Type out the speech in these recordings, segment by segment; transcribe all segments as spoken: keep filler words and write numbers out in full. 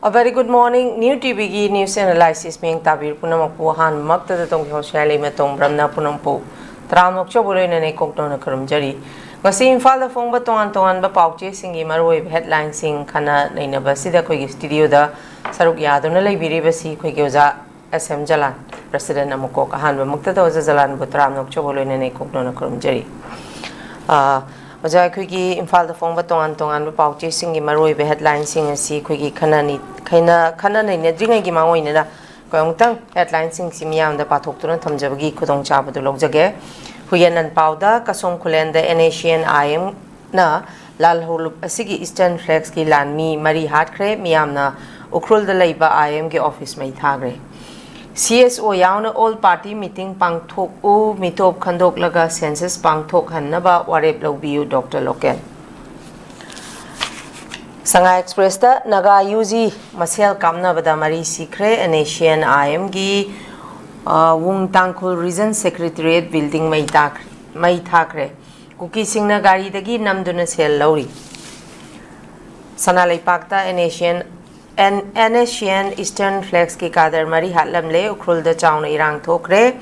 A very good morning. New ꯇꯤꯚꯤꯒꯤ news analysis ꯃꯤꯠꯌꯦꯡ ꯇꯥꯕꯤꯔꯤꯕ ꯄꯨꯝꯅꯃꯛꯄꯨ ꯑꯍꯥꯟꯕꯃꯛꯇꯗ ꯇꯣꯡꯒꯤ ꯍꯣꯁꯤꯌꯥ ꯂꯩꯃ ꯇꯣꯡꯕ꯭ꯔꯝꯅ ꯄꯨꯝꯅꯃꯛꯄꯨ ꯇꯔꯥꯝꯅ ꯑꯣꯛꯆꯕ ꯂꯣꯏꯅꯅ ꯏꯀꯣꯛꯅꯧꯅ ꯈꯨꯔꯨꯝꯖꯔꯤ꯫ ꯉꯁꯤ ꯏꯝꯐꯥꯜꯗ ꯐꯣꯡꯕ ꯇꯣꯉꯥꯟ ꯇꯣꯉꯥꯟꯕ ꯄꯥꯎꯆꯦꯁꯤꯡꯒꯤ ꯃꯔꯨꯑꯣꯏꯕ headlineꯁꯤꯡ ꯈꯟꯅ ꯅꯩꯅꯕ ꯑꯁꯤꯗ ꯑꯩꯈꯣꯏꯒꯤ studioꯗ ꯁꯔꯨꯛ ꯌꯥꯗꯨꯅ ꯂꯩꯕꯤꯔꯤꯕꯁꯤ ꯑꯩꯈꯣꯏꯒꯤ ꯑꯣꯖꯥ ꯑꯦꯁ ꯑꯦꯝ ꯖꯂꯥꯟ, President ꯑꯃꯨꯛꯀꯣꯛ꯫ ꯑꯍꯥꯟꯕꯃꯛꯇꯗ ꯑꯣꯖꯥ ꯖꯂꯥꯟꯕꯨ ꯇꯔꯥꯝꯅ ꯑꯣꯛꯆꯕ ꯂꯣꯏꯅꯅ ꯏꯀꯣꯛꯅꯧꯅ ꯈꯨꯔꯨꯝꯖꯔꯤ꯫ ꯑ, ꯑꯣꯖꯥ, ꯑꯩꯈꯣꯏꯒꯤ ꯏꯝꯐꯥꯜꯗ ꯐꯣꯡꯕ ꯇꯣꯉꯥꯟ ꯇꯣꯉꯥꯟꯕ ꯄꯥꯎꯆꯦꯁꯤꯡꯒꯤ ꯃꯔꯨꯑꯣꯏꯕ headlineꯁꯤꯡ ꯑꯁꯤ ꯑꯩꯈꯣꯏꯒꯤ ꯈꯟꯅ ꯅꯤ-, ꯈꯟꯅ, ꯈꯟꯅ ꯅꯩꯅꯗ꯭ꯔꯤꯉꯩꯒꯤ ꯃꯥꯡꯑꯣꯏꯅꯅ ꯑꯩꯈꯣꯏ ꯑꯃꯨꯛꯇꯪ headlineꯁꯤꯡꯁꯤ ꯃꯤꯌꯥꯝꯗ ꯄꯥꯊꯣꯛꯇꯨꯅ ꯊꯝꯖꯕꯒꯤ ꯈꯨꯗꯣꯡꯆꯥꯕꯗꯨ ꯂꯧꯖꯒꯦ꯫ ꯍꯨꯏꯌꯦꯟ ꯂꯥꯟꯄꯥꯎꯗ ꯀꯁꯣꯝ ꯈꯨꯂꯦꯟꯗ NACN IMꯅ ꯂꯥꯜꯍꯧꯂꯨꯞ ꯑꯁꯤꯒꯤ Eastern Flagꯀꯤ ꯂꯥꯟꯃꯤ ꯃꯔꯤ ꯍꯥꯠꯈ꯭ꯔꯦ꯫ ꯃꯤꯌꯥꯝꯅ ꯎꯈ꯭ꯔꯨꯜꯗ ꯂꯩꯕ IMꯒꯤ office ꯃꯩ ꯊꯥꯈ꯭ꯔꯦ꯫ CSO ꯌꯥꯎꯅ all party meeting ꯄꯥꯡꯊꯣꯛꯎ, ꯃꯤꯇꯣꯞ ꯈꯟꯗꯣꯛꯂꯒ census ꯄꯥꯡꯊꯣꯛꯍꯟꯅꯕ ꯋꯥꯔꯦꯞ ꯂꯧꯕꯤꯌꯨ, ꯗꯣꯛꯇꯔ ꯂꯣꯀꯦꯟ꯫ ꯁꯉꯥꯏ ꯑꯦꯛꯁꯄ꯭ꯔꯦꯁꯇ ꯅꯥꯒꯥ UG ꯃꯁꯦꯜ ꯀꯥꯞꯅꯕꯗ ꯃꯔꯤ ꯁꯤꯈ꯭ꯔꯦ꯫ NACN IMꯒꯤ, ꯑ, ꯋꯨꯡ ꯇꯥꯡꯈꯨꯜ Region Secretariat building ꯃꯩ ꯇꯥꯈ꯭ꯔꯦ, ꯃꯩ ꯊꯥꯈ꯭ꯔꯦ꯫ ꯀꯨꯀꯤꯁꯤꯡꯅ ꯒꯥꯔꯤꯗꯒꯤ ꯅꯝꯗꯨꯅ ꯁꯦꯜ ꯂꯧꯔꯤ꯫ ꯁꯅꯥ ꯂꯩꯄꯥꯛꯇ NACN, N-, NACN Eastern Flagꯀꯤ cadre ꯃꯔꯤ ꯍꯥꯠꯂꯝꯂꯦ꯫ ꯎꯈ꯭ꯔꯨꯜꯗ ꯆꯥꯎꯅ ꯏꯔꯥꯡ ꯊꯣꯛꯈ꯭ꯔꯦ꯫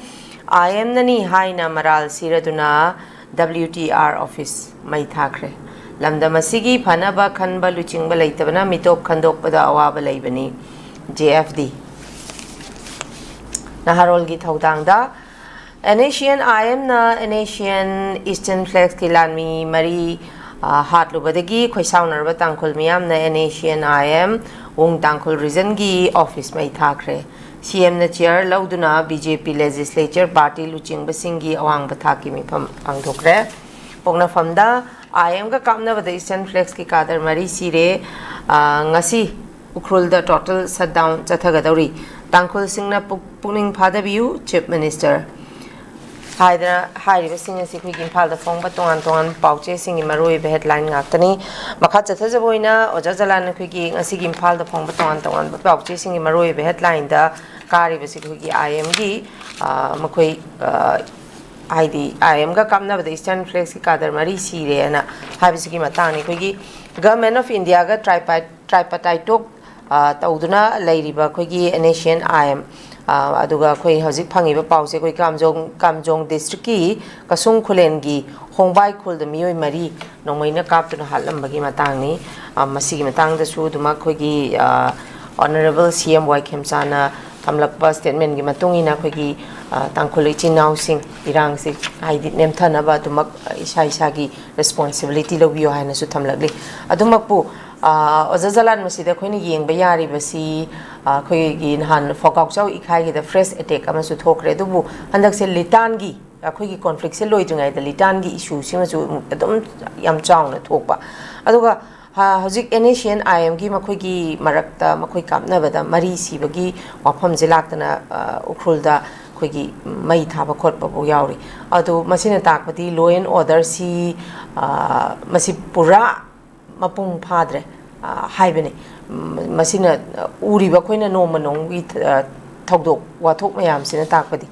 IMꯅꯅꯤ ꯍꯥꯏꯅ ꯃꯔꯥꯜ ꯁꯤꯔꯗꯨꯅ WTR office ꯃꯩ ꯊꯥꯈ꯭ꯔꯦ꯫ ꯂꯝꯗꯝ ꯑꯁꯤꯒꯤ ꯐꯅꯕ ꯈꯟꯕ ꯂꯨꯆꯤꯡꯕ ꯂꯩꯇꯕꯅ ꯃꯤꯇꯣꯞ ꯈꯟꯗꯣꯛꯄꯗ ꯑꯋꯥꯕ ꯂꯩꯕꯅꯤ, JFD꯫ ꯅꯍꯥꯔꯣꯜꯒꯤ ꯊꯧꯗꯥꯡꯗ NACN IMꯅ NACN Eastern Flagꯀꯤ ꯂꯥꯟꯃꯤ ꯃꯔꯤ, ꯑ, ꯍꯥꯠꯂꯨꯕꯗꯒꯤ ꯈꯣꯏꯁꯥꯎꯅꯔꯕ ꯇꯥꯡꯈꯨꯜ ꯃꯤꯌꯥꯝꯅ NACN IM ꯋꯨꯡ ꯇꯥꯡꯈꯨꯜ Regionꯒꯤ office ꯃꯩ ꯊꯥꯈ꯭ꯔꯦ꯫ CMꯅ chair ꯂꯧꯗꯨꯅ BJP legislature party ꯂꯨꯆꯤꯡꯕꯁꯤꯡꯒꯤ ꯑꯋꯥꯡꯕ ꯊꯥꯛꯀꯤ ꯃꯤꯐꯝ ꯄꯥꯡꯊꯣꯛꯈ꯭ꯔꯦ꯫ ꯄꯣꯛꯅꯐꯝꯗ IMꯒ ꯀꯥꯞꯅꯕꯗ Eastern Flagꯀꯤ cadre ꯃꯔꯤ ꯁꯤꯔꯦ꯫ ꯑ, ꯉꯁꯤ ꯎꯈ꯭ꯔꯨꯜꯗ total shutdown ꯆꯠꯊꯒꯗꯧꯔꯤ꯫ ꯇꯥꯡꯈꯨꯜꯁꯤꯡꯅ ꯄꯨꯛ-, ꯄꯨꯛꯅꯤꯡ ꯐꯥꯗꯕꯤꯌꯨ, Chief Minister꯫ ꯍꯥꯏꯗꯅ ꯍꯥꯏꯔꯤꯕꯁꯤꯡ ꯑꯁꯤ ꯑꯩꯈꯣꯏꯒꯤ ꯏꯝꯐꯥꯜꯗ ꯐꯣꯡꯕ ꯇꯣꯉꯥꯟ ꯇꯣꯉꯥꯟꯕ ꯄꯥꯎꯆꯦꯁꯤꯡꯒꯤ ꯃꯔꯨꯑꯣꯏꯕ headline ꯉꯥꯛꯇꯅꯤ꯫ ꯃꯈꯥ ꯆꯠꯊꯖꯕ ꯑꯣꯏꯅ ꯑꯣꯖꯥ ꯖꯂꯥꯟ ꯑꯩꯈꯣꯏꯒꯤ ꯉꯁꯤꯒꯤ ꯏꯝꯐꯥꯜꯗ ꯐꯣꯡꯕ ꯇꯣꯉꯥꯟ ꯇꯣꯉꯥꯟꯕ ꯄꯥꯎꯆꯦꯁꯤꯡꯒꯤ ꯃꯔꯨꯑꯣꯏꯕ headlineꯗ ꯀꯥꯔꯤꯕꯁꯤ ꯑꯩꯈꯣꯏꯒꯤ IMꯒꯤ, ꯑ, ꯃꯈꯣꯏ, ꯑ, ꯍꯥꯏꯗꯤ IMꯒ ꯀꯥꯞꯅꯕꯗ Eastern Flagꯀꯤ cadre ꯃꯔꯤ ꯁꯤꯔꯦꯅ ꯍꯥꯏꯕꯁꯤꯒꯤ ꯃꯇꯥꯡꯅꯤ꯫ ꯑꯩꯈꯣꯏꯒꯤ Government of Indiaꯒ tripartite, tripartite talk, ꯑ, ꯇꯧꯗꯨꯅ ꯂꯩꯔꯤꯕ ꯑꯩꯈꯣꯏꯒꯤ NSCN-IM, ꯑ, ꯑꯗꯨꯒ ꯑꯩꯈꯣꯏ ꯍꯧꯖꯤꯛ ꯐꯪꯉꯤꯕ ꯄꯥꯎꯁꯦ, ꯑꯩꯈꯣꯏ ꯀꯥꯝꯖꯣꯡ, ꯀꯥꯝꯖꯣꯡ district-ꯀꯤ ꯀꯁꯨꯡ ꯈꯨꯂꯦꯟꯒꯤ ꯍꯣꯡꯕꯥꯏ ꯈꯨꯜꯗ ꯃꯤꯑꯣꯏ ꯃꯔꯤ ꯅꯣꯡꯃꯩꯅ ꯀꯥꯞꯇꯨꯅ ꯍꯥꯠꯂꯝꯕꯒꯤ ꯃꯇꯥꯡꯅꯤ꯫ ꯑ, ꯃꯁꯤꯒꯤ ꯃꯇꯥꯡꯗꯁꯨ ꯑꯗꯨꯃꯛ ꯑꯩꯈꯣꯏꯒꯤ, ꯑ, Honourable C M Y ꯈꯦꯝꯆꯥꯅ ꯊꯝꯂꯛꯄ statement-ꯒꯤ ꯃꯇꯨꯡ ꯏꯟꯅ ꯑꯩꯈꯣꯏꯒꯤ, ꯑ, ꯇꯥꯡꯈꯨꯜ ꯏꯆꯤꯟ ꯏꯅꯥꯎꯁꯤꯡ ꯏꯔꯥꯡꯁꯤ ꯍꯥꯏꯗꯤ ꯅꯦꯝꯊꯅꯕ ꯑꯗꯨꯃꯛ, ꯑ, ꯏꯁꯥ ꯏꯁꯥꯒꯤ responsibility ꯂꯧꯕꯤꯌꯨ ꯍꯥꯏꯅꯁꯨ ꯊꯝꯂꯛꯂꯤ꯫ ꯑꯗꯨꯃꯛꯄꯨ, ꯑ, ꯑꯣꯖꯥ ꯖꯂꯥꯟ, ꯃꯁꯤꯗ ꯑꯩꯈꯣꯏꯅ ꯌꯦꯡꯕ ꯌꯥꯔꯤꯕꯁꯤ, ꯑ, ꯑꯩꯈꯣꯏꯒꯤ ꯅꯍꯥꯟ ꯐꯣꯀꯥꯎꯆꯥꯎ ꯏꯈꯥꯏꯒꯤꯗ fresh attack ꯑꯃꯁꯨ ꯊꯣꯛꯈ꯭ꯔꯦ, ꯑꯗꯨꯕꯨ ꯍꯟꯗꯛꯁꯦ ꯂꯤꯇꯥꯟꯒꯤ, ꯑꯩꯈꯣꯏꯒꯤ conflict-ꯁꯦ ꯂꯣꯏꯗ꯭ꯔꯤꯉꯩꯗ ꯂꯤꯇꯥꯟꯒꯤ issue-ꯁꯤꯃꯁꯨ ꯑꯗꯨꯝ ꯌꯥꯝ ꯆꯥꯎꯅ ꯊꯣꯛꯄ꯫ ꯑꯗꯨꯒ, ꯑ, ꯍꯧꯖꯤꯛ NSCN-IM-ꯒꯤ ꯃꯈꯣꯏꯒꯤ ꯃꯔꯛꯇ ꯃꯈꯣꯏ ꯀꯥꯞꯅꯕꯗ ꯃꯔꯤ ꯁꯤꯕꯒꯤ ꯋꯥꯐꯝꯁꯦ ꯂꯥꯛꯇꯅ, ꯑ, ꯎꯈ꯭ꯔꯨꯜꯗ ꯑꯩꯈꯣꯏꯒꯤ ꯃꯩ ꯊꯥꯕ ꯈꯣꯠꯄꯐꯥꯎ ꯌꯥꯎꯔꯤ꯫ ꯑꯗꯣ ꯃꯁꯤꯅ ꯇꯥꯛꯄꯗꯤ law and order-ꯁꯤ, ꯑ, ꯃꯁꯤ ꯄꯨꯔꯥ ꯃꯄꯨꯡ ꯐꯥꯗ꯭ꯔꯦ, ꯑ, ꯍꯥꯏꯕꯅꯤ꯫ ꯎꯝ, ꯃꯁꯤꯅ, ꯑ, ꯎꯔꯤꯕ ꯑꯩꯈꯣꯏꯅ ꯅꯣꯡꯃ ꯅꯣꯡꯃꯒꯤ ꯊ-, ꯑ, ꯊꯧꯗꯣꯛ ꯋꯥꯊꯣꯛ ꯃꯌꯥꯝꯁꯤꯅ ꯇꯥꯛꯄꯗꯤ꯫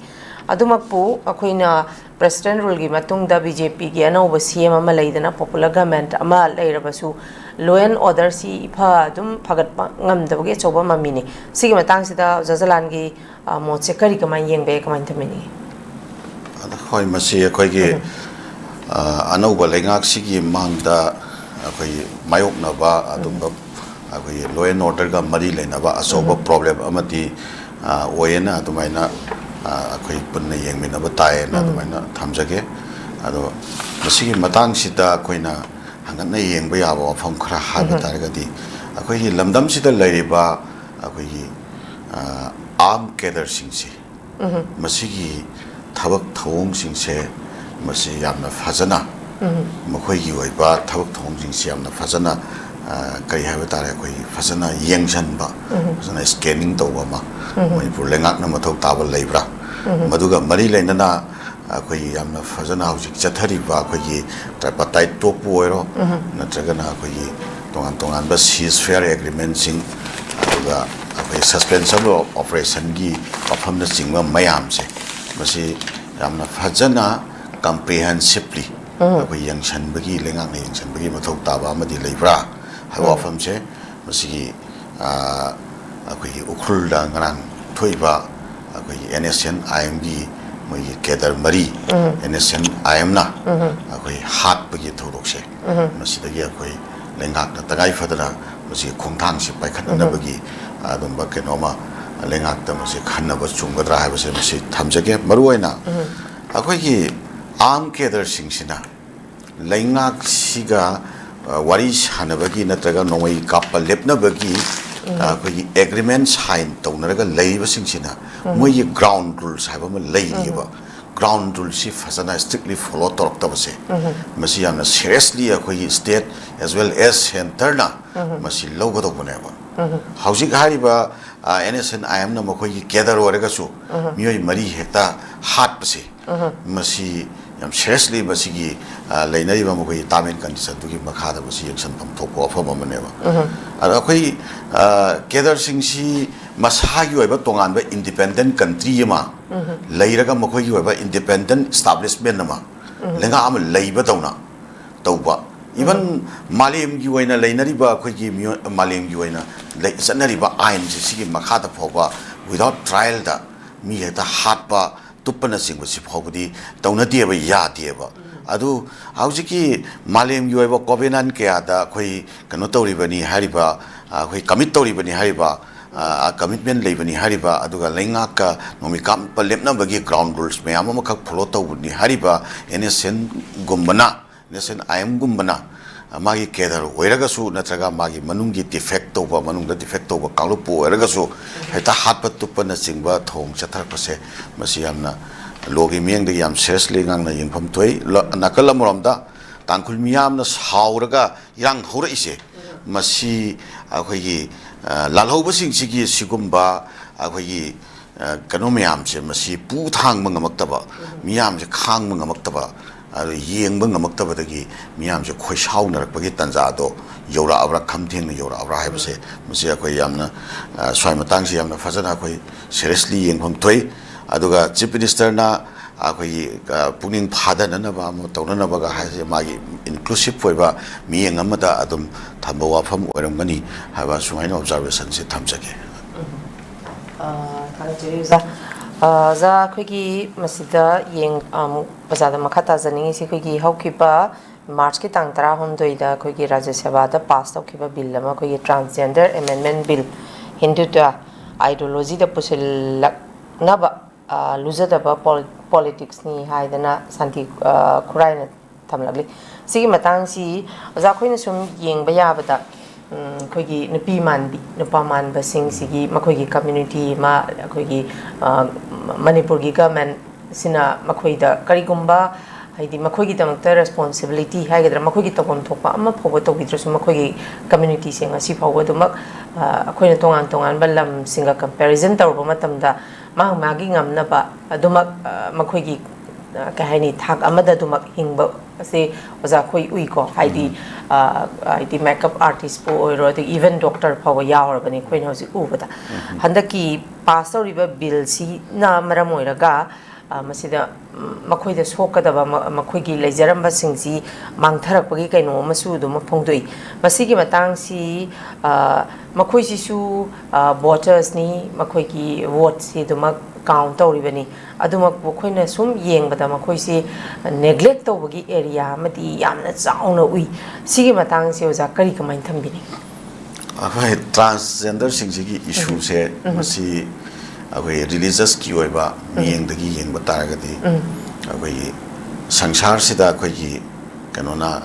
ꯑꯗꯨꯃꯛꯄꯨ ꯑꯩꯈꯣꯏꯅ President rule-ꯒꯤ ꯃꯇꯨꯡꯗ B J P-ꯒꯤ ꯑꯅꯧꯕ C M ꯑꯃ ꯂꯩꯗꯅ, popular government ꯑꯃ ꯂꯩꯔꯕꯁꯨ, law and order-ꯁꯤ ꯏꯐ ꯑꯗꯨꯝ ꯐꯒꯠꯄ ꯉꯝꯗꯕꯒꯤ ꯑꯆꯧꯕ ꯃꯃꯤꯅꯤ꯫ ꯁꯤꯒꯤ ꯃꯇꯥꯡꯁꯤꯗ ꯑꯣꯖꯥ ꯖꯂꯥꯟꯒꯤ, ꯑ, ꯃꯣꯠꯁꯦ ꯀꯔꯤ, ꯀꯃꯥꯏꯅ ꯌꯦꯡꯕ ꯌꯥꯏ, ꯀꯃꯥꯏꯅ ꯊꯝꯕꯤꯅꯤꯡꯉꯤ? ꯑꯗ ꯍꯣꯏ, ꯃꯁꯤ ꯑꯩꯈꯣꯏꯒꯤ, ꯎꯝ꯫ ꯑ, ꯑꯅꯧꯕ ꯂꯩꯉꯥꯛꯁꯤꯒꯤ ꯃꯥꯡꯗ ꯑꯩꯈꯣꯏꯒꯤ ꯃꯥꯌꯣꯛꯅꯕ ꯑꯗꯨꯝꯕ, ꯎꯝ꯫ ꯑꯩꯈꯣꯏꯒꯤ law and order-ꯒ ꯃꯔꯤ ꯂꯩꯅꯕ ꯑꯆꯧꯕ, ꯎꯝ꯫ problem ꯑꯃꯗꯤ, ꯑ, ꯑꯣꯏꯌꯦꯅ ꯑꯗꯨꯃꯥꯏꯅ, ꯑ, ꯑꯩꯈꯣꯏ ꯄꯨꯟꯅ ꯌꯦꯡꯃꯤꯟꯅꯕ ꯇꯥꯏꯌꯦꯅ, ꯎꯝ꯫ ꯑꯗꯨꯃꯥꯏꯅ ꯊꯝꯖꯒꯦ꯫ ꯑꯗꯣ ꯃꯁꯤꯒꯤ ꯃꯇꯥꯡꯁꯤꯗ ꯑꯩꯈꯣꯏꯅ ꯍꯪꯒꯠꯅ ꯌꯦꯡꯕ ꯌꯥꯕ ꯋꯥꯐꯝ ꯈꯔ ꯍꯥꯏꯕ, ꯎꯝ꯫ ꯇꯥꯔꯒꯗꯤ, ꯑꯩꯈꯣꯏꯒꯤ ꯂꯝꯗꯝꯁꯤꯗ ꯂꯩꯔꯤꯕ ꯑꯩꯈꯣꯏꯒꯤ, ꯑ, armed cadre-ꯁꯤꯡꯁꯤ, ꯎꯝ꯫ ꯃꯁꯤꯒꯤ ꯊꯕꯛ ꯊꯧꯑꯣꯡꯁꯤꯡꯁꯦ, ꯃꯁꯤ ꯌꯥꯝꯅ ꯐꯖꯅ, ꯎꯝ꯫ ꯃꯈꯣꯏꯒꯤ ꯑꯣꯏꯕ ꯊꯕꯛ ꯊꯧꯑꯣꯡꯁꯤꯡꯁꯤ ꯌꯥꯝꯅ ꯐꯖꯅ, ꯑ, ꯀꯔꯤ ꯍꯥꯏꯕ ꯇꯥꯔꯦ, ꯑꯩꯈꯣꯏꯒꯤ ꯐꯖꯅ ꯌꯦꯡꯁꯤꯟꯕ, ꯎꯝ꯫ ꯐꯖꯅ scanning ꯇꯧꯕ ꯑꯃ, ꯎꯝ꯫ ꯃꯅꯤꯄꯨꯔ ꯂꯩꯉꯥꯛꯅ ꯃꯊꯧ ꯇꯥꯕ ꯂꯩꯕ꯭ꯔꯥ? ꯎꯝ꯫ ꯃꯗꯨꯒ ꯃꯔꯤ ꯂꯩꯅꯅ ꯑꯩꯈꯣꯏꯒꯤ ꯌꯥꯝꯅ ꯐꯖꯅ ꯍꯧꯖꯤꯛ ꯆꯠꯊꯔꯤꯕ ꯑꯩꯈꯣꯏꯒꯤ tripartite talk-ꯄꯨ ꯑꯣꯏꯔꯣ, ꯎꯝ꯫ ꯅꯠꯇ꯭ꯔꯒꯅ ꯑꯩꯈꯣꯏꯒꯤ ꯇꯣꯉꯥꯟ ꯇꯣꯉꯥꯟꯕ ceasefire agreement-ꯁꯤꯡ, ꯑꯗꯨꯒ ꯑꯩꯈꯣꯏ suspension of operation-ꯒꯤ ꯋꯥꯐꯝꯅꯆꯤꯡꯕ ꯃꯌꯥꯝꯁꯦ, ꯃꯁꯤ ꯌꯥꯝꯅ ꯐꯖꯅ comprehensively, ꯎꯝ꯫ ꯑꯩꯈꯣꯏ ꯌꯦꯡꯁꯤꯟꯕꯒꯤ, ꯂꯩꯉꯥꯛꯅ ꯌꯦꯡꯁꯤꯟꯕꯒꯤ ꯃꯊꯧ ꯇꯥꯕ ꯑꯃꯗꯤ ꯂꯩꯕ꯭ꯔꯥ ꯍꯥꯏꯕ, ꯎꯝ꯫ ꯋꯥꯐꯝꯁꯦ, ꯃꯁꯤꯒꯤ, ꯑꯩꯈꯣꯏꯒꯤ ꯎꯈ꯭ꯔꯨꯜꯗ ꯉꯔꯥꯡ ꯊꯣꯛꯏꯕ ꯑꯩꯈꯣꯏꯒꯤ ꯑꯦꯟ ꯑꯦꯁ ꯑꯦꯟ ꯑꯥꯏ ꯑꯦꯝꯒꯤ ꯃꯣꯏꯒꯤ ꯀꯦꯗꯔ ꯃꯔꯤ ꯑꯦꯟ ꯑꯦꯁ ꯑꯦꯟ ꯑꯥꯏ ꯑꯦꯝꯅ ꯑꯩꯈꯣꯏ ꯍꯥꯠꯄꯒꯤ ꯊꯧꯗꯣꯛꯁꯦ, ꯃꯁꯤꯗꯒꯤ ꯑꯩꯈꯣꯏ ꯂꯩꯉꯥꯛꯅ ꯇꯉꯥꯏ ꯐꯗꯅ ꯃꯁꯤꯒꯤ ꯈꯣꯡꯊꯥꯡꯁꯤ ꯄꯥꯏꯈꯠꯅꯅꯕꯒꯤ ꯑꯗꯨꯝꯕ ꯀꯩꯅꯣꯝꯃ ꯂꯩꯉꯥꯛꯇ ꯃꯁꯤ ꯈꯟꯅꯕ ꯆꯨꯝꯒꯗ꯭ꯔꯥ ꯍꯥꯏꯕꯁꯦ ꯃꯁꯤ ꯊꯝꯖꯒꯦ꯫ ꯃꯔꯨꯑꯣꯏꯅ ꯑꯩꯈꯣꯏꯒꯤ ꯑꯥꯔꯝ ꯀꯦꯗꯔꯁꯤꯡꯁꯤꯅ ꯂꯩꯉꯥꯛꯁꯤꯒ ꯋꯥꯔꯤ ꯁꯥꯟꯅꯕꯒꯤ ꯅꯠꯇ꯭ꯔꯒ ꯅꯣꯡꯃꯩ ꯀꯥꯞꯄ ꯂꯦꯞꯅꯕꯒꯤ ꯑꯩꯈꯣꯏꯒꯤ ꯑꯦꯒ꯭ꯔꯤꯃꯦꯟ ꯁꯥꯏꯟ ꯇꯧꯅꯔꯒ ꯂꯩꯔꯤꯕꯁꯤꯡꯁꯤꯅ ꯃꯣꯏꯒꯤ ꯒ꯭ꯔꯥꯎꯟ ꯔꯨꯜꯁ ꯍꯥꯏꯕ ꯑꯃ ꯂꯩꯔꯤꯑꯕ꯫ ꯒ꯭ꯔꯥꯎꯟ ꯔꯨꯜꯁꯤ ꯐꯖꯅ ꯁ꯭ꯇ꯭ꯔꯤꯛꯂꯤ ꯐꯣꯂꯣ ꯇꯧꯔꯛꯇꯕꯁꯦ, ꯃꯁꯤ ꯌꯥꯝꯅ ꯁꯦꯔꯤꯌꯁꯂꯤ ꯑꯩꯈꯣꯏꯒꯤ ꯁ꯭ꯇꯦꯠ ꯑꯦꯖ ꯋꯦꯜ ꯑꯦꯖ ꯁꯦꯟꯇꯔꯅ ꯃꯁꯤ ꯂꯧꯒꯗꯧꯕꯅꯦꯕ꯫ ꯍꯧꯖꯤꯛ ꯍꯥꯏꯔꯤꯕ ꯑꯦꯟ ꯑꯦꯁ ꯑꯦꯟ ꯑꯥꯏ ꯑꯦꯝꯅ ꯃꯈꯣꯏꯒꯤ ꯀꯦꯗꯔ ꯑꯣꯏꯔꯒꯁꯨ ꯃꯤꯑꯣꯏ ꯃꯔꯤ ꯍꯦꯛꯇ ꯍꯥꯠꯄꯁꯦ, ꯃꯁꯤ ꯌꯥꯝ ꯁꯦꯔꯤꯌꯁꯂꯤ ꯃꯁꯤꯒꯤ ꯂꯩꯅꯔꯤꯕ ꯃꯈꯣꯏꯒꯤ ꯇꯥꯔꯝ ꯑꯦꯟ ꯀꯟꯗꯤꯁꯟꯗꯨꯒꯤ ꯃꯈꯥꯗ ꯃꯁꯤ ꯌꯦꯡꯁꯤꯟꯐꯝ ꯊꯣꯛꯄ ꯋꯥꯐꯝ ꯑꯃꯅꯦꯕ꯫ ꯑꯗꯣ ꯑꯩꯈꯣꯏ ꯀꯦꯗꯔꯁꯤꯡꯁꯤ ꯃꯁꯥꯒꯤ ꯑꯣꯏꯕ ꯇꯣꯉꯥꯟꯕ ꯏꯟꯗꯤꯄꯦꯟꯗꯦꯟ ꯀꯟꯇ꯭ꯔꯤ ꯑꯃ ꯂꯩꯔꯒ ꯃꯈꯣꯏꯒꯤ ꯑꯣꯏꯕ ꯏꯟꯗꯤꯄꯦꯟꯗꯦꯟ ꯏꯁꯇꯥꯕ꯭ꯂꯤꯁꯃꯦꯟ ꯑꯃ, ꯂꯩꯉꯥꯛ ꯑꯃ ꯂꯩꯕꯗꯧꯅ ꯇꯧꯕ, ꯏꯚꯟ ꯃꯥꯂꯦꯝꯒꯤ ꯑꯣꯏꯅ ꯂꯩꯅꯔꯤꯕ ꯑꯩꯈꯣꯏꯒꯤ ꯃꯤꯑꯣꯏ ꯃꯥꯂꯦꯝꯒꯤ ꯑꯣꯏꯅ ꯂꯩ ꯆꯠꯅꯔꯤꯕ ꯑꯥꯏꯟꯁꯦ ꯁꯤꯒꯤ ꯃꯈꯥꯗ ꯐꯥꯎꯕ ꯋꯤꯗꯥꯎꯠ ꯇ꯭ꯔꯥꯏꯌꯦꯜꯗ ꯃꯤ ꯍꯦꯛꯇ ꯍꯥꯠꯄ ꯇꯨꯞꯄꯅꯆꯤꯡꯕꯁꯤ ꯐꯥꯎꯕꯗꯤ ꯇꯧꯅꯗꯦꯕ, ꯌꯥꯗꯦꯕ꯫ ꯑꯗꯨ ꯍꯧꯖꯤꯛꯀꯤ ꯃꯥꯂꯦꯝꯒꯤ ꯑꯣꯏꯕ ꯀꯣꯚꯦꯅꯥꯟ ꯀꯌꯥꯗ ꯑꯩꯈꯣꯏ ꯀꯩꯅꯣ ꯇꯧꯔꯤꯕꯅꯤ ꯍꯥꯏꯔꯤꯕ, ꯑꯩꯈꯣꯏ ꯀꯃꯤꯠ ꯇꯧꯔꯤꯕꯅꯤ ꯍꯥꯏꯔꯤꯕ, ꯀꯃꯤꯠꯃꯦꯟ ꯂꯩꯕꯅꯤ ꯍꯥꯏꯔꯤꯕ, ꯑꯗꯨꯒ ꯂꯩꯉꯥꯛꯀ ꯅꯣꯡꯃꯩ ꯀꯥꯞꯄ ꯂꯦꯞꯅꯕꯒꯤ ꯒ꯭ꯔꯥꯎꯟ ꯔꯨꯜꯁ ꯃꯌꯥꯝ ꯑꯃꯈꯛ ꯐꯣꯂꯣ ꯇꯧꯕꯅꯤ ꯍꯥꯏꯔꯤꯕ ꯑꯦꯟ ꯑꯦꯁ ꯑꯦꯟꯒꯨꯝꯕꯅ, ꯑꯦꯟ ꯑꯦꯁ ꯑꯦꯟ ꯑꯥꯏ ꯑꯦꯝꯒꯨꯝꯕꯅ ꯃꯥꯒꯤ ꯀꯦꯗꯔ ꯑꯣꯏꯔꯒꯁꯨ ꯅꯠꯇ꯭ꯔꯒ ꯃꯥꯒꯤ ꯃꯅꯨꯡꯒꯤ ꯗꯤꯐꯦꯛ ꯇꯧꯕ, ꯃꯅꯨꯡꯗ ꯗꯤꯐꯦꯛ ꯇꯧꯕ ꯀꯥꯡꯂꯨꯞꯄꯨ ꯑꯣꯏꯔꯒꯁꯨ ꯍꯦꯛꯇ ꯍꯥꯠꯄ ꯇꯨꯞꯄꯅꯆꯤꯡꯕ ꯊꯧꯑꯣꯡ ꯆꯠꯊꯔꯛꯄꯁꯦ, ꯃꯁꯤ ꯌꯥꯝꯅ ꯂꯣꯒꯤ ꯃꯤꯠꯌꯦꯡꯗꯒꯤ ꯌꯥꯝ ꯁꯦꯔꯤꯌꯁꯂꯤ ꯉꯥꯡꯅ ꯌꯦꯡꯐꯝ ꯊꯣꯛꯏ꯫ ꯂ-, ꯅꯥꯀꯜ ꯑꯃꯔꯣꯝꯗ ꯇꯥꯡꯈꯨꯜ ꯃꯤꯌꯥꯝꯅ ꯁꯥꯎꯔꯒ ꯏꯔꯥꯡ ꯍꯧꯔꯛꯏꯁꯦ, ꯃꯁꯤ ꯑꯩꯈꯣꯏꯒꯤ, ꯑ, ꯂꯥꯜꯍꯧꯕꯁꯤꯡꯁꯤꯒꯤ ꯁꯤꯒꯨꯝꯕ ꯑꯩꯈꯣꯏꯒꯤ, ꯑ, ꯀꯩꯅꯣ ꯃꯌꯥꯝꯁꯦ, ꯃꯁꯤ ꯄꯨ ꯊꯥꯡꯕ ꯉꯝꯃꯛꯇꯕ, ꯃꯤꯌꯥꯝꯁꯦ ꯈꯥꯡꯕ ꯉꯝꯃꯛꯇꯕ, ꯑꯗꯨ ꯌꯦꯡꯕ ꯉꯝꯃꯛꯇꯕꯗꯒꯤ ꯃꯤꯌꯥꯝꯁꯦ ꯈꯣꯏꯁꯥꯎꯅꯔꯛꯄꯒꯤ ꯇꯥꯟꯖꯥꯗꯣ ꯌꯧꯔꯛꯑꯕ꯭ꯔꯥ, ꯈꯝ ꯊꯦꯡꯅ ꯌꯧꯔꯛꯑꯕ꯭ꯔꯥ ꯍꯥꯏꯕꯁꯦ, ꯃꯁꯤ ꯑꯩꯈꯣꯏ ꯌꯥꯝꯅ, ꯑ, ꯁ꯭ꯋꯥꯏ ꯃꯇꯥꯡꯁꯤ ꯌꯥꯝꯅ ꯐꯖꯅ ꯑꯩꯈꯣꯏ ꯁꯦꯔꯤꯌꯁꯂꯤ ꯌꯦꯡꯐꯝ ꯊꯣꯛꯏ꯫ ꯑꯗꯨꯒ ꯆꯤꯐ ꯃꯤꯅꯤꯁꯇꯔꯅ ꯑꯩꯈꯣꯏꯒꯤ, ꯑ, ꯄꯨꯛꯅꯤꯡ ꯐꯥꯗꯅꯅꯕ ꯑꯃ ꯇꯧꯅꯅꯕꯒ ꯍꯥꯏꯁꯦ ꯃꯥꯒꯤ inclusive ꯑꯣꯏꯕ ꯃꯤꯠꯌꯦꯡ ꯑꯃꯗ ꯑꯗꯨꯝ ꯊꯝꯕ ꯋꯥꯐꯝ ꯑꯣꯏꯔꯝꯒꯅꯤ ꯍꯥꯏꯕ ꯁꯨꯃꯥꯏꯅ observationꯁꯦ ꯊꯝꯖꯒꯦ꯫ ꯑ, ꯊꯥꯒꯠꯆꯔꯤ ꯑꯣꯖꯥ꯫ ꯑ, ꯑꯣꯖꯥ, ꯑꯩꯈꯣꯏꯒꯤ ꯃꯁꯤꯗ ꯌꯦꯡ-, ꯑꯃꯨꯛ ꯑꯣꯖꯥꯗ ꯃꯈꯥ ꯇꯥꯖꯅꯤꯡꯉꯤꯁꯤ ꯑꯩꯈꯣꯏꯒꯤ ꯍꯧꯈꯤꯕ Marchꯀꯤ ꯇꯥꯡ ꯇꯔꯥꯍꯨꯝꯗꯣꯏꯗ ꯑꯩꯈꯣꯏꯒꯤ ꯔꯥꯖ꯭ꯌ ꯁꯚꯥꯗ pass ꯇꯧꯈꯤꯕ bill ꯑꯃ, ꯑꯩꯈꯣꯏꯒꯤ Transgender Amendment Bill, ꯍꯤꯟꯗꯨꯇ꯭ꯋ ideologyꯗ ꯄꯨꯁꯤꯜꯂꯛꯅꯕ, ꯑ, ꯂꯨꯖꯗꯕ ꯄꯣꯜ-, politicsꯅꯤ ꯍꯥꯏꯗꯅ ꯁꯥꯟꯇꯤ, ꯑ, ꯈꯨꯔꯥꯏꯅ ꯊꯝꯂꯛꯂꯤ꯫ ꯁꯤꯒꯤ ꯃꯇꯥꯡꯁꯤ ꯑꯣꯖꯥ, ꯑꯩꯈꯣꯏꯅ ꯁꯨꯝ ꯌꯦꯡꯕ ꯌꯥꯕꯗ, ꯎꯝ, ꯑꯩꯈꯣꯏꯒꯤ ꯅꯨꯄꯤ ꯃꯥꯟꯕꯤ, ꯅꯨꯄꯥ ꯃꯥꯟꯕꯁꯤꯡꯁꯤꯒꯤ ꯃꯈꯣꯏꯒꯤ community ꯑꯃ, ꯑꯩꯈꯣꯏꯒꯤ, ꯑ, ꯃꯅꯤꯄꯨꯔꯒꯤ government ꯁꯤꯅ ꯃꯈꯣꯏꯗ ꯀꯔꯤꯒꯨꯝꯕ, ꯍꯥꯏꯗꯤ, ꯃꯈꯣꯏꯒꯤꯗꯃꯛꯇ responsibility ꯍꯥꯏꯒꯗ꯭ꯔꯥ, ꯃꯈꯣꯏꯒꯤ ꯇꯧꯐꯝ ꯊꯣꯛꯄ ꯑꯃ ꯐꯥꯎꯕ ꯇꯧꯕꯤꯗ꯭ꯔꯁꯨ, ꯃꯈꯣꯏꯒꯤ communityꯁꯦ ꯉꯁꯤ ꯐꯥꯎꯕ ꯑꯗꯨꯃꯛ, ꯑ, ꯑꯩꯈꯣꯏꯅ ꯇꯣꯉꯥꯟ ꯇꯣꯉꯥꯟꯕ ꯂꯝꯁꯤꯡꯒ comparison ꯇꯧꯔꯨꯕ ꯃꯇꯝꯗ ꯃꯥ ꯃꯥꯒꯤ ꯉꯝꯅꯕ ꯑꯗꯨꯃꯛ, ꯑ, ꯃꯈꯣꯏꯒꯤ, ꯑ, ꯀꯩ ꯍꯥꯏꯅꯤ, ꯊꯥꯛ ꯑꯃꯗ ꯑꯗꯨꯃꯛ ꯍꯤꯡꯕ ꯑꯁꯤ ꯑꯣꯖꯥ ꯑꯩꯈꯣꯏ ꯎꯏꯀꯣ꯫ ꯍꯥꯏꯗꯤ, ꯑ, ꯍꯥꯏꯗꯤ makeup artistꯄꯨ ꯑꯣꯏꯔꯣ, ꯑꯗꯒꯤ even doctor ꯐꯥꯎꯕ ꯌꯥꯎꯔꯕꯅꯤ ꯑꯩꯈꯣꯏꯅ ꯍꯧꯖꯤꯛ ꯎꯕꯗ꯫ ꯍꯟꯗꯛꯀꯤ pass ꯇꯧꯔꯤꯕ billꯁꯤꯅ ꯃꯔꯝ ꯑꯣꯏꯔꯒ, ꯑ, ꯃꯁꯤꯗ, ꯎꯝ, ꯃꯈꯣꯏꯗ ꯁꯣꯛꯀꯗꯕ ꯃ-, ꯃꯈꯣꯏꯒꯤ ꯂꯩꯖꯔꯝꯕꯁꯤꯡꯁꯤ ꯃꯥꯡꯊꯔꯛꯄꯒꯤ ꯀꯩꯅꯣ ꯑꯃꯁꯨ ꯑꯗꯨꯃꯛ ꯐꯣꯡꯗꯣꯛꯏ꯫ ꯃꯁꯤꯒꯤ ꯃꯇꯥꯡꯁꯤ, ꯑ, ꯃꯈꯣꯏꯁꯤꯁꯨ, ꯑ, votersꯅꯤ, ꯃꯈꯣꯏꯒꯤ voteꯁꯤ ꯑꯗꯨꯃꯛ count ꯇꯧꯔꯤꯕꯅꯤ꯫ ꯑꯗꯨꯃꯛꯄꯨ ꯑꯩꯈꯣꯏꯅ ꯁꯨꯝ ꯌꯦꯡꯕꯗ ꯃꯈꯣꯏꯁꯤ neglect ꯇꯧꯕꯒꯤ area ꯑꯃꯗꯤ ꯌꯥꯝꯅ ꯆꯥꯎꯅ ꯎꯏ꯫ ꯁꯤꯒꯤ ꯃꯇꯥꯡꯁꯤ ꯑꯣꯖꯥ ꯀꯔꯤ ꯀꯃꯥꯏꯅ ꯊꯝꯕꯤꯅꯤ? ꯑꯩꯈꯣꯏ transgenderꯁꯤꯡꯁꯤꯒꯤ issueꯁꯦ, ꯃꯁꯤ ꯑꯩꯈꯣꯏ religiousꯀꯤ ꯑꯣꯏꯕ ꯃꯤꯠꯌꯦꯡꯗꯒꯤ ꯌꯦꯡꯕ ꯇꯥꯔꯒꯗꯤ, ꯑꯩꯈꯣꯏꯒꯤ ꯁꯪꯁꯥꯔꯁꯤꯗ ꯑꯩꯈꯣꯏꯒꯤ ꯀꯩꯅꯣꯅ,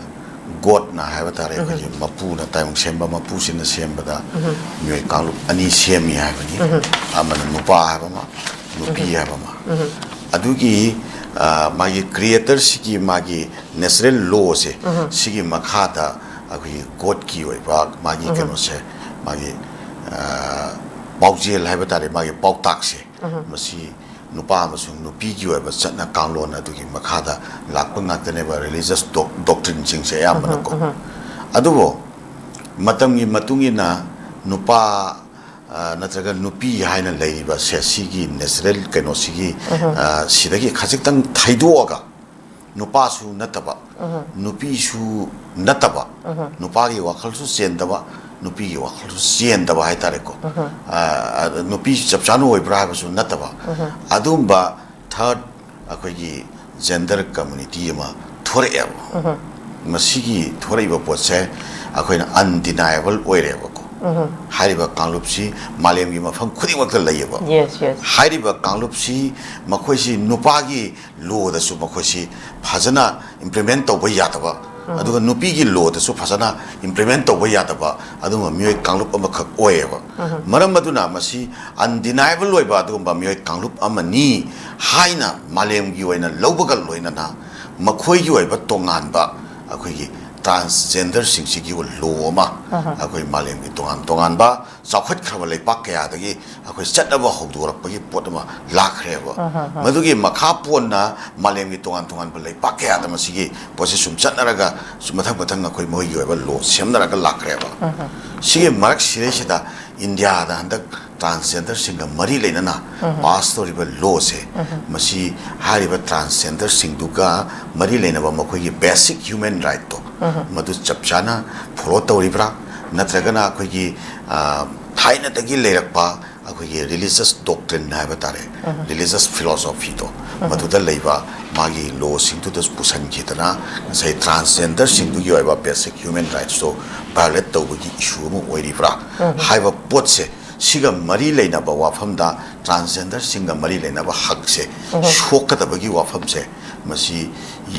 Godꯅ ꯍꯥꯏꯕ ꯇꯥꯔꯦ, ꯑꯩꯈꯣꯏꯒꯤ ꯃꯄꯨꯅ, ꯇꯥꯏꯕꯪ ꯁꯦꯝꯕ ꯃꯄꯨꯁꯤꯅ ꯁꯦꯝꯕꯗ ꯃꯤꯑꯣꯏ ꯀꯥꯡꯂꯨꯞ ꯑꯅꯤ ꯁꯦꯝꯃꯤ ꯍꯥꯏꯕꯅꯤ꯫ ꯑꯃꯅ ꯅꯨꯄꯥ ꯍꯥꯏꯕ ꯑꯃ, ꯅꯨꯄꯤ ꯍꯥꯏꯕ ꯑꯃ꯫ ꯑꯗꯨꯒꯤ, ꯑ, ꯃꯥꯒꯤ creatorꯁꯤꯒꯤ ꯃꯥꯒꯤ natural lawꯁꯦ, ꯁꯤꯒꯤ ꯃꯈꯥꯗ ꯑꯩꯈꯣꯏꯒꯤ Godꯀꯤ ꯑꯣꯏꯕ ꯃꯥꯒꯤ ꯀꯩꯅꯣꯁꯦ, ꯃꯥꯒꯤ, ꯑ, ꯄꯥꯎꯖꯦꯜ ꯍꯥꯏꯕ ꯇꯥꯔꯦ, ꯃꯥꯒꯤ ꯄꯥꯎꯇꯥꯛꯁꯦ, ꯃꯁꯤ ꯅꯨꯄꯥ ꯑꯃꯁꯨꯡ ꯅꯨꯄꯤꯒꯤ ꯑꯣꯏꯕ ꯆꯠꯅ ꯀꯥꯡꯂꯣꯟ ꯑꯗꯨꯒꯤ ꯃꯈꯥꯗ ꯂꯥꯛꯄ ꯉꯥꯛꯇꯅꯦꯕ, religious doc-, doctrineꯁꯤꯡꯁꯦ ꯑꯌꯥꯝꯕꯅꯀꯣ꯫ ꯑꯗꯨꯕꯨ ꯃꯇꯝꯒꯤ ꯃꯇꯨꯡ ꯏꯟꯅ ꯅꯨꯄꯥ ꯑ, ꯅꯠꯇ꯭ꯔꯒ ꯅꯨꯄꯤ ꯍꯥꯏꯅ ꯂꯩꯔꯤꯕ ꯁꯦ, ꯁꯤꯒꯤ natural ꯀꯩꯅꯣꯁꯤꯒꯤ, ꯑ, ꯁꯤꯗꯒꯤ ꯈꯖꯤꯛꯇꯪ ꯊꯩꯗꯣꯛꯑꯒ, ꯅꯨꯄꯥꯁꯨ ꯅꯠꯇꯕ, ꯅꯨꯄꯤꯁꯨ ꯅꯠꯇꯕ, ꯅꯨꯄꯥꯒꯤ ꯋꯥꯈꯜꯁꯨ ꯆꯦꯟꯗꯕ, ꯅꯨꯄꯤꯒꯤ ꯋꯥꯈꯜꯁꯨ ꯆꯦꯟꯗꯕ ꯍꯥꯏꯇꯥꯔꯦꯀꯣ꯫ ꯑ, ꯑ, ꯅꯨꯄꯤ ꯆꯞ ꯆꯥꯅ ꯑꯣꯏꯕ꯭ꯔꯥ ꯍꯥꯏꯕꯁꯨ ꯅꯠꯇꯕ, ꯑꯗꯨꯝꯕ third ꯑꯩꯈꯣꯏꯒꯤ gender community ꯑꯃ ꯊꯣꯔꯛꯑꯦꯕ꯫ ꯃꯁꯤꯒꯤ ꯊꯣꯔꯛꯏꯕ ꯄꯣꯠꯁꯦ ꯑꯩꯈꯣꯏꯅ undeniable ꯑꯣꯏꯔꯦꯕꯀꯣ꯫ ꯍꯥꯏꯔꯤꯕ ꯀꯥꯡꯂꯨꯞꯁꯤ ꯃꯥꯂꯦꯝꯒꯤ ꯃꯐꯝ ꯈꯨꯗꯤꯡꯃꯛꯇ ꯂꯩꯌꯦꯕ꯫ Yes, yes. ꯍꯥꯏꯔꯤꯕ ꯀꯥꯡꯂꯨꯞꯁꯤ ꯃꯈꯣꯏꯁꯤ ꯅꯨꯄꯥꯒꯤ ꯂꯣꯗꯁꯨ ꯃꯈꯣꯏꯁꯤ ꯐꯖꯅ implement ꯇꯧꯕ ꯌꯥꯗꯕ, ꯑꯗꯨꯒ ꯅꯨꯄꯤꯒꯤ ꯂꯣꯗꯁꯨ ꯐꯖꯅ implement ꯇꯧꯕ ꯌꯥꯗꯕ ꯑꯗꯨꯒꯨꯝꯕ ꯃꯤꯑꯣꯏ ꯀꯥꯡꯂꯨꯞ ꯑꯃꯈꯛ ꯑꯣꯏꯌꯦꯕ꯫ ꯃꯔꯝ ꯑꯗꯨꯅ ꯃꯁꯤ undeniable ꯑꯣꯏꯕ ꯑꯗꯨꯒꯨꯝꯕ ꯃꯤꯑꯣꯏ ꯀꯥꯡꯂꯨꯞ ꯑꯃꯅꯤ ꯍꯥꯏꯅ ꯃꯥꯂꯦꯝꯒꯤ ꯑꯣꯏꯅ ꯂꯧꯕꯒ ꯂꯣꯏꯅꯅ ꯃꯈꯣꯏꯒꯤ ꯑꯣꯏꯕ ꯇꯣꯉꯥꯟꯕ ꯑꯩꯈꯣꯏꯒꯤ transgenderꯁꯤꯡꯁꯤꯒꯤ ꯂꯣ ꯑꯃ ꯑꯩꯈꯣꯏ ꯃꯥꯂꯦꯝꯒꯤ ꯇꯣꯉꯥꯟ ꯇꯣꯉꯥꯟꯕ ꯆꯥꯎꯈꯠꯈ꯭ꯔꯕ ꯂꯩꯄꯥꯛ ꯀꯌꯥꯗꯒꯤ ꯑꯩꯈꯣꯏ ꯆꯠꯅꯕ ꯍꯧꯗꯣꯔꯛꯄꯒꯤ ꯄꯣꯠ ꯑꯃ ꯂꯥꯛꯈ꯭ꯔꯦꯕ꯫ ꯃꯗꯨꯒꯤ ꯃꯈꯥ ꯄꯣꯟꯅ ꯃꯥꯂꯦꯝꯒꯤ ꯇꯣꯉꯥꯟ ꯇꯣꯉꯥꯟꯕ ꯂꯩꯄꯥꯛ ꯀꯌꯥꯗ ꯃꯁꯤꯒꯤ ꯄꯣꯠꯁꯤ ꯁꯨꯝ ꯆꯠꯅꯔꯒ ꯁꯨꯝ ꯃꯊꯪ ꯃꯊꯪ ꯑꯩꯈꯣꯏ ꯃꯣꯏꯒꯤ ꯑꯣꯏꯕ ꯂꯣ ꯁꯦꯝꯅꯔꯒ ꯂꯥꯛꯈ꯭ꯔꯦꯕ꯫ ꯁꯤꯒꯤ ꯃꯔꯛ ꯁꯤꯗꯩꯁꯤꯗ ꯏꯟꯗꯤꯌꯥꯗ ꯍꯟꯗꯛ transgenderꯁꯤꯡꯒ ꯃꯔꯤ ꯂꯩꯅꯅ pass ꯇꯧꯔꯤꯕ ꯂꯣꯁꯦ, ꯃꯁꯤ ꯍꯥꯏꯔꯤꯕ transgenderꯁꯤꯡꯗꯨꯒ ꯃꯔꯤ ꯂꯩꯅꯕ ꯃꯈꯣꯏꯒꯤ basic human rightꯇꯣ ꯃꯗꯨ ꯆꯞ ꯆꯥꯅ follow ꯇꯧꯔꯤꯕ꯭ꯔꯥ, ꯅꯠꯇ꯭ꯔꯒꯅ ꯑꯩꯈꯣꯏꯒꯤ, ꯑ, ꯊꯥꯏꯅꯗꯒꯤ ꯂꯩꯔꯛꯄ ꯑꯩꯈꯣꯏꯒꯤ religious doctrine ꯍꯥꯏꯕ ꯇꯥꯔꯦ, religious philosophyꯗꯣ ꯃꯗꯨꯗ ꯂꯩꯕ ꯃꯥꯒꯤ ꯂꯣꯁꯤꯡꯗꯨꯗ ꯄꯨꯁꯟꯈꯤꯗꯅ ꯉꯁꯥꯏ transgenderꯁꯤꯡꯗꯨꯒꯤ ꯑꯣꯏꯕ basic human rightsꯇꯣ violate ꯇꯧꯕꯒꯤ issue ꯑꯃ ꯑꯣꯏꯔꯤꯕ꯭ꯔꯥ ꯍꯥꯏꯕ ꯄꯣꯠꯁꯦ, ꯁꯤꯒ ꯃꯔꯤ ꯂꯩꯅꯕ ꯋꯥꯐꯝꯗ, transgenderꯁꯤꯡꯒ ꯃꯔꯤ ꯂꯩꯅꯕ ꯍꯛꯁꯦ ꯁꯣꯛꯀꯗꯕꯒꯤ ꯋꯥꯐꯝꯁꯦ ꯃꯁꯤ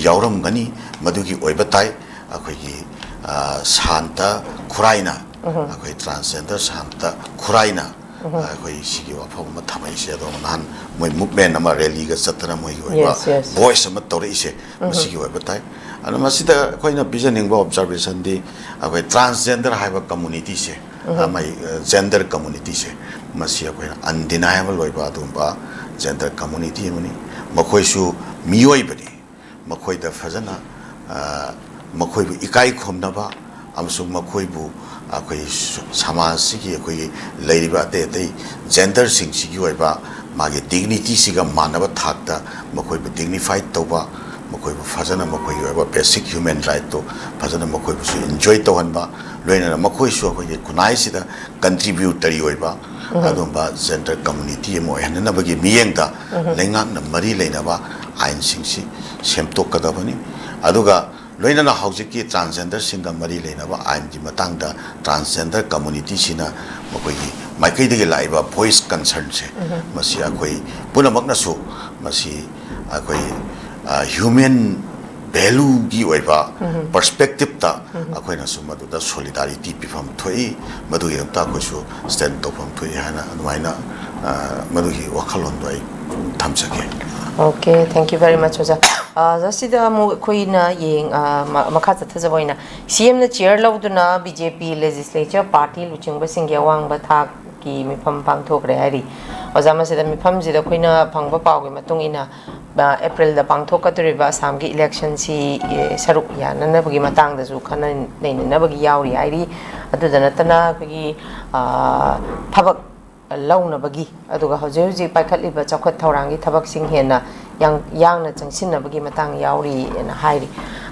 ꯌꯥꯎꯔꯝꯒꯅꯤ꯫ ꯃꯗꯨꯒꯤ ꯑꯣꯏꯕ ꯇꯥꯏ꯫ ꯑꯩꯈꯣꯏꯒꯤ, ꯑ, ꯁꯥꯟꯇ ꯈꯨꯔꯥꯏꯅ, ꯑꯩꯈꯣꯏ transgender ꯁꯥꯟꯇ ꯈꯨꯔꯥꯏꯅ, ꯑ, ꯑꯩꯈꯣꯏ ꯁꯤꯒꯤ ꯋꯥꯐꯝ ꯑꯃ ꯊꯝꯃꯛꯏꯁꯦ꯫ ꯑꯗꯣ ꯅꯍꯥꯟ ꯃꯣꯏ movement ꯑꯃ, rallyꯒ ꯆꯠꯇꯅ ꯃꯣꯏꯒꯤ ꯑꯣꯏꯕ Yes, yes. voice ꯑꯃ ꯇꯧꯔꯛꯏꯁꯦ ꯃꯁꯤꯒꯤ ꯑꯣꯏꯕ ꯇꯥꯏ꯫ ꯑꯗꯣ ꯃꯁꯤꯗ ꯑꯩꯈꯣꯏꯅ ꯄꯤꯖꯅꯤꯡꯕ observationꯗꯤ, ꯑꯩꯈꯣꯏ transgender ꯍꯥꯏꯕ communityꯁꯦ, ꯑꯃ, ꯑ, gender communityꯁꯦ, ꯃꯁꯤ ꯑꯩꯈꯣꯏꯅ undeniable ꯑꯣꯏꯕ ꯑꯗꯨꯒꯨꯝꯕ gender community ꯑꯃꯅꯤ꯫ ꯃꯈꯣꯏꯁꯨ ꯃꯤꯑꯣꯏꯕꯅꯤ꯫ ꯃꯈꯣꯏꯗ ꯐꯖꯅ, ꯑ, ꯃꯈꯣꯏꯕꯨ ꯏꯀꯥꯏ ꯈꯨꯝꯅꯕ ꯑꯃꯁꯨꯡ ꯃꯈꯣꯏꯕꯨ, ꯑꯩꯈꯣꯏ ꯁ-, ꯁꯃꯥꯖꯁꯤꯒꯤ ꯑꯩꯈꯣꯏꯒꯤ ꯂꯩꯔꯤꯕ ꯑꯇꯩ ꯑꯇꯩ genderꯁꯤꯡꯁꯤꯒꯤ ꯑꯣꯏꯕ ꯃꯥꯒꯤ dignityꯁꯤꯒ ꯃꯥꯟꯅꯕ ꯊꯥꯛꯇ ꯃꯈꯣꯏꯕꯨ dignified ꯇꯧꯕ, ꯃꯈꯣꯏꯕꯨ ꯐꯖꯅ ꯃꯈꯣꯏꯒꯤ ꯑꯣꯏꯕ basic human rightꯇꯨ ꯐꯖꯅ ꯃꯈꯣꯏꯕꯨꯁꯨ enjoy ꯇꯧꯍꯟꯕ, ꯂꯣꯏꯅꯅ ꯃꯈꯣꯏꯁꯨ ꯑꯩꯈꯣꯏꯒꯤ ꯈꯨꯟꯅꯥꯏꯁꯤꯗ contributory ꯑꯣꯏꯕ ꯑꯗꯨꯝꯕ gender community ꯑꯃ ꯑꯣꯏꯍꯟꯅꯅꯕꯒꯤ ꯃꯤꯠꯌꯦꯡꯗ ꯂꯩꯉꯥꯛꯅ ꯃꯔꯤ ꯂꯩꯅꯕ ꯑꯥꯏꯟꯁꯤꯡꯁꯤ ꯁꯦꯝꯗꯣꯛꯀꯗꯕꯅꯤ꯫ ꯑꯗꯨꯒ ꯂꯣꯏꯅꯅ ꯍꯧꯖꯤꯛꯀꯤ transgenderꯁꯤꯡꯒ ꯃꯔꯤ ꯂꯩꯅꯕ ꯑꯥꯏꯟꯒꯤ ꯃꯇꯥꯡꯗ transgender communityꯁꯤꯅ ꯃꯈꯣꯏꯒꯤ ꯃꯥꯏꯀꯩꯗꯒꯤ ꯂꯥꯛꯏꯕ voice concernꯁꯦ, ꯃꯁꯤ ꯑꯩꯈꯣꯏ ꯄꯨꯝꯅꯃꯛꯅꯁꯨ ꯃꯁꯤ ꯑꯩꯈꯣꯏ, ꯑ, human valueꯒꯤ ꯑꯣꯏꯕ perspectiveꯇ ꯑꯩꯈꯣꯏꯅꯁꯨ ꯃꯗꯨꯗ solidarity ꯄꯤꯐꯝ ꯊꯣꯛꯏ, ꯃꯗꯨꯒꯤꯗꯃꯛꯇ ꯑꯩꯈꯣꯏꯁꯨ stand ꯇꯧꯐꯝ ꯊꯣꯛꯏ ꯍꯥꯏꯅ ꯑꯗꯨꯃꯥꯏꯅ, ꯑ, ꯃꯗꯨꯒꯤ ꯋꯥꯈꯜꯂꯣꯟꯗꯣ ꯑꯩ ꯊꯝꯖꯒꯦ꯫ Okay, thank you very much, ꯑꯣꯖꯥ꯫ ꯑ, ꯑꯣꯖꯥ, ꯁꯤꯗ ꯑꯃꯨꯛ ꯑꯩꯈꯣꯏꯅ ꯌꯦꯡ-, ꯑ, ꯃ-, ꯃꯈꯥ ꯆꯠꯊꯖꯕ ꯑꯣꯏꯅ CMꯅ chair ꯂꯧꯗꯨꯅ BJP legislature party ꯂꯨꯆꯤꯡꯕꯁꯤꯡꯒꯤ ꯑꯋꯥꯡꯕ ꯊꯥꯛꯀꯤ ꯃꯤꯐꯝ ꯄꯥꯡꯊꯣꯛꯈ꯭ꯔꯦ ꯍꯥꯏꯔꯤ꯫ ꯑꯣꯖꯥ, ꯃꯁꯤꯗ ꯃꯤꯐꯝꯁꯤꯗ ꯑꯩꯈꯣꯏꯅ ꯐꯪꯕ ꯄꯥꯎꯒꯤ ꯃꯇꯨꯡ ꯏꯟꯅ, ꯑ, Aprilꯗ ꯄꯥꯡꯊꯣꯛꯀꯗꯧꯔꯤꯕ ꯑꯁꯥꯝꯒꯤ electionꯁꯤ, ꯑꯦ, ꯁꯔꯨꯛ ꯌꯥꯅꯅꯕꯒꯤ ꯃꯇꯥꯡꯗꯁꯨ ꯈꯟꯅ ꯅꯩꯅꯅꯕꯒꯤ ꯌꯥꯎꯔꯤ ꯍꯥꯏꯔꯤ꯫ ꯑꯗꯨꯗ ꯅꯠꯇꯅ ꯑꯩꯈꯣꯏꯒꯤ, ꯑ, ꯊꯕꯛ ꯂꯧꯅꯕꯒꯤ, ꯑꯗꯨꯒ ꯍꯧꯖꯤꯛ ꯍꯧꯖꯤꯛ ꯄꯥꯏꯈꯠꯂꯤꯕ ꯆꯥꯎꯈꯠ ꯊꯧꯔꯥꯡꯒꯤ ꯊꯕꯛꯁꯤꯡ ꯍꯦꯟꯅ ꯌꯥꯡ-, ꯌꯥꯡꯅ ꯆꯪꯁꯤꯟꯅꯕꯒꯤ ꯃꯇꯥꯡ ꯌꯥꯎꯔꯤꯅ ꯍꯥꯏꯔꯤ꯫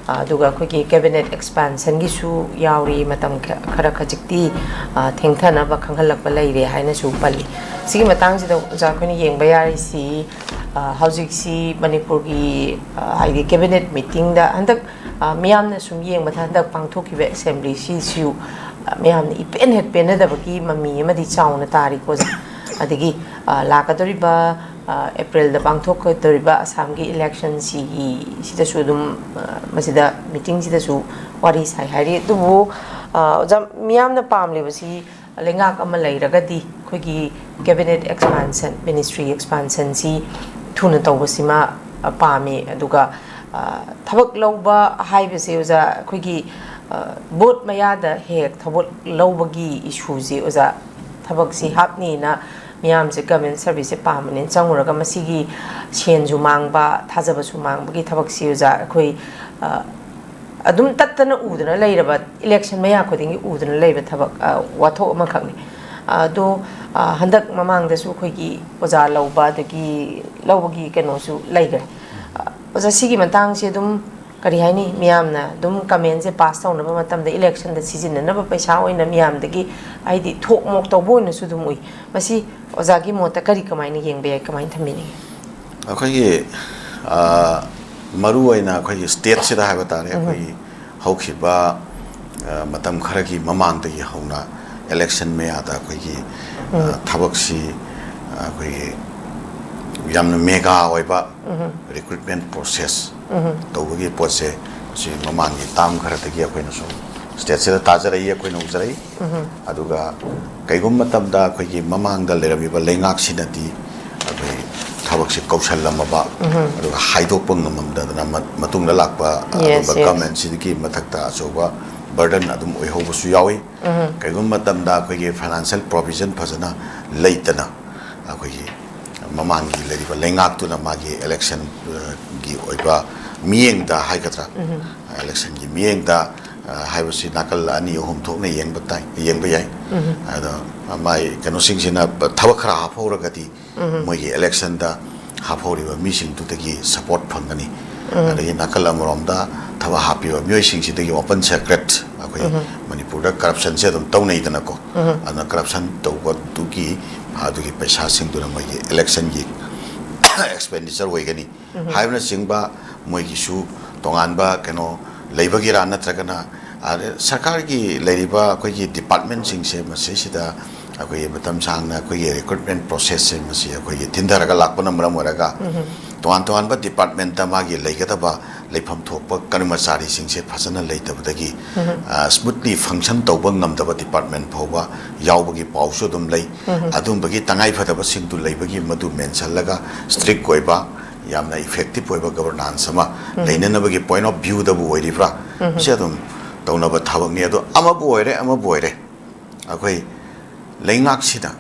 ꯑ, ꯑꯗꯨꯒ ꯑꯩꯈꯣꯏꯒꯤ cabinet expansionꯒꯤꯁꯨ ꯌꯥꯎꯔꯤ, ꯃꯇꯝ ꯈ-, ꯈꯔ ꯈꯖꯤꯛꯇꯤ, ꯑ, ꯊꯦꯡꯊꯅꯕ ꯈꯪꯍꯜꯂꯛꯄ ꯂꯩꯔꯦ ꯍꯥꯏꯅꯁꯨ ꯄꯜꯂꯤ꯫ ꯁꯤꯒꯤ ꯃꯇꯥꯡꯁꯤꯗ ꯑꯣꯖꯥ ꯑꯩꯈꯣꯏꯅ ꯌꯦꯡꯕ ꯌꯥꯔꯤꯁꯤ, ꯑ, ꯍꯧꯖꯤꯛꯁꯤ ꯃꯅꯤꯄꯨꯔꯒꯤ, ꯑ, ꯍꯥꯏꯗꯤ cabinet meetingꯗ ꯍꯟꯗꯛ, ꯑ, ꯃꯤꯌꯥꯝꯅ ꯁꯨꯝ ꯌꯦꯡꯕꯗ ꯍꯟꯗꯛ ꯄꯥꯡꯊꯣꯛꯈꯤꯕ assemblyꯁꯤꯁꯨ, ꯑ, ꯃꯤꯌꯥꯝꯅ ꯏꯄꯦꯟ ꯍꯦꯛ ꯄꯦꯟꯅꯗꯕꯒꯤ ꯃꯃꯤ ꯑꯃꯗꯤ ꯆꯥꯎꯅ ꯇꯥꯔꯤꯀꯣ ꯑꯣꯖꯥ꯫ ꯑꯗꯒꯤ, ꯑ, ꯂꯥꯛꯀꯗꯧꯔꯤꯕ, ꯑ, Aprilꯗ ꯄꯥꯡꯊꯣꯛꯀꯗꯧꯔꯤꯕ ꯑꯁꯥꯝꯒꯤ electionꯁꯤꯒꯤ, ꯁꯤꯗꯁꯨ ꯑꯗꯨꯝ, ꯑ, ꯃꯁꯤꯗ meetingꯁꯤꯗꯁꯨ ꯋꯥꯔꯤ ꯁꯥꯏ ꯍꯥꯏꯔꯤ꯫ ꯑꯗꯨꯕꯨ, ꯑ, ꯑꯣꯖꯥ, ꯃꯤꯌꯥꯝꯅ ꯄꯥꯝꯂꯤꯕꯁꯤ ꯂꯩꯉꯥꯛ ꯑꯃ ꯂꯩꯔꯒꯗꯤ ꯑꯩꯈꯣꯏꯒꯤ cabinet expansion, ministry expansionꯁꯤ ꯊꯨꯅ ꯇꯧꯕꯁꯤꯃ, ꯑ, ꯄꯥꯝꯃꯤ꯫ ꯑꯗꯨꯒ, ꯑ, ꯊꯕꯛ ꯂꯧꯕ ꯍꯥꯏꯕꯁꯦ ꯑꯣꯖꯥ, ꯑꯩꯈꯣꯏꯒꯤ, ꯑ, vote ꯃꯌꯥꯗ ꯍꯦꯛ ꯍꯦꯛ ꯊꯕꯛ ꯂꯧꯕꯒꯤ issueꯁꯦ ꯑꯣꯖꯥ, ꯊꯕꯛꯁꯤ ꯍꯥꯞꯅꯤꯅ ꯃꯤꯌꯥꯝꯁꯦ government serviceꯁꯦ ꯄꯥꯝꯕꯅꯤꯅ ꯆꯪꯉꯨꯔꯒ ꯃꯁꯤꯒꯤ ꯁꯦꯟꯁꯨ ꯃꯥꯡꯕ, ꯊꯥꯖꯕꯁꯨ ꯃꯥꯡꯕꯒꯤ ꯊꯕꯛꯁꯤ ꯑꯣꯖꯥ, ꯑꯩꯈꯣꯏ, ꯑ, ꯑꯗꯨꯝ ꯇꯠꯇꯅ ꯎꯗꯅ ꯂꯩꯔꯕ, election ꯃꯌꯥ ꯈꯨꯗꯤꯡꯒꯤ ꯎꯗꯅ ꯂꯩꯕ ꯊꯕꯛ, ꯑ, ꯋꯥꯊꯣꯛ ꯑꯃꯈꯛꯅꯤ꯫ ꯑꯗꯣ, ꯑ, ꯍꯟꯗꯛ ꯃꯃꯥꯡꯗꯁꯨ ꯑꯩꯈꯣꯏꯒꯤ ꯑꯣꯖꯥ ꯂꯧꯕ, ꯑꯗꯒꯤ ꯂꯧꯕꯒꯤ ꯀꯩꯅꯣꯁꯨ ꯂꯩꯈ꯭ꯔꯦ꯫ ꯑ, ꯑꯣꯖꯥ, ꯁꯤꯒꯤ ꯃꯇꯥꯡꯁꯦ ꯑꯗꯨꯝ ꯀꯔꯤ ꯍꯥꯏꯅꯤ, ꯃꯤꯌꯥꯝꯅ ꯑꯗꯨꯝ comment ꯁꯦ pass ꯇꯧꯅꯕ ꯃꯇꯝꯗ election ꯗ ꯁꯤꯖꯤꯟꯅꯅꯕ ꯄꯩꯁꯥ ꯑꯣꯏꯅ ꯃꯤꯌꯥꯝꯗꯒꯤ ꯍꯥꯏꯗꯤ ꯊꯣꯛ ꯃꯣꯛ ꯇꯧꯕ ꯑꯣꯏꯅꯁꯨ ꯑꯗꯨꯝ ꯎꯏ꯫ ꯃꯁꯤ ꯑꯣꯖꯥꯒꯤ ꯃꯣꯠꯇ ꯀꯔꯤ, ꯀꯃꯥꯏꯅ ꯌꯦꯡꯕ ꯌꯥꯏ, ꯀꯃꯥꯏꯅ ꯊꯝꯕꯤꯅꯤꯡꯉꯤ? ꯑꯩꯈꯣꯏꯒꯤ, ꯑ, ꯃꯔꯨ ꯑꯣꯏꯅ ꯑꯩꯈꯣꯏꯒꯤ state ꯁꯤꯗ ꯍꯥꯏꯕ ꯇꯥꯔꯦ, ꯑꯩꯈꯣꯏꯒꯤ ꯍꯧꯈꯤꯕ, ꯑ, ꯃꯇꯝ ꯈꯔꯒꯤ ꯃꯃꯥꯡꯗꯒꯤ ꯍꯧꯅ election ꯃꯌꯥꯗ ꯑꯩꯈꯣꯏꯒꯤ, ꯑ, ꯊꯕꯛꯁꯤ, ꯑ, ꯑꯩꯈꯣꯏꯒꯤ ꯌꯥꯝꯅ mega ꯑꯣꯏꯕ recruitment process ꯇꯧꯕꯒꯤ ꯄꯣꯠꯁꯦ, ꯁꯤ ꯃꯃꯥꯡꯒꯤ term ꯈꯔꯗꯒꯤ ꯑꯩꯈꯣꯏꯅ ꯁꯨꯝ state ꯁꯤꯗ ꯇꯥꯖꯔꯛꯏ, ꯑꯩꯈꯣꯏꯅ ꯎꯖꯔꯛꯏ꯫ ꯑꯗꯨꯒ ꯀꯩꯒꯨꯝꯕ ꯃꯇꯝꯗ ꯑꯩꯈꯣꯏꯒꯤ ꯃꯃꯥꯡꯗ ꯂꯩꯔꯝꯃꯤꯕ ꯂꯩꯉꯥꯛꯁꯤꯅꯗꯤ ꯑꯩꯈꯣꯏ ꯊꯕꯛꯁꯦ ꯀꯧꯁꯜꯂꯝꯃꯕ, ꯑꯗꯨꯒ ꯍꯥꯏꯗꯣꯛꯄ ꯉꯝꯃꯝꯗꯗꯅ ꯃ-, ꯃꯇꯨꯡꯗ ꯂꯥꯛꯄ Yes, ꯑꯗꯨꯒꯨꯝꯕ yes. Government ꯁꯤꯒꯤ ꯃꯊꯛꯇ ꯑꯆꯧꯕ burden ꯑꯗꯨꯝ ꯑꯣꯏꯍꯧꯕꯁꯨ ꯌꯥꯎꯏ꯫ ꯀꯩꯒꯨꯝꯕ ꯃꯇꯝꯗ ꯑꯩꯈꯣꯏꯒꯤ financial provision ꯐꯖꯅ ꯂꯩꯇꯅ ꯑꯩꯈꯣꯏꯒꯤ ꯃꯃꯥꯡꯒꯤ ꯂꯩꯔꯤꯕ ꯂꯩꯉꯥꯛꯇꯨꯅ ꯃꯥꯒꯤ election ꯒꯤ ꯑꯣꯏꯕ ꯃꯤꯠꯌꯦꯡꯗ ꯍꯥꯏꯒꯗ꯭ꯔꯥ, election ꯒꯤ ꯃꯤꯠꯌꯦꯡꯗ, ꯑ, ꯍꯥꯏꯕꯁꯤ ꯅꯥꯀꯜ ꯑꯅꯤ ꯑꯍꯨꯝ ꯊꯣꯛꯅ ꯌꯦꯡꯕ ꯇꯥꯏ, ꯌꯦꯡꯕ ꯌꯥꯏ꯫ ꯑꯗꯣ ꯃꯥꯏ ꯀꯩꯅꯣꯁꯤꯡꯁꯤꯅ ꯊꯕꯛ ꯈꯔ ꯍꯥꯞꯍꯧꯔꯒꯗꯤ ꯃꯣꯏꯒꯤ election ꯗ ꯍꯥꯞꯍꯧꯔꯤꯕ ꯃꯤꯁꯤꯡꯗꯨꯗꯒꯤ support ꯐꯪꯒꯅꯤ꯫ ꯑꯗꯒꯤ ꯅꯥꯀꯜ ꯑꯃꯔꯣꯝꯗ ꯊꯕꯛ ꯍꯥꯞꯄꯤꯕ ꯃꯤꯑꯣꯏꯁꯤꯡꯁꯤꯗꯒꯤ open secret, ꯑꯩꯈꯣꯏ ꯃꯅꯤꯄꯨꯔꯗ corruption ꯁꯦ ꯑꯗꯨꯝ ꯇꯧꯅꯩꯗꯅꯀꯣ꯫ ꯑꯗꯨꯅ corruption ꯇꯧꯕꯗꯨꯒꯤ ꯑꯗꯨꯒꯤ ꯄꯩꯁꯥꯁꯤꯡꯗꯨꯅ ꯃꯣꯏꯒꯤ election ꯒꯤ expenditure ꯑꯣꯏꯒꯅꯤ ꯍꯥꯏꯕꯅꯆꯤꯡꯕ ꯃꯣꯏꯒꯤꯁꯨ ꯇꯣꯉꯥꯟꯕ ꯀꯩꯅꯣ ꯂꯩꯕꯒꯤꯔꯥ, ꯅꯠꯇ꯭ꯔꯒꯅ ꯑꯗ ꯁꯔꯀꯥꯔꯒꯤ ꯂꯩꯔꯤꯕ ꯑꯩꯈꯣꯏꯒꯤ department ꯁꯤꯡꯁꯦ ꯃꯁꯤꯁꯤꯗ ꯑꯩꯈꯣꯏꯒꯤ ꯃꯇꯝ ꯁꯥꯡꯅ ꯑꯩꯈꯣꯏꯒꯤ recruitment process ꯁꯦ ꯃꯁꯤ ꯑꯩꯈꯣꯏꯒꯤ ꯊꯤꯟꯊꯔꯒ ꯂꯥꯛꯄꯅ ꯃꯔꯝ ꯑꯣꯏꯔꯒ ꯇꯣꯉꯥꯟ ꯇꯣꯉꯥꯟꯕ department ꯇ ꯃꯥꯒꯤ ꯂꯩꯒꯗꯕ ꯂꯩꯐꯝ ꯊꯣꯛꯄ ꯀꯔꯃꯆꯥꯔꯤꯁꯤꯡꯁꯦ ꯐꯖꯅ ꯂꯩꯇꯕꯗꯒꯤ, ꯑ, smoothly function ꯇꯧꯕ ꯉꯝꯗꯕ department ꯐꯥꯎꯕ ꯌꯥꯎꯕꯒꯤ ꯄꯥꯎꯁꯨ ꯑꯗꯨꯝ ꯂꯩ꯫ ꯑꯗꯨꯝꯕꯒꯤ ꯇꯉꯥꯏꯐꯗꯕꯁꯤꯡꯗꯨ ꯂꯩꯕꯒꯤ ꯃꯗꯨ mention ꯂꯒ strict ꯑꯣꯏꯕ, ꯌꯥꯝꯅ effective ꯑꯣꯏꯕ governance ꯑꯃ ꯂꯩꯅꯅꯕꯒꯤ point of view ꯗꯕꯨ ꯑꯣꯏꯔꯤꯕ꯭ꯔꯥ? ꯁꯤ ꯑꯗꯨꯝ ꯇꯧꯅꯕ ꯊꯕꯛꯅꯤ꯫ ꯑꯗꯣ ꯑꯃꯕꯨ ꯑꯣꯏꯔꯦ, ꯑꯃꯕꯨ ꯑꯣꯏꯔꯦ, ꯑꯩꯈꯣꯏ ꯂꯩꯉꯥꯛꯁꯤꯗ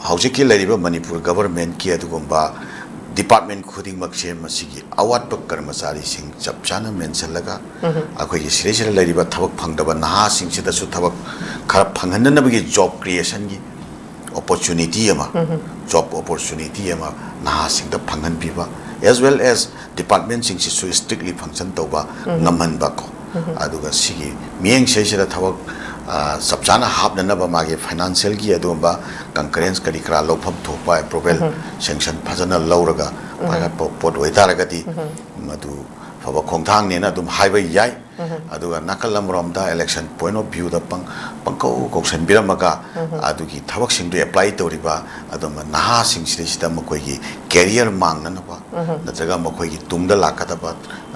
ꯍꯧꯖꯤꯛꯀꯤ ꯂꯩꯔꯤꯕ ꯃꯅꯤꯄꯨꯔ government ꯀꯤ ꯑꯗꯨꯒꯨꯝꯕ ꯗꯤꯄꯥꯔꯠꯃꯦꯟ ꯈꯨꯗꯤꯡꯃꯛꯁꯦ ꯃꯁꯤꯒꯤ ꯑꯋꯥꯠꯄ ꯀꯔꯃꯆꯥꯔꯤꯁꯤꯡ ꯆꯞ ꯆꯥꯅ ꯃꯦꯟꯁꯤꯜꯂꯒ, ꯑꯩꯈꯣꯏꯒꯤ ꯁꯤꯗꯩꯁꯤꯗ ꯂꯩꯔꯤꯕ ꯊꯕꯛ ꯐꯪꯗꯕ ꯅꯍꯥꯁꯤꯡꯁꯤꯗꯁꯨ ꯊꯕꯛ ꯈꯔ ꯐꯪꯍꯟꯅꯅꯕꯒꯤ ꯖꯣꯕ ꯀ꯭ꯔꯤꯌꯦꯁꯟꯒꯤ ꯑꯣꯄꯣꯔꯆꯨꯅꯤꯇꯤ ꯑꯃ, ꯖꯣꯕ ꯑꯣꯄꯣꯔꯆꯨꯅꯤꯇꯤ ꯑꯃ ꯅꯍꯥꯁꯤꯡꯗ ꯐꯪꯍꯟꯕꯤꯕ, as well as ꯗꯤꯄꯥꯔꯠꯃꯦꯟꯁꯤꯡꯁꯤꯁꯨ ꯁ꯭ꯇ꯭ꯔꯤꯛꯂꯤ ꯐꯪꯁꯟ ꯇꯧꯕ ꯉꯝꯍꯟꯕ ꯀꯣ꯫ ꯑꯗꯨꯒ ꯁꯤꯒꯤ ꯃꯤꯠꯌꯦꯡꯁꯤꯗꯩꯁꯤꯗ ꯊꯕꯛ, ꯑ, ꯆꯞ ꯆꯥꯅ ꯍꯥꯞꯅꯅꯕ ꯃꯥꯒꯤ ꯐꯥꯏꯅꯥꯟꯁꯤꯌꯦꯜꯒꯤ ꯑꯗꯨꯒꯨꯝꯕ ꯀꯟꯀꯔꯦꯟꯁ ꯀꯔꯤ ꯀꯔꯥ ꯂꯧꯐꯝ ꯊꯣꯛꯄ ꯑꯦꯄ꯭ꯔꯨꯚꯦꯜ, ꯁꯦꯡꯁꯟ ꯐꯖꯅ ꯂꯧꯔꯒ ꯄꯥꯏꯈꯠꯄ ꯄꯣꯠ ꯑꯣꯏꯇꯥꯔꯒꯗꯤ ꯃꯗꯨ ꯐꯕ ꯈꯣꯡꯊꯥꯡꯅꯦꯅ ꯑꯗꯨꯝ ꯍꯥꯏꯕ ꯌꯥꯏ꯫ ꯑꯗꯨꯒ ꯅꯥꯀꯜ ꯑꯃꯔꯣꯝꯗ election point of viewꯗ ꯄꯪ-, ꯄꯪꯀꯧ ꯀꯧꯁꯟꯕꯤꯔꯝꯃꯒ ꯑꯗꯨꯒꯤ ꯊꯕꯛꯁꯤꯡꯗꯨ ꯑꯦꯄ꯭ꯂꯥꯏ ꯇꯧꯔꯤꯕ ꯑꯗꯨꯝꯕ ꯅꯍꯥꯁꯤꯡꯁꯤꯗꯩꯁꯤꯗ ꯃꯈꯣꯏꯒꯤ ꯀꯦꯔꯤꯌꯔ ꯃꯥꯡꯅꯅꯕ ꯅꯠꯇ꯭ꯔꯒ ꯃꯈꯣꯏꯒꯤ ꯇꯨꯡꯗ ꯂꯥꯛꯀꯗꯕ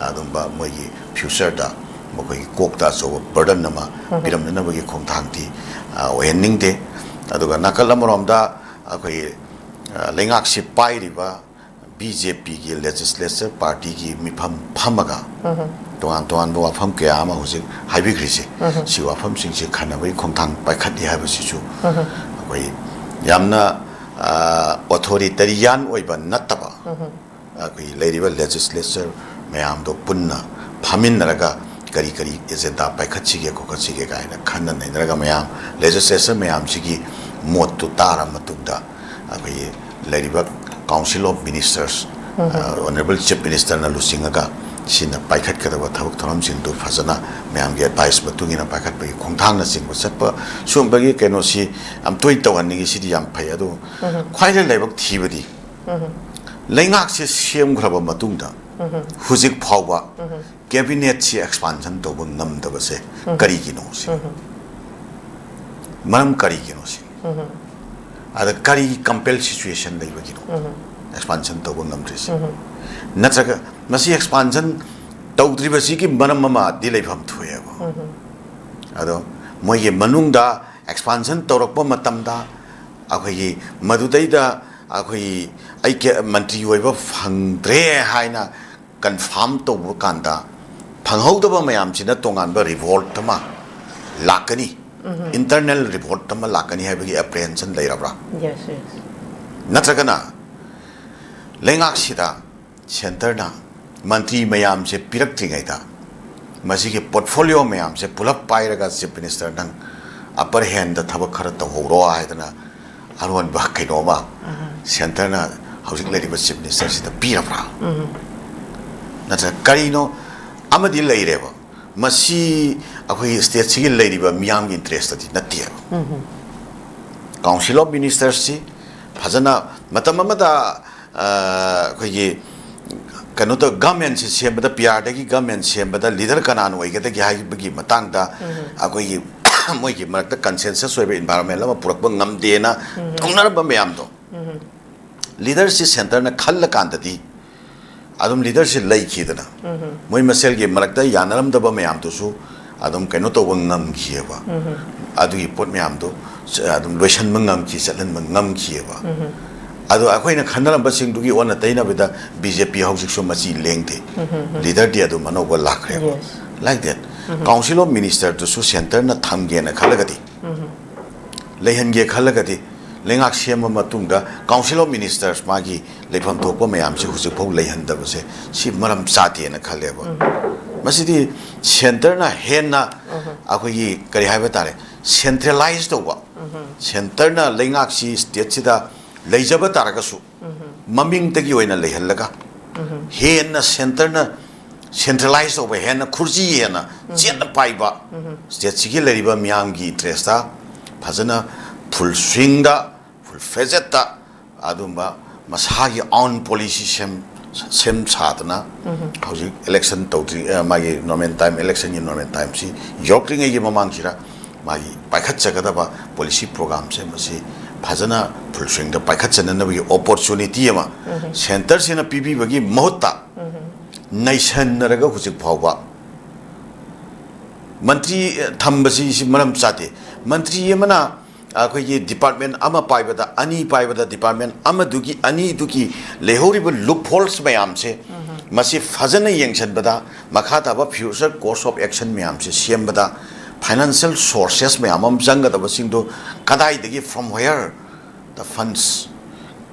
ꯑꯗꯨꯝꯕ ꯃꯣꯏꯒꯤ ꯐ꯭ꯌꯨꯆꯔꯗ ꯃꯈꯣꯏꯒꯤ ꯀꯣꯛꯇ ꯑꯆꯧꯕ ꯕꯔꯗꯟ ꯑꯃ ꯄꯤꯔꯝꯅꯅꯕꯒꯤ ꯈꯣꯡꯊꯥꯡꯗꯤ, ꯑ, ꯑꯣꯏꯍꯟꯅꯤꯡꯗꯦ꯫ ꯑꯗꯨꯒ ꯅꯥꯀꯜ ꯑꯃꯔꯣꯝꯗ ꯑꯩꯈꯣꯏꯒꯤ, ꯑ, ꯂꯩꯉꯥꯛꯁꯤ ꯄꯥꯏꯔꯤꯕ ꯕꯤ ꯖꯦ ꯄꯤꯒꯤ ꯂꯦꯖꯤꯁꯂꯦꯆꯔ ꯄꯥꯔꯇꯤꯒꯤ ꯃꯤꯐꯝ ꯐꯝꯃꯒ ꯇꯣꯉꯥꯟ ꯇꯣꯉꯥꯟꯕ ꯋꯥꯐꯝ ꯀꯌꯥ ꯑꯃ ꯍꯧꯖꯤꯛ ꯍꯥꯏꯕꯤꯈ꯭ꯔꯤꯁꯦ, ꯁꯤ ꯋꯥꯐꯝꯁꯤꯡꯁꯤ ꯈꯟꯅꯕꯒꯤ ꯈꯣꯡꯊꯥꯡ ꯄꯥꯏꯈꯠꯂꯤ ꯍꯥꯏꯕꯁꯤꯁꯨ ꯑꯩꯈꯣꯏ ꯌꯥꯝꯅ, ꯑ, ꯑꯣꯊꯣꯔꯤꯇꯔꯤꯌꯥꯟ ꯑꯣꯏꯕ ꯅꯠꯇꯕ, ꯑꯩꯈꯣꯏ ꯂꯩꯔꯤꯕ ꯂꯦꯖꯤꯁꯂꯦꯆꯔ ꯃꯌꯥꯝꯗꯣ ꯄꯨꯟꯅ ꯐꯝꯃꯤꯟꯅꯔꯒ ꯀꯔꯤ ꯀꯔꯤ ꯑꯦꯖꯦꯟꯗꯥ ꯄꯥꯏꯈꯠꯁꯤꯒꯦ ꯈꯣꯠꯀꯠꯁꯤꯒꯦ ꯀꯥꯏꯅ ꯈꯟꯅ ꯅꯩꯅꯔꯒ ꯃꯌꯥꯝ ꯂꯦꯖꯤꯁꯂꯦꯆꯔ ꯃꯌꯥꯝꯁꯤꯒꯤ ꯃꯣꯠꯇꯨ ꯇꯥꯔ ꯃꯇꯨꯡꯗ ꯑꯩꯈꯣꯏꯒꯤ ꯂꯩꯔꯤꯕ Council of Ministers, ꯑ, Honourable Chief Ministerꯅ ꯂꯨꯆꯤꯡꯉꯒ ꯁꯤꯅ ꯄꯥꯏꯈꯠꯀꯗꯕ ꯊꯕꯛ ꯊꯧꯔꯝꯁꯤꯡꯗꯨ ꯐꯖꯅ ꯃꯌꯥꯝꯒꯤ ꯑꯦꯗꯚꯥꯏꯁ ꯃꯇꯨꯡ ꯏꯟꯅ ꯄꯥꯏꯈꯠꯄꯒꯤ ꯈꯣꯡꯊꯥꯡꯅꯆꯤꯡꯕ ꯆꯠꯄ ꯁꯤꯒꯨꯝꯕꯒꯤ ꯀꯩꯅꯣꯁꯤ ꯌꯥꯝ ꯇꯣꯏꯅ ꯇꯧꯍꯟꯅꯤꯡꯉꯤ꯫ ꯁꯤꯗꯤ ꯌꯥꯝ ꯐꯩ꯫ ꯑꯗꯨ ꯈ꯭ꯋꯥꯏꯗꯒꯤ ꯂꯥꯏꯕꯛ ꯊꯤꯕꯗꯤ ꯂꯩꯉꯥꯛꯁꯦ ꯁꯦꯝꯈ꯭ꯔꯕ ꯃꯇꯨꯡꯗ ꯍꯧꯖꯤꯛ ꯐꯥꯎꯕ ꯀꯦꯕꯤꯅꯦꯠꯁꯤ ꯑꯦꯛꯁꯄꯥꯟꯁꯟ ꯇꯧꯕ ꯉꯝꯗꯕꯁꯦ ꯀꯔꯤꯒꯤꯅꯣ ꯁꯤꯅꯤ꯫ ꯃꯔꯝ ꯀꯔꯤꯒꯤꯅꯣ ꯁꯤꯅꯤ꯫ ꯑꯗ ꯀꯔꯤ ꯀꯝꯄꯦꯜ ꯁꯤꯆꯨꯋꯦꯁꯟ ꯂꯩꯕꯒꯤꯅꯣ ꯑꯦꯛꯁꯄꯥꯟꯁꯟ ꯇꯧꯕ ꯉꯝꯗ꯭ꯔꯤꯁꯦ? ꯅꯠꯇ꯭ꯔꯒ ꯃꯁꯤ ꯑꯦꯛꯁꯄꯥꯟꯁꯟ ꯇꯧꯗ꯭ꯔꯤꯕꯁꯤꯒꯤ ꯃꯔꯝ ꯑꯃꯗꯤ ꯂꯩꯐꯝ ꯊꯣꯛꯑꯦꯕ꯫ ꯑꯗꯣ ꯃꯣꯏꯒꯤ ꯃꯅꯨꯡꯗ ꯑꯦꯛꯁꯄꯥꯟꯁꯟ ꯇꯧꯔꯛꯄ ꯃꯇꯝꯗ ꯑꯩꯈꯣꯏꯒꯤ ꯃꯗꯨꯗꯩꯗ ꯑꯩꯈꯣꯏꯒꯤ ꯑꯩ ꯀꯦ-, ꯃꯟꯇ꯭ꯔꯤ ꯑꯣꯏꯕ ꯐꯪꯗ꯭ꯔꯦ ꯍꯥꯏꯅ ꯀꯟꯐꯥꯔꯝ ꯇꯧꯕ ꯀꯥꯟꯗ ꯐꯪꯍꯧꯗꯕ ꯃꯌꯥꯝꯁꯤꯅ ꯇꯣꯉꯥꯟꯕ ꯔꯤꯚꯣꯜꯠ ꯑꯃ ꯂꯥꯛꯀꯅꯤ, ꯏꯟꯇꯔꯅꯦꯜ ꯔꯤꯚꯣꯜꯠ ꯑꯃ ꯂꯥꯛꯀꯅꯤ ꯍꯥꯏꯕꯒꯤ ꯑꯦꯄ꯭ꯔꯤꯍꯦꯟꯁꯟ ꯂꯩꯔꯕ꯭ꯔꯥ? Yes, yes. ꯅꯠꯇ꯭ꯔꯒꯅ ꯂꯩꯉꯥꯛꯁꯤꯗ ꯁꯦꯟꯇꯔꯅ ꯃꯟꯇ꯭ꯔꯤ ꯃꯌꯥꯝꯁꯦ ꯄꯤꯔꯛꯇ꯭ꯔꯤꯉꯩꯗ ꯃꯁꯤꯒꯤ ꯄꯣꯔꯠꯐꯣꯂꯤꯑꯣ ꯃꯌꯥꯝꯁꯦ ꯄꯨꯂꯞ ꯄꯥꯏꯔꯒ ꯆꯤꯐ ꯃꯤꯅꯤꯁꯇꯔ ꯅꯪ ꯑꯄꯔ ꯍꯦꯟꯗ ꯊꯕꯛ ꯈꯔ ꯇꯧꯍꯧꯔꯣ ꯍꯥꯏꯗꯅ ꯑꯔꯣꯟꯕ ꯀꯩꯅꯣꯃ ꯁꯦꯟꯇꯔꯅ ꯍꯧꯖꯤꯛ ꯂꯩꯔꯤꯕ ꯆꯤꯐ ꯃꯤꯅꯤꯁꯇꯔꯁꯤꯗ ꯄꯤꯔꯕ꯭ꯔꯥ? ꯅꯠꯇ꯭ꯔꯒ ꯀꯔꯤꯅꯣ ꯑꯃꯗꯤ ꯂꯩꯔꯦꯕ, ꯃꯁꯤ ꯑꯩꯈꯣꯏꯒꯤ ꯁ꯭ꯇꯦꯠꯁꯤꯒꯤ ꯂꯩꯔꯤꯕ ꯃꯤꯌꯥꯝꯒꯤ ꯏꯟꯇꯔꯦꯁꯇꯗꯤ ꯅꯠꯇꯦꯕ꯫ ꯀꯥꯎꯟꯁꯤꯜ ꯑꯣꯐ ꯃꯤꯅꯤꯁꯇꯔꯁꯤ ꯐꯖꯅ ꯃꯇꯝ ꯑꯃꯗ ꯑꯩꯈꯣꯏꯒꯤ ꯀꯩꯅꯣ ꯇꯧ ꯒꯃꯦꯟꯁꯤ ꯁꯦꯝꯕꯗ, ꯄꯤ ꯑꯥꯔꯗꯒꯤ ꯒꯃꯦꯟ ꯁꯦꯝꯕꯗ ꯂꯤꯗꯔ ꯀꯅꯥꯅ ꯑꯣꯏꯒꯗꯒꯦ ꯍꯥꯏꯕꯒꯤ ꯃꯇꯥꯡꯗ ꯑꯩꯈꯣꯏꯒꯤ ꯃꯣꯏꯒꯤ ꯃꯔꯛꯇ ꯀꯟꯁꯦꯟꯁꯁ ꯑꯣꯏꯕ ꯏꯟꯚꯥꯏꯔꯣꯟꯃꯦꯟ ꯑꯃ ꯄꯨꯔꯛꯄ ꯉꯝꯗꯦꯅ ꯇꯧꯅꯔꯝꯕ ꯃꯌꯥꯝꯗꯣ, ꯂꯤꯗꯔꯁꯤ ꯁꯦꯟꯇꯔꯅ ꯈꯜꯂꯀꯥꯟꯗꯗꯤ ꯑꯗꯨꯝ ꯂꯤꯗꯔꯁꯤ ꯂꯩꯈꯤꯗꯅ, ꯃꯣꯏ ꯃꯁꯦꯜꯒꯤ ꯃꯔꯛꯇ ꯌꯥꯅꯔꯝꯗꯕ ꯃꯌꯥꯝꯗꯨꯁꯨ ꯑꯗꯨꯝ ꯀꯩꯅꯣ ꯇꯧꯕ ꯉꯝꯈꯤꯑꯕ꯫ ꯑꯗꯨꯒꯤ ꯄꯣꯠ ꯃꯌꯥꯝꯗꯣ ꯆ-, ꯑꯗꯨꯝ ꯂꯣꯏꯁꯤꯟꯕ ꯉꯝꯈꯤ, ꯆꯠꯍꯟꯕ ꯉꯝꯈꯤꯑꯕ꯫ ꯑꯗꯣ ꯑꯩꯈꯣꯏꯅ ꯈꯟꯅꯔꯝꯕꯁꯤꯡꯗꯨꯒꯤ ꯑꯣꯟꯅ ꯇꯩꯅꯕꯗ ꯕꯤ ꯖꯦ ꯄꯤ ꯍꯧꯖꯤꯛꯁꯨ ꯃꯆꯤ ꯂꯦꯡꯗꯦ꯫ ꯂꯤꯗꯔꯗꯤ ꯑꯗꯨꯝ ꯑꯅꯧꯕ ꯂꯥꯛꯈ꯭ꯔꯦꯕ꯫ Yes. Like that. Council of Minister ꯗꯨꯁꯨ ꯁꯦꯟꯇꯔꯅ ꯊꯝꯒꯦꯅ ꯈꯜꯂꯒꯗꯤ, ꯂꯩꯍꯟꯒꯦ ꯈꯜꯂꯒꯗꯤ, ꯂꯩꯉꯥꯛ ꯁꯦꯝꯃ ꯃꯇꯨꯡꯗ Council of Ministers ꯃꯥꯒꯤ ꯂꯩꯐꯝ ꯊꯣꯛꯄ ꯃꯌꯥꯝꯁꯦ ꯍꯧꯖꯤꯛꯐꯥꯎ ꯂꯩꯍꯟꯗꯕꯁꯦ ꯁꯤ ꯃꯔꯝ ꯆꯥꯗꯦꯅ ꯈꯜꯂꯦꯕ꯫ ꯃꯁꯤꯗꯤ ꯁꯦꯟꯇꯔꯅ ꯍꯦꯟꯅ ꯑꯩꯈꯣꯏꯒꯤ ꯀꯔꯤ ꯍꯥꯏꯕ ꯇꯥꯔꯦ, ꯁꯦꯟꯇ꯭ꯔꯦꯂꯥꯏꯁ ꯇꯧꯕ, ꯁꯦꯟꯇꯔꯅ ꯂꯩꯉꯥꯛꯁꯤ ꯁ꯭ꯇꯦꯠꯁꯤꯗ ꯂꯩꯖꯕ ꯇꯥꯔꯒꯁꯨ ꯃꯃꯤꯡꯇꯒꯤ ꯑꯣꯏꯅ ꯂꯩꯍꯜꯂꯒ ꯍꯦꯟꯅ ꯁꯦꯟꯇꯔꯅ ꯁꯦꯟꯇ꯭ꯔꯦꯂꯥꯏꯁ ꯇꯧꯕ, ꯍꯦꯟꯅ ꯈꯨꯔꯖꯤ ꯍꯦꯟꯅ ꯆꯦꯠꯅ ꯄꯥꯏꯕ, ꯁ꯭ꯇꯦꯠꯁꯤꯒꯤ ꯂꯩꯔꯤꯕ ꯃꯤꯌꯥꯝꯒꯤ ꯏꯟꯇꯔꯦꯁꯇ ꯐꯖꯅ ꯐꯨꯜ ꯁ꯭ꯋꯤꯡꯗ, ꯐꯨꯜ ꯐꯦꯖꯦꯠꯇ ꯑꯗꯨꯝꯕ ꯃꯁꯥꯒꯤ ꯑꯣꯟ ꯄꯣꯂꯤꯁꯤ ꯁꯦꯝ, ꯁꯦꯝ ꯁꯥꯗꯅ ꯍꯧꯖꯤꯛ ꯏꯂꯦꯛꯁꯟ ꯇꯧꯗ꯭ꯔꯤ, ꯑ, ꯃꯥꯒꯤ ꯅꯣꯔꯃꯦꯜ ꯇꯥꯏꯝ, ꯏꯂꯦꯛꯁꯟꯒꯤ ꯅꯣꯔꯃꯦꯜ ꯇꯥꯏꯝꯁꯤ ꯌꯧꯔꯛꯇ꯭ꯔꯤꯉꯩꯒꯤ ꯃꯃꯥꯡꯁꯤꯗ ꯃꯥꯒꯤ ꯄꯥꯏꯈꯠꯆꯒꯗꯕ ꯄꯣꯂꯤꯁꯤ ꯄ꯭ꯔꯣꯒ꯭ꯔꯥꯝꯁꯦ ꯃꯁꯤ ꯐꯖꯅ ꯐꯨꯜ ꯁ꯭ꯋꯤꯡꯗ ꯄꯥꯏꯈꯠꯆꯅꯅꯕꯒꯤ ꯑꯣꯄꯣꯔꯆꯨꯅꯤꯇꯤ ꯑꯃ ꯁꯦꯟꯇꯔꯁꯤꯅ ꯄꯤꯕꯤꯕꯒꯤ ꯃꯍꯨꯠꯇ ꯅꯩꯁꯟꯅꯔꯒ ꯍꯧꯖꯤꯛ ꯐꯥꯎꯕ ꯃꯟꯇ꯭ꯔꯤ ꯊꯝꯕꯁꯤ ꯁꯤ ꯃꯔꯝ ꯆꯥꯗꯦ꯫ ꯃꯟꯇ꯭ꯔꯤ ꯑꯃꯅ ꯑꯩꯈꯣꯏꯒꯤ ꯗꯤꯄꯥꯔꯠꯃꯦꯟ ꯑꯃ ꯄꯥꯏꯕꯗ, ꯑꯅꯤ ꯄꯥꯏꯕꯗ, ꯗꯤꯄꯥꯔꯠꯃꯦꯟ ꯑꯃꯗꯨꯒꯤ, ꯑꯅꯤꯗꯨꯒꯤ ꯂꯩꯍꯧꯔꯤꯕ ꯂꯨꯞ ꯍꯣꯜꯁ ꯃꯌꯥꯝꯁꯦ ꯃꯁꯤ ꯐꯖꯅ ꯌꯦꯡꯁꯤꯟꯕꯗ, ꯃꯈꯥ ꯇꯥꯕ future course of action ꯃꯌꯥꯝꯁꯦ ꯁꯦꯝꯕꯗ financial sources ꯃꯌꯥꯝ ꯑꯃ ꯆꯪꯒꯗꯕꯁꯤꯡꯗꯣ ꯀꯗꯥꯏꯗꯒꯤ, from where the funds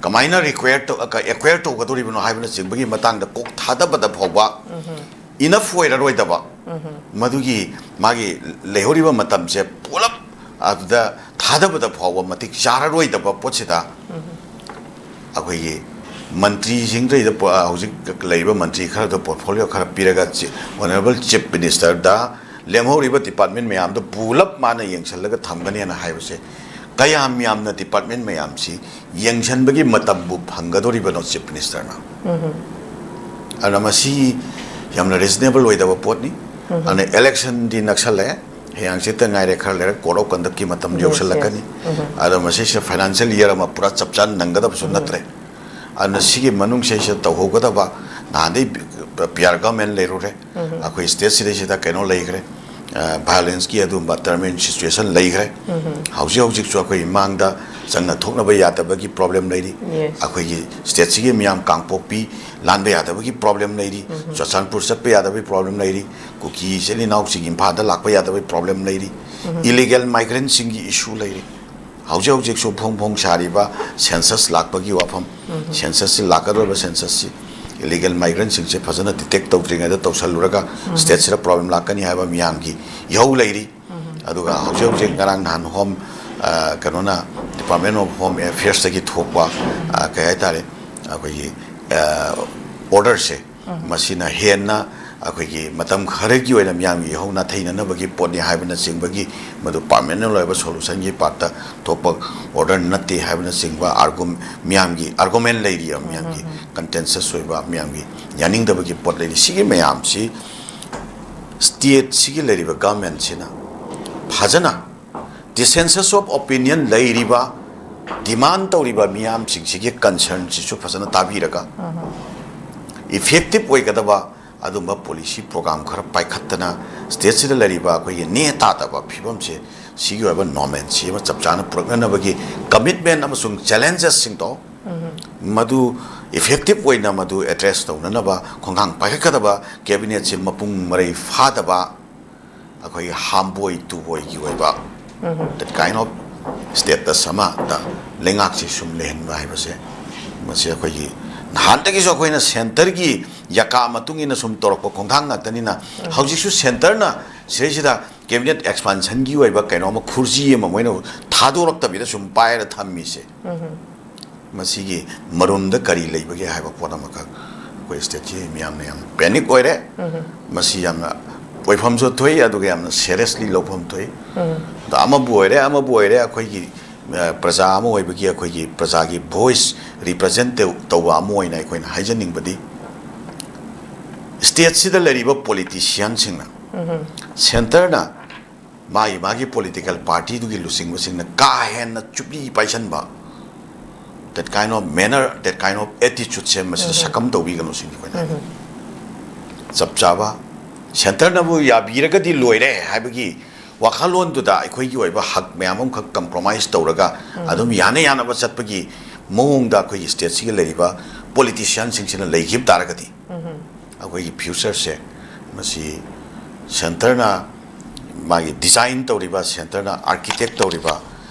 ꯀꯃꯥꯏꯅ ꯔꯤꯀ꯭ꯋꯦꯌꯔ ꯇꯧ ꯑꯦꯀ꯭ꯋꯦꯌꯔ ꯇꯧꯒꯗꯧꯔꯤꯕꯅꯣ ꯍꯥꯏꯕꯅꯆꯤꯡꯕꯒꯤ ꯃꯇꯥꯡꯗ ꯀꯣꯛ ꯊꯥꯗꯕꯗ ꯐꯥꯎꯕ ꯏꯅꯐ ꯑꯣꯏꯔꯔꯣꯏꯗꯕ, ꯃꯗꯨꯒꯤ ꯃꯥꯒꯤ ꯂꯩꯍꯧꯔꯤꯕ ꯃꯇꯝꯁꯦ ꯄꯨꯂꯞ ꯑꯗꯨꯗ ꯊꯥꯗꯕꯗ ꯐꯥꯎꯕ ꯃꯇꯤꯛ ꯆꯥꯔꯔꯣꯏꯗꯕ ꯄꯣꯠꯁꯤꯗ ꯑꯩꯈꯣꯏꯒꯤ ꯃꯟꯇ꯭ꯔꯤꯁꯤꯡꯗꯩꯗ ꯄꯣ- ꯍꯧꯖꯤꯛ ꯂꯩꯔꯤꯕ ꯃꯟꯇ꯭ꯔꯤ ꯈꯔꯗ ꯄꯣꯔꯠꯐꯣꯂꯤꯑꯣ ꯈꯔ ꯄꯤꯔꯒ ꯆꯤ- ꯑꯣꯅꯔꯦꯕꯜ ꯆꯤꯐ ꯃꯤꯅꯤꯁꯇꯔꯗ ꯂꯦꯝꯍꯧꯔꯤꯕ ꯗꯤꯄꯥꯔꯠꯃꯦꯟ ꯃꯌꯥꯝꯗꯣ ꯄꯨꯂꯞ ꯃꯥꯅ ꯌꯦꯡꯁꯤꯜꯂꯒ ꯊꯝꯒꯅꯦꯅ ꯍꯥꯏꯕꯁꯦ ꯀꯌꯥꯝ ꯌꯥꯝꯅ ꯗꯤꯄꯥꯔꯠꯃꯦꯟ ꯃꯌꯥꯝꯁꯤ ꯌꯦꯡꯁꯤꯟꯕꯒꯤ ꯃꯇꯝꯕꯨ ꯐꯪꯒꯗꯧꯔꯤꯕꯅꯣ ꯆꯤꯐ ꯃꯤꯅꯤꯁꯇꯔꯅ? ꯑꯗꯨꯅ ꯃꯁꯤ ꯌꯥꯝꯅ ꯔꯤꯖꯅꯦꯕꯜ ꯑꯣꯏꯗꯕ ꯄꯣꯠꯅꯤ꯫ ꯑꯗꯨꯅ ꯏꯂꯦꯛꯁꯟꯗꯤ ꯅꯛꯁꯜꯂꯛꯑꯦ, ꯍꯌꯦꯡ ꯍꯪꯆꯤꯠꯇ ꯉꯥꯏꯔꯦ, ꯈꯔ ꯂꯩꯔꯒ ꯀꯣꯗ ꯑꯣꯐ ꯀꯟꯗꯛꯀꯤ ꯃꯇꯝ ꯌꯧꯁꯜꯂꯛꯀꯅꯤ꯫ ꯑꯗꯣ ꯃꯁꯤꯁꯦ ꯐꯥꯏꯅꯥꯟꯁꯤꯌꯦꯜ ꯏꯌꯔ ꯑꯃ ꯄꯨꯔꯥ ꯆꯞ ꯆꯥꯅ ꯅꯪꯒꯗꯕꯁꯨ ꯅꯠꯇ꯭ꯔꯦ꯫ ꯑꯗꯨꯅ ꯁꯤꯒꯤ ꯃꯅꯨꯡꯁꯤꯗꯩꯁꯤꯗ ꯇꯧꯍꯧꯒꯗꯕ, ꯅꯍꯥꯟꯗꯩ ꯄꯤ ꯑꯥꯔ ꯒꯚꯔꯟꯃꯦꯟ ꯂꯩꯔꯨꯔꯦ, ꯑꯩꯈꯣꯏ ꯁ꯭ꯇꯦꯠ ꯁꯤꯗꯩꯁꯤꯗ ꯀꯩꯅꯣ ꯂꯩꯈ꯭ꯔꯦ, ꯚꯥꯏꯑꯣꯂꯦꯟꯁꯀꯤ ꯑꯗꯨꯒꯨꯝꯕ ꯇꯔꯝ ꯑꯦꯟ ꯁꯤꯆꯨꯋꯦꯁꯟ ꯂꯩꯈ꯭ꯔꯦ꯫ ꯍꯧꯖꯤꯛ ꯍꯧꯖꯤꯛꯁꯨ ꯑꯩꯈꯣꯏ ꯃꯥꯡꯗ ꯆꯪꯅ ꯊꯣꯛꯅꯕ ꯌꯥꯗꯕꯒꯤ ꯄ꯭ꯔꯣꯕ꯭ꯂꯦꯝ ꯂꯩꯔꯤ꯫ ꯑꯩꯈꯣꯏꯒꯤ ꯁ꯭ꯇꯦꯠꯁꯤꯒꯤ ꯃꯤꯌꯥꯝ ꯀꯥꯡꯄꯣꯛꯄꯤ ꯂꯥꯟꯕ ꯌꯥꯗꯕꯒꯤ ꯄ꯭ꯔꯣꯕ꯭ꯂꯦꯝ ꯂꯩꯔꯤ, ꯆꯨꯔꯆꯥꯟꯄꯨꯔ ꯆꯠꯄ ꯌꯥꯗꯕꯒꯤ ꯄ꯭ꯔꯣꯕ꯭ꯂꯦꯝ ꯂꯩꯔꯤ, ꯀꯨꯀꯤ ꯏꯆꯤꯜ ꯏꯅꯥꯎꯁꯤꯡ ꯏꯝꯐꯥꯜꯗ ꯂꯥꯛꯄ ꯌꯥꯗꯕꯒꯤ ꯄ꯭ꯔꯣꯕ꯭ꯂꯦꯝ ꯂꯩꯔꯤ, ꯏꯂꯤꯒꯦꯜ ꯃꯥꯏꯒ꯭ꯔꯦꯟꯁꯤꯡꯒꯤ ꯏꯁꯨ ꯂꯩꯔꯤ꯫ ꯍꯧꯖꯤꯛ ꯍꯧꯖꯤꯛꯁꯨ ꯐꯣꯡ ꯐꯣꯡ ꯁꯥꯔꯤꯕ ꯁꯦꯟꯁꯁ ꯂꯥꯛꯄꯒꯤ ꯋꯥꯐꯝ, ꯁꯦꯟꯁꯁꯁꯤ ꯂꯥꯛꯀꯗꯧꯔꯤꯕ ꯁꯦꯟꯁꯁꯁꯤ ꯏꯂꯤꯒꯦꯜ ꯃꯥꯏꯒ꯭ꯔꯦꯟꯁꯤꯡꯁꯦ ꯐꯖꯅ ꯗꯤꯇꯦꯛ ꯇꯧꯗ꯭ꯔꯤꯉꯩꯗ ꯇꯧꯁꯜꯂꯨꯔꯒ ꯁ꯭ꯇꯦꯠꯁꯤꯗ ꯄ꯭ꯔꯣꯕ꯭ꯂꯦꯝ ꯂꯥꯛꯀꯅꯤ ꯍꯥꯏꯕ ꯃꯤꯌꯥꯝꯒꯤ ꯏꯍꯧ ꯂꯩꯔꯤ꯫ ꯑꯗꯨꯒ ꯍꯧꯖꯤꯛ ꯍꯧꯖꯤꯛ ꯉꯔꯥꯡ ꯅꯍꯥꯟ ꯍꯣꯝ, ꯑ, ꯀꯩꯅꯣꯅ, ꯗꯤꯄꯥꯔꯠꯃꯦꯟ ꯑꯣꯐ ꯍꯣꯝ ꯑꯦꯐꯤꯌꯔꯁꯇꯒꯤ ꯊꯣꯛꯄ, ꯑ, ꯀꯩ ꯍꯥꯏꯇꯥꯔꯦ, ꯑꯩꯈꯣꯏꯒꯤ, ꯑ, ꯑꯣꯔꯗꯔꯁꯦ, ꯃꯁꯤꯅ ꯍꯦꯟꯅ ꯑꯩꯈꯣꯏꯒꯤ ꯃꯇꯝ ꯈꯔꯒꯤ ꯑꯣꯏꯅ ꯃꯤꯌꯥꯝꯒꯤ ꯏꯍꯧ ꯅꯥꯊꯩꯅꯅꯕꯒꯤ ꯄꯣꯠꯅꯤ ꯍꯥꯏꯕꯅꯆꯤꯡꯕꯒꯤ ꯃꯗꯨ ꯄꯥꯔꯃꯦꯅꯦꯟ ꯑꯣꯏꯕ ꯁꯣꯂꯨꯁꯟꯒꯤ ꯄꯥꯔꯠꯇ ꯊꯣꯛꯄ ꯑꯣꯔꯗꯔ ꯅꯠꯇꯦ ꯍꯥꯏꯕꯅꯆꯤꯡꯕ ꯑꯥꯔꯒꯨ-, ꯃꯤꯌꯥꯝꯒꯤ ꯑꯥꯔꯒꯨꯃꯦꯟ ꯂꯩꯔꯤ, ꯃꯤꯌꯥꯝꯒꯤ ꯀꯟꯇꯦꯟꯁꯁ ꯑꯣꯏꯕ, ꯃꯤꯌꯥꯝꯒꯤ ꯌꯥꯅꯤꯡꯗꯕꯒꯤ ꯄꯣꯠ ꯂꯩꯔꯤ꯫ ꯁꯤꯒꯤ ꯃꯌꯥꯝꯁꯤ ꯁ꯭ꯇꯦꯠꯁꯤꯒꯤ ꯂꯩꯔꯤꯕ ꯒꯚꯔꯟꯃꯦꯟꯁꯤꯅ ꯐꯖꯅ ꯗꯤꯁꯦꯟꯁꯁ ꯑꯣꯐ ꯑꯣꯄꯤꯅꯤꯌꯟ ꯂꯩꯔꯤꯕ, ꯗꯤꯃꯥꯟ ꯇꯧꯔꯤꯕ ꯃꯤꯌꯥꯝꯁꯤꯡꯁꯤꯒꯤ ꯀꯟꯁꯔꯟꯁꯤꯁꯨ ꯐꯖꯅ ꯇꯥꯕꯤꯔꯒ, ꯏꯐꯦꯛꯇꯤꯞ ꯑꯣꯏꯒꯗꯕ ꯑꯗꯨꯝꯕ ꯄꯣꯂꯤꯁꯤ ꯄ꯭ꯔꯣꯒ꯭ꯔꯥꯝ ꯈꯔ ꯄꯥꯏꯈꯠꯇꯅ ꯁ꯭ꯇꯦꯠꯁꯤꯗ ꯂꯩꯔꯤꯕ ꯑꯩꯈꯣꯏꯒꯤ ꯅꯦ ꯇꯥꯗꯕ ꯐꯤꯕꯝꯁꯦ, ꯁꯤꯒꯤ ꯑꯣꯏꯕ ꯅꯣꯔꯃꯦꯜꯁꯤ ꯑꯃ ꯆꯞ ꯆꯥꯅ ꯄꯨꯔꯛꯅꯅꯕꯒꯤ ꯀꯃꯤꯠꯃꯦꯟ ꯑꯃꯁꯨꯡ ꯆꯦꯂꯦꯟꯖꯦꯁꯁꯤꯡꯗꯣ ꯃꯗꯨ ꯏꯐꯦꯛꯇꯤꯞ ꯑꯣꯏꯅ ꯃꯗꯨ ꯑꯦꯗ꯭ꯔꯦꯁ ꯇꯧꯅꯅꯕ ꯈꯣꯡꯊꯥꯡ ꯄꯥꯏꯈꯠꯀꯗꯕ ꯀꯦꯕꯤꯅꯦꯠꯁꯤ ꯃꯄꯨꯡ ꯃꯔꯩ ꯐꯥꯗꯕ ꯑꯩꯈꯣꯏꯒꯤ ꯍꯥꯝꯕꯣꯏ ꯇꯨꯕꯣꯏꯒꯤ ꯑꯣꯏꯕ, that kind of status ꯑꯃꯗ ꯂꯩꯉꯥꯛꯁꯤ ꯁꯨꯝ ꯂꯩꯍꯟꯕ ꯍꯥꯏꯕꯁꯦ, ꯃꯁꯤ ꯑꯩꯈꯣꯏꯒꯤ ꯅꯍꯥꯟꯗꯒꯤꯁꯨ ꯑꯩꯈꯣꯏꯅ centreꯒꯤ ꯌꯥꯀꯥ ꯃꯇꯨꯡ ꯏꯟꯅ ꯁꯨꯝ ꯇꯧꯔꯛꯄ ꯈꯣꯡꯊꯥꯡ ꯉꯥꯛꯇꯅꯤꯅ, ꯍꯧꯖꯤꯛꯁꯨ centreꯅ ꯁꯤꯗꯩꯁꯤꯗ cabinet expansionꯒꯤ ꯑꯣꯏꯕ ꯀꯩꯅꯣꯝꯃ, ꯈꯨꯔꯖꯤ ꯑꯃ ꯃꯣꯏꯅ ꯊꯥꯗꯣꯔꯛꯇꯕꯤꯗ ꯁꯨꯝ ꯄꯥꯏꯔ ꯊꯝꯃꯤꯁꯦ, ꯃꯁꯤꯒꯤ ꯃꯔꯨꯝꯗ ꯀꯔꯤ ꯂꯩꯕꯒꯦ ꯍꯥꯏꯕ ꯄꯣꯠ ꯑꯃꯈꯛ ꯑꯩꯈꯣꯏ stateꯀꯤ ꯃꯤꯌꯥꯝꯅ ꯌꯥꯝ panic ꯑꯣꯏꯔꯦ꯫ ꯃꯁꯤ ꯌꯥꯝꯅ ꯑꯣꯏꯐꯝꯁꯨ ꯊꯣꯛꯏ, ꯑꯗꯨꯒ ꯌꯥꯝꯅ seriously ꯂꯧꯐꯝ ꯊꯣꯛꯏ꯫ ꯑꯗꯣ ꯑꯃꯕꯨ ꯑꯣꯏꯔꯦ, ꯑꯃꯕꯨ ꯑꯣꯏꯔꯦ, ꯑꯩꯈꯣꯏꯒꯤ, ꯑ, ꯄ꯭ꯔꯖꯥ ꯑꯃ ꯑꯣꯏꯕꯒꯤ, ꯑꯩꯈꯣꯏꯒꯤ ꯄ꯭ꯔꯖꯥꯒꯤ voice represent ꯇꯧ-, ꯇꯧꯕ ꯑꯃ ꯑꯣꯏꯅ ꯑꯩꯈꯣꯏꯅ ꯍꯥꯏꯖꯅꯤꯡꯕꯗꯤ, stateꯁꯤꯗ ꯂꯩꯔꯤꯕ politicianꯁꯤꯡꯅ, centreꯅ ꯃꯥꯒꯤ ꯃꯥꯒꯤ political partyꯗꯨꯒꯤ ꯂꯨꯆꯤꯡꯕꯁꯤꯡꯅ ꯀꯥ ꯍꯦꯟꯅ ꯆꯨꯞꯂꯤ ꯄꯥꯏꯁꯟꯕ, that kind of manner, that kind of attitudeꯁꯦ ꯃꯁꯤꯗ ꯁꯛꯀꯝ ꯇꯧꯕꯤꯒꯅꯨ ꯁꯤꯅꯤ ꯑꯩꯈꯣꯏꯅ ꯍꯥꯏꯅꯤꯡꯕ꯫ ꯆꯞ ꯆꯥꯕ centreꯅꯕꯨ ꯌꯥꯕꯤꯔꯒꯗꯤ ꯂꯣꯏꯔꯦ ꯍꯥꯏꯕꯒꯤ ꯋꯥꯈꯜꯂꯣꯟꯗꯨꯗ ꯑꯩꯈꯣꯏꯒꯤ ꯑꯣꯏꯕ ꯍꯛ ꯃꯌꯥꯝ ꯑꯃꯈꯛ compromise ꯇꯧꯔꯒ ꯑꯗꯨꯝ ꯌꯥꯅ ꯌꯥꯅꯕ ꯆꯠꯄꯒꯤ ꯃꯑꯣꯡꯗ ꯑꯩꯈꯣꯏꯒꯤ stateꯁꯤꯒ ꯂꯩꯔꯤꯕ politicianꯁꯤꯡꯁꯤꯅ ꯂꯩꯈꯤꯕ ꯇꯥꯔꯒꯗꯤ, ꯑꯩꯈꯣꯏꯒꯤ futureꯁꯦ ꯃꯁꯤ centreꯅ ꯃꯥꯒꯤ design ꯇꯧꯔꯤꯕ, centreꯅ architect ꯇꯧꯔꯤꯕ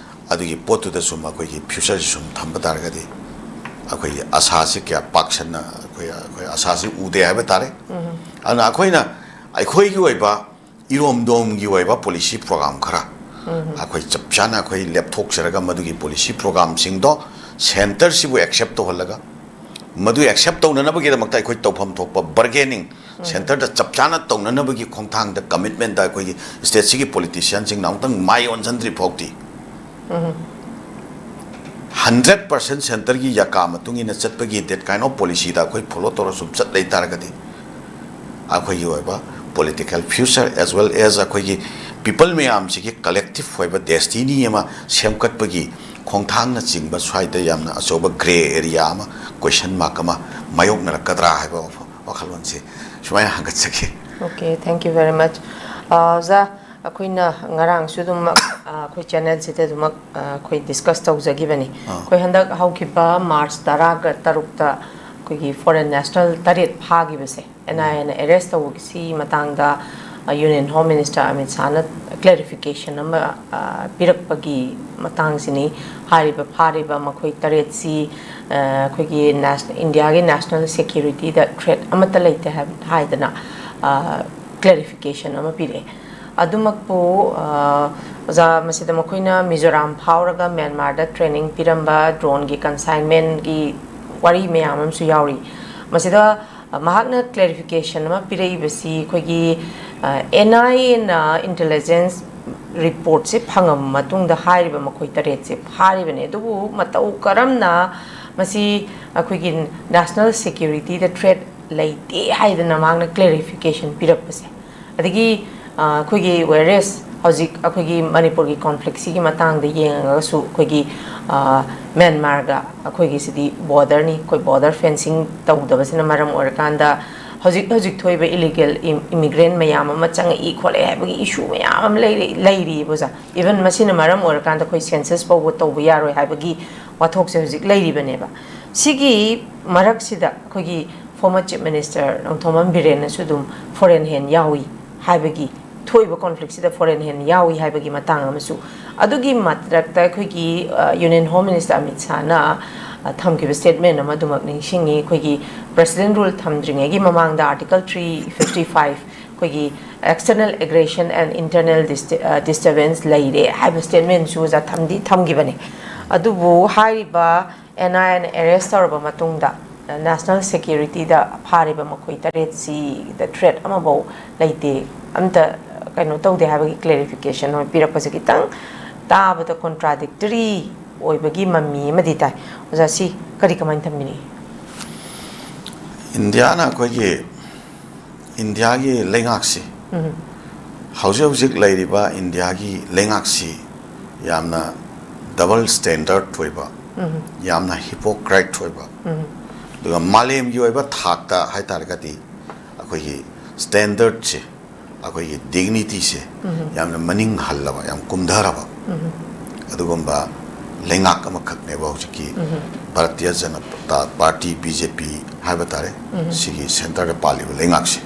ꯑꯗꯨꯒꯤ ꯄꯣꯠꯇꯨꯗ ꯁꯨꯝ ꯑꯩꯈꯣꯏꯒꯤ futureꯁꯤ ꯁꯨꯝ ꯊꯝꯕ ꯇꯥꯔꯒꯗꯤ, ꯑꯩꯈꯣꯏꯒꯤ ꯑꯁꯥꯁꯤ ꯀꯌꯥ ꯄꯥꯛꯁꯟꯅ ꯑꯩꯈꯣꯏ, ꯑꯩꯈꯣꯏ ꯑꯁꯥꯁꯤ ꯎꯗꯦ ꯍꯥꯏꯕ ꯇꯥꯔꯦ꯫ ꯑꯗꯨꯅ ꯑꯩꯈꯣꯏꯅ ꯑꯩꯈꯣꯏꯒꯤ ꯑꯣꯏꯕ ꯏꯔꯣꯝꯗꯣꯝꯒꯤ ꯑꯣꯏꯕ policy program ꯈꯔ ꯑꯩꯈꯣꯏ ꯆꯞ ꯆꯥꯅ ꯑꯩꯈꯣꯏ ꯂꯦꯞꯊꯣꯛꯆꯔꯒ, ꯃꯗꯨꯒꯤ policy programꯁꯤꯡꯗꯣ centreꯁꯤꯕꯨ accept ꯇꯧꯍꯜꯂꯒ, ꯃꯗꯨ accept ꯇꯧꯅꯅꯕꯒꯤꯗꯃꯛꯇ ꯑꯩꯈꯣꯏ ꯇꯧꯐꯝ ꯊꯣꯛꯄ bargaining centreꯗ ꯆꯞ ꯆꯥꯅ ꯇꯧꯅꯅꯕꯒꯤ ꯈꯣꯡꯊꯥꯡꯗ commitmentꯇ ꯑꯩꯈꯣꯏꯒꯤ stateꯁꯤꯒꯤ politicianꯁꯤꯡꯅ ꯑꯃꯨꯛꯇꯪ ꯃꯥꯏ ꯑꯣꯟꯁꯤꯟꯗ꯭ꯔꯤ ꯐꯥꯎꯗꯤ, hundred percent centreꯒꯤ ꯌꯥꯀꯥ ꯃꯇꯨꯡ ꯏꯟꯅ ꯆꯠꯄꯒꯤ that kind of policyꯗ ꯑꯩꯈꯣꯏ follow ꯇꯧꯔ ꯁꯨꯝ ꯆꯠ ꯂꯩ ꯇꯥꯔꯒꯗꯤ, ꯑꯩꯈꯣꯏꯒꯤ ꯑꯣꯏꯕ political future as well as ꯑꯩꯈꯣꯏꯒꯤ people ꯃꯌꯥꯝꯁꯤꯒꯤ collective ꯑꯣꯏꯕ destiny ꯑꯃ ꯁꯦꯝꯒꯠꯄꯒꯤ ꯈꯣꯡꯊꯥꯡꯅꯆꯤꯡꯕ ꯁ꯭ꯋꯥꯏꯗ ꯌꯥꯝꯅ ꯑꯆꯧꯕ grey area ꯑꯃ, question mark ꯑꯃ ꯃꯥꯌꯣꯛꯅꯔꯛꯀꯗ꯭ꯔꯥ ꯍꯥꯏꯕ ꯋꯥꯐꯝ, ꯋꯥꯈꯜꯂꯣꯟꯁꯦ ꯁꯨꯃꯥꯏꯅ ꯍꯪꯒꯠꯆꯒꯦ꯫ Okay, thank you very much. ꯑꯣꯖꯥ, ꯑꯩꯈꯣꯏꯅ ꯉꯔꯥꯡꯁꯨ ꯑꯗꯨꯝ ꯑꯩꯈꯣꯏ channelꯁꯤꯗ ꯑꯗꯨꯃꯛ ꯑꯩꯈꯣꯏ discuss ꯇꯧꯖꯈꯤꯕꯅꯤ꯫ ꯑꯩꯈꯣꯏ ꯍꯟꯗꯛ ꯍꯧꯈꯤꯕ March ꯇꯔꯥꯒ ꯇꯔꯨꯛꯇ ꯑꯩꯈꯣꯏꯒꯤ foreign national ꯇꯔꯦꯠ ꯐꯥꯈꯤꯕꯁꯦ, NIAꯅ arrest ꯇꯧꯕꯒꯤ ꯃꯇꯥꯡꯗ ꯌꯨꯅꯤꯌꯟ ꯍꯣꯝ ꯃꯤꯅꯤꯁꯇꯔ ꯑꯃꯤꯠ ꯁꯥꯍꯅ ꯀ꯭ꯂꯦꯔꯤꯐꯤꯀꯦꯁꯟ ꯑꯃ ꯑ, ꯄꯤꯔꯛꯄꯒꯤ ꯃꯇꯥꯡꯁꯤꯅꯤ꯫ ꯍꯥꯏꯔꯤꯕ ꯐꯥꯔꯤꯕ ꯃꯈꯣꯏ ꯇꯔꯦꯠꯁꯤ ꯑ, ꯑꯩꯈꯣꯏꯒꯤ ꯅꯦꯁ- ꯏꯟꯗꯤꯌꯥꯒꯤ ꯅꯦꯁꯅꯦꯜ ꯁꯦꯀ꯭ꯌꯨꯔꯤꯇꯤꯗ ꯊ꯭ꯔꯦꯠ ꯑꯃꯠꯇ ꯂꯩꯇꯦ ꯍꯥꯏꯕ- ꯍꯥꯏꯗꯅ ꯀ꯭ꯂꯦꯔꯤꯐꯤꯀꯦꯁꯟ ꯑꯃ ꯄꯤꯔꯛꯑꯦ꯫ ꯑꯗꯨꯃꯛꯄꯨ ꯑ, ꯑꯣꯖꯥ, ꯃꯁꯤꯗ ꯃꯈꯣꯏꯅ ꯃꯤꯖꯣꯔꯥꯝ ꯐꯥꯎꯔꯒ ꯃ꯭ꯌꯥꯟꯃꯥꯔꯗ ꯇ꯭ꯔꯦꯅꯤꯡ ꯄꯤꯔꯝꯕ ꯗ꯭ꯔꯣꯟꯒꯤ ꯀꯟꯁꯥꯏꯟꯃꯦꯟꯒꯤ ꯋꯥꯔꯤ ꯃꯌꯥꯝ ꯑꯃꯁꯨ ꯌꯥꯎꯔꯤ꯫ ꯃꯁꯤꯗ ꯑ, ꯃꯍꯥꯛꯅ ꯀ꯭ꯂꯦꯔꯤꯐꯤꯀꯦꯁꯟ ꯑꯃ ꯄꯤꯔꯛꯏꯕꯁꯤ ꯑꯩꯈꯣꯏꯒꯤ ꯑꯦꯟ ꯑꯥꯏ ꯑꯦꯅ ꯏꯟꯇꯦꯂꯤꯖꯦꯟꯁ ꯔꯤꯄꯣꯔꯠꯁꯦ ꯐꯪꯉꯕ ꯃꯇꯨꯡꯗ ꯍꯥꯏꯔꯤꯕ ꯃꯈꯣꯏ ꯇꯔꯦꯠꯁꯦ ꯐꯥꯔꯤꯕꯅꯦ꯫ ꯑꯗꯨꯕꯨ ꯃꯇꯧ ꯀꯔꯝꯅ ꯃꯁꯤ ꯑꯩꯈꯣꯏꯒꯤ ꯅꯦꯁꯅꯦꯜ ꯁꯦꯀ꯭ꯌꯨꯔꯤꯇꯤꯗ ꯊ꯭ꯔꯦꯠ ꯂꯩꯇꯦ ꯍꯥꯏꯗꯅ ꯃꯍꯥꯛꯅ ꯀ꯭ꯂꯦꯔꯤꯐꯤꯀꯦꯁꯟ ꯄꯤꯔꯛꯄꯁꯦ? ꯑꯗꯒꯤ ꯑ, ꯑꯩꯈꯣꯏꯒꯤ ꯋꯦꯔꯦꯁ ꯍꯧꯖꯤꯛ ꯑꯩꯈꯣꯏꯒꯤ ꯃꯅꯤꯄꯨꯔꯒꯤ ꯀꯣꯟꯐ꯭ꯂꯤꯛꯁꯤꯒꯤ ꯃꯇꯥꯡꯗ ꯌꯦꯡꯉꯒꯁꯨ ꯑꯩꯈꯣꯏꯒꯤ ꯑ, ꯃ꯭ꯌꯥꯟꯃꯥꯔꯒ ꯑꯩꯈꯣꯏꯒꯤꯁꯤꯗꯤ ꯕꯣꯔꯗꯔꯅꯤ꯫ ꯑꯩꯈꯣꯏ ꯕꯣꯔꯗꯔ ꯐꯦꯟꯁꯤꯡ ꯇꯧꯗꯕꯁꯤꯅ ꯃꯔꯝ ꯑꯣꯏꯔꯀꯥꯟꯗ ꯍꯧꯖꯤꯛ ꯍꯧꯖꯤꯛ ꯊꯣꯛꯏꯕ ꯏꯂꯤꯒꯦꯜ ꯏꯃꯤꯒ꯭ꯔꯦꯟ ꯃꯌꯥꯝ ꯑꯃ ꯆꯪꯉꯛꯏ ꯈꯣꯠꯂꯛꯏ ꯍꯥꯏꯕꯒꯤ ꯏꯁꯨ ꯃꯌꯥꯝ ꯑꯃ ꯂꯩꯔꯤ ꯂꯩꯔꯤꯕ ꯑꯣꯖꯥ꯫ ꯏꯚꯟ ꯃꯁꯤꯅ ꯃꯔꯝ ꯑꯣꯏꯔꯀꯥꯟꯗ ꯑꯩꯈꯣꯏ ꯁꯦꯟꯁꯁ ꯐꯥꯎꯕ ꯇꯧꯕ ꯌꯥꯔꯣꯏ ꯍꯥꯏꯕꯒꯤ ꯋꯥꯊꯣꯛꯁꯦ ꯍꯧꯖꯤꯛ ꯂꯩꯔꯤꯕꯅꯦꯕ꯫ ꯁꯤꯒꯤ ꯃꯔꯛꯁꯤꯗ ꯑꯩꯈꯣꯏꯒꯤ ꯐꯣꯔꯃꯔ ꯆꯤꯐ ꯃꯤꯅꯤꯁꯇꯔ ꯅꯣꯡꯊꯣꯝꯕꯝ ꯕꯤꯔꯦꯟꯅꯁꯨ ꯑꯗꯨꯝ ꯐꯣꯔꯦꯟ ꯍꯦꯟ ꯌꯥꯎꯏ ꯍꯥꯏꯕꯒꯤ, ꯊꯣꯛꯏꯕ ꯀꯣꯟꯐ꯭ꯂꯤꯛꯁꯤꯗ ꯐꯣꯔꯦꯟ ꯍꯦꯟ ꯌꯥꯎꯏ ꯍꯥꯏꯕꯒꯤ ꯃꯇꯥꯡ ꯑꯃꯁꯨ, ꯑꯗꯨꯒꯤ ꯃꯊꯛꯇ ꯑꯩꯈꯣꯏꯒꯤ ꯌꯨꯅꯤꯌꯟ ꯍꯣꯝ ꯃꯤꯅꯤꯁꯇꯔ ꯑꯃꯤꯠ ꯁꯥꯍꯅ ꯊꯝꯈꯤꯕ ꯁ꯭ꯇꯦꯠꯃꯦꯟ ꯑꯃ ꯑꯗꯨꯃꯛ ꯅꯤꯡꯁꯤꯡꯉꯤ꯫ ꯑꯩꯈꯣꯏꯒꯤ ꯄ꯭ꯔꯦꯁꯤꯗꯦꯟ ꯔꯨꯜ ꯊꯝꯗ꯭ꯔꯤꯉꯩꯒꯤ ꯃꯃꯥꯡꯗ ꯑꯥꯔꯇꯤꯀꯜ ꯊ꯭ꯔꯤ ꯐꯤꯐꯇꯤ ꯐꯥꯏꯚ, ꯑꯩꯈꯣꯏꯒꯤ external aggression and internal disturbance ꯂꯩꯔꯦ ꯍꯥꯏꯕ ꯁ꯭ꯇꯦꯠꯃꯦꯟꯁꯨ ꯑꯣꯖꯥ ꯊꯝꯗꯤ ꯊꯝꯈꯤꯕꯅꯦ꯫ ꯑꯗꯨꯕꯨ ꯍꯥꯏꯔꯤꯕ ꯑꯦꯟ ꯑꯥꯏ ꯑꯦꯅ ꯑꯦꯔꯦꯁ ꯇꯧꯔꯕ ꯃꯇꯨꯡꯗ ꯅꯦꯁꯅꯦꯜ ꯁꯦꯀ꯭ꯌꯨꯔꯤꯇꯤꯗ ꯐꯥꯔꯤꯕ ꯃꯈꯣꯏ ꯇꯔꯦꯠꯁꯤꯗ ꯊ꯭ꯔꯦꯠ ꯑꯃꯐꯧ ꯂꯩꯇꯦ, ꯑꯝꯇ ꯀꯩꯅꯣ ꯇꯧꯗꯦ ꯍꯥꯏꯕꯒꯤ ꯀ꯭ꯂꯦꯔꯤꯐꯤꯀꯦꯁꯟ ꯑꯃ ꯄꯤꯔꯛꯄꯁꯦ ꯈꯤꯇꯪ ꯇꯥꯕꯗ ꯀꯣꯟꯇ꯭ꯔꯥꯗꯤꯛꯇꯔꯤ ꯑꯣꯏꯕꯒꯤ ꯃꯃꯤ ꯑꯃꯗꯤ ꯇꯥꯏ꯫ ꯑꯣꯖꯥ, ꯁꯤ ꯀꯔꯤ, ꯀꯃꯥꯏꯅ ꯊꯝꯕꯤꯅꯤꯡꯉꯤ? ꯏꯟꯗꯤꯌꯥꯅ ꯑꯩꯈꯣꯏꯒꯤ ꯏꯟꯗꯤꯌꯥꯒꯤ ꯂꯩꯉꯥꯛꯁꯤ ꯍꯧꯖꯤꯛ ꯍꯧꯖꯤꯛ ꯂꯩꯔꯤꯕ ꯏꯟꯗꯤꯌꯥꯒꯤ ꯂꯩꯉꯥꯛꯁꯤ ꯌꯥꯝꯅ ꯗꯕꯜ ꯁ꯭ꯇꯦꯟꯗꯔꯠ ꯑꯣꯏꯕ, ꯌꯥꯝꯅ ꯍꯤꯄꯣꯀ꯭ꯔꯥꯏꯠ ꯑꯣꯏꯕ, ꯑꯗꯨꯒ ꯃꯥꯂꯦꯝꯒꯤ ꯑꯣꯏꯕ ꯊꯥꯛꯇ ꯍꯥꯏ ꯇꯥꯔꯒꯗꯤ ꯑꯩꯈꯣꯏꯒꯤ ꯁ꯭ꯇꯦꯟꯗꯔꯠꯁꯦ, ꯑꯩꯈꯣꯏꯒꯤ ꯗꯤꯒꯅꯤꯇꯤꯁꯦ ꯌꯥꯝꯅ ꯃꯅꯤꯡ ꯍꯜꯂꯕ, ꯌꯥꯝ ꯀꯨꯝꯊꯔꯕ ꯑꯗꯨꯒꯨꯝꯕ ꯂꯩꯉꯥꯛ ꯑꯃꯈꯛꯅꯦꯕ ꯍꯧꯖꯤꯛꯀꯤ Bharatiya Janata party, B J ꯄꯤ ꯍꯥꯏꯕ ꯇꯥꯔꯦ, ꯁꯤꯒꯤ ꯁꯦꯟꯇꯔꯗ ꯄꯥꯜꯂꯤꯕ ꯂꯩꯉꯥꯛꯁꯦ꯫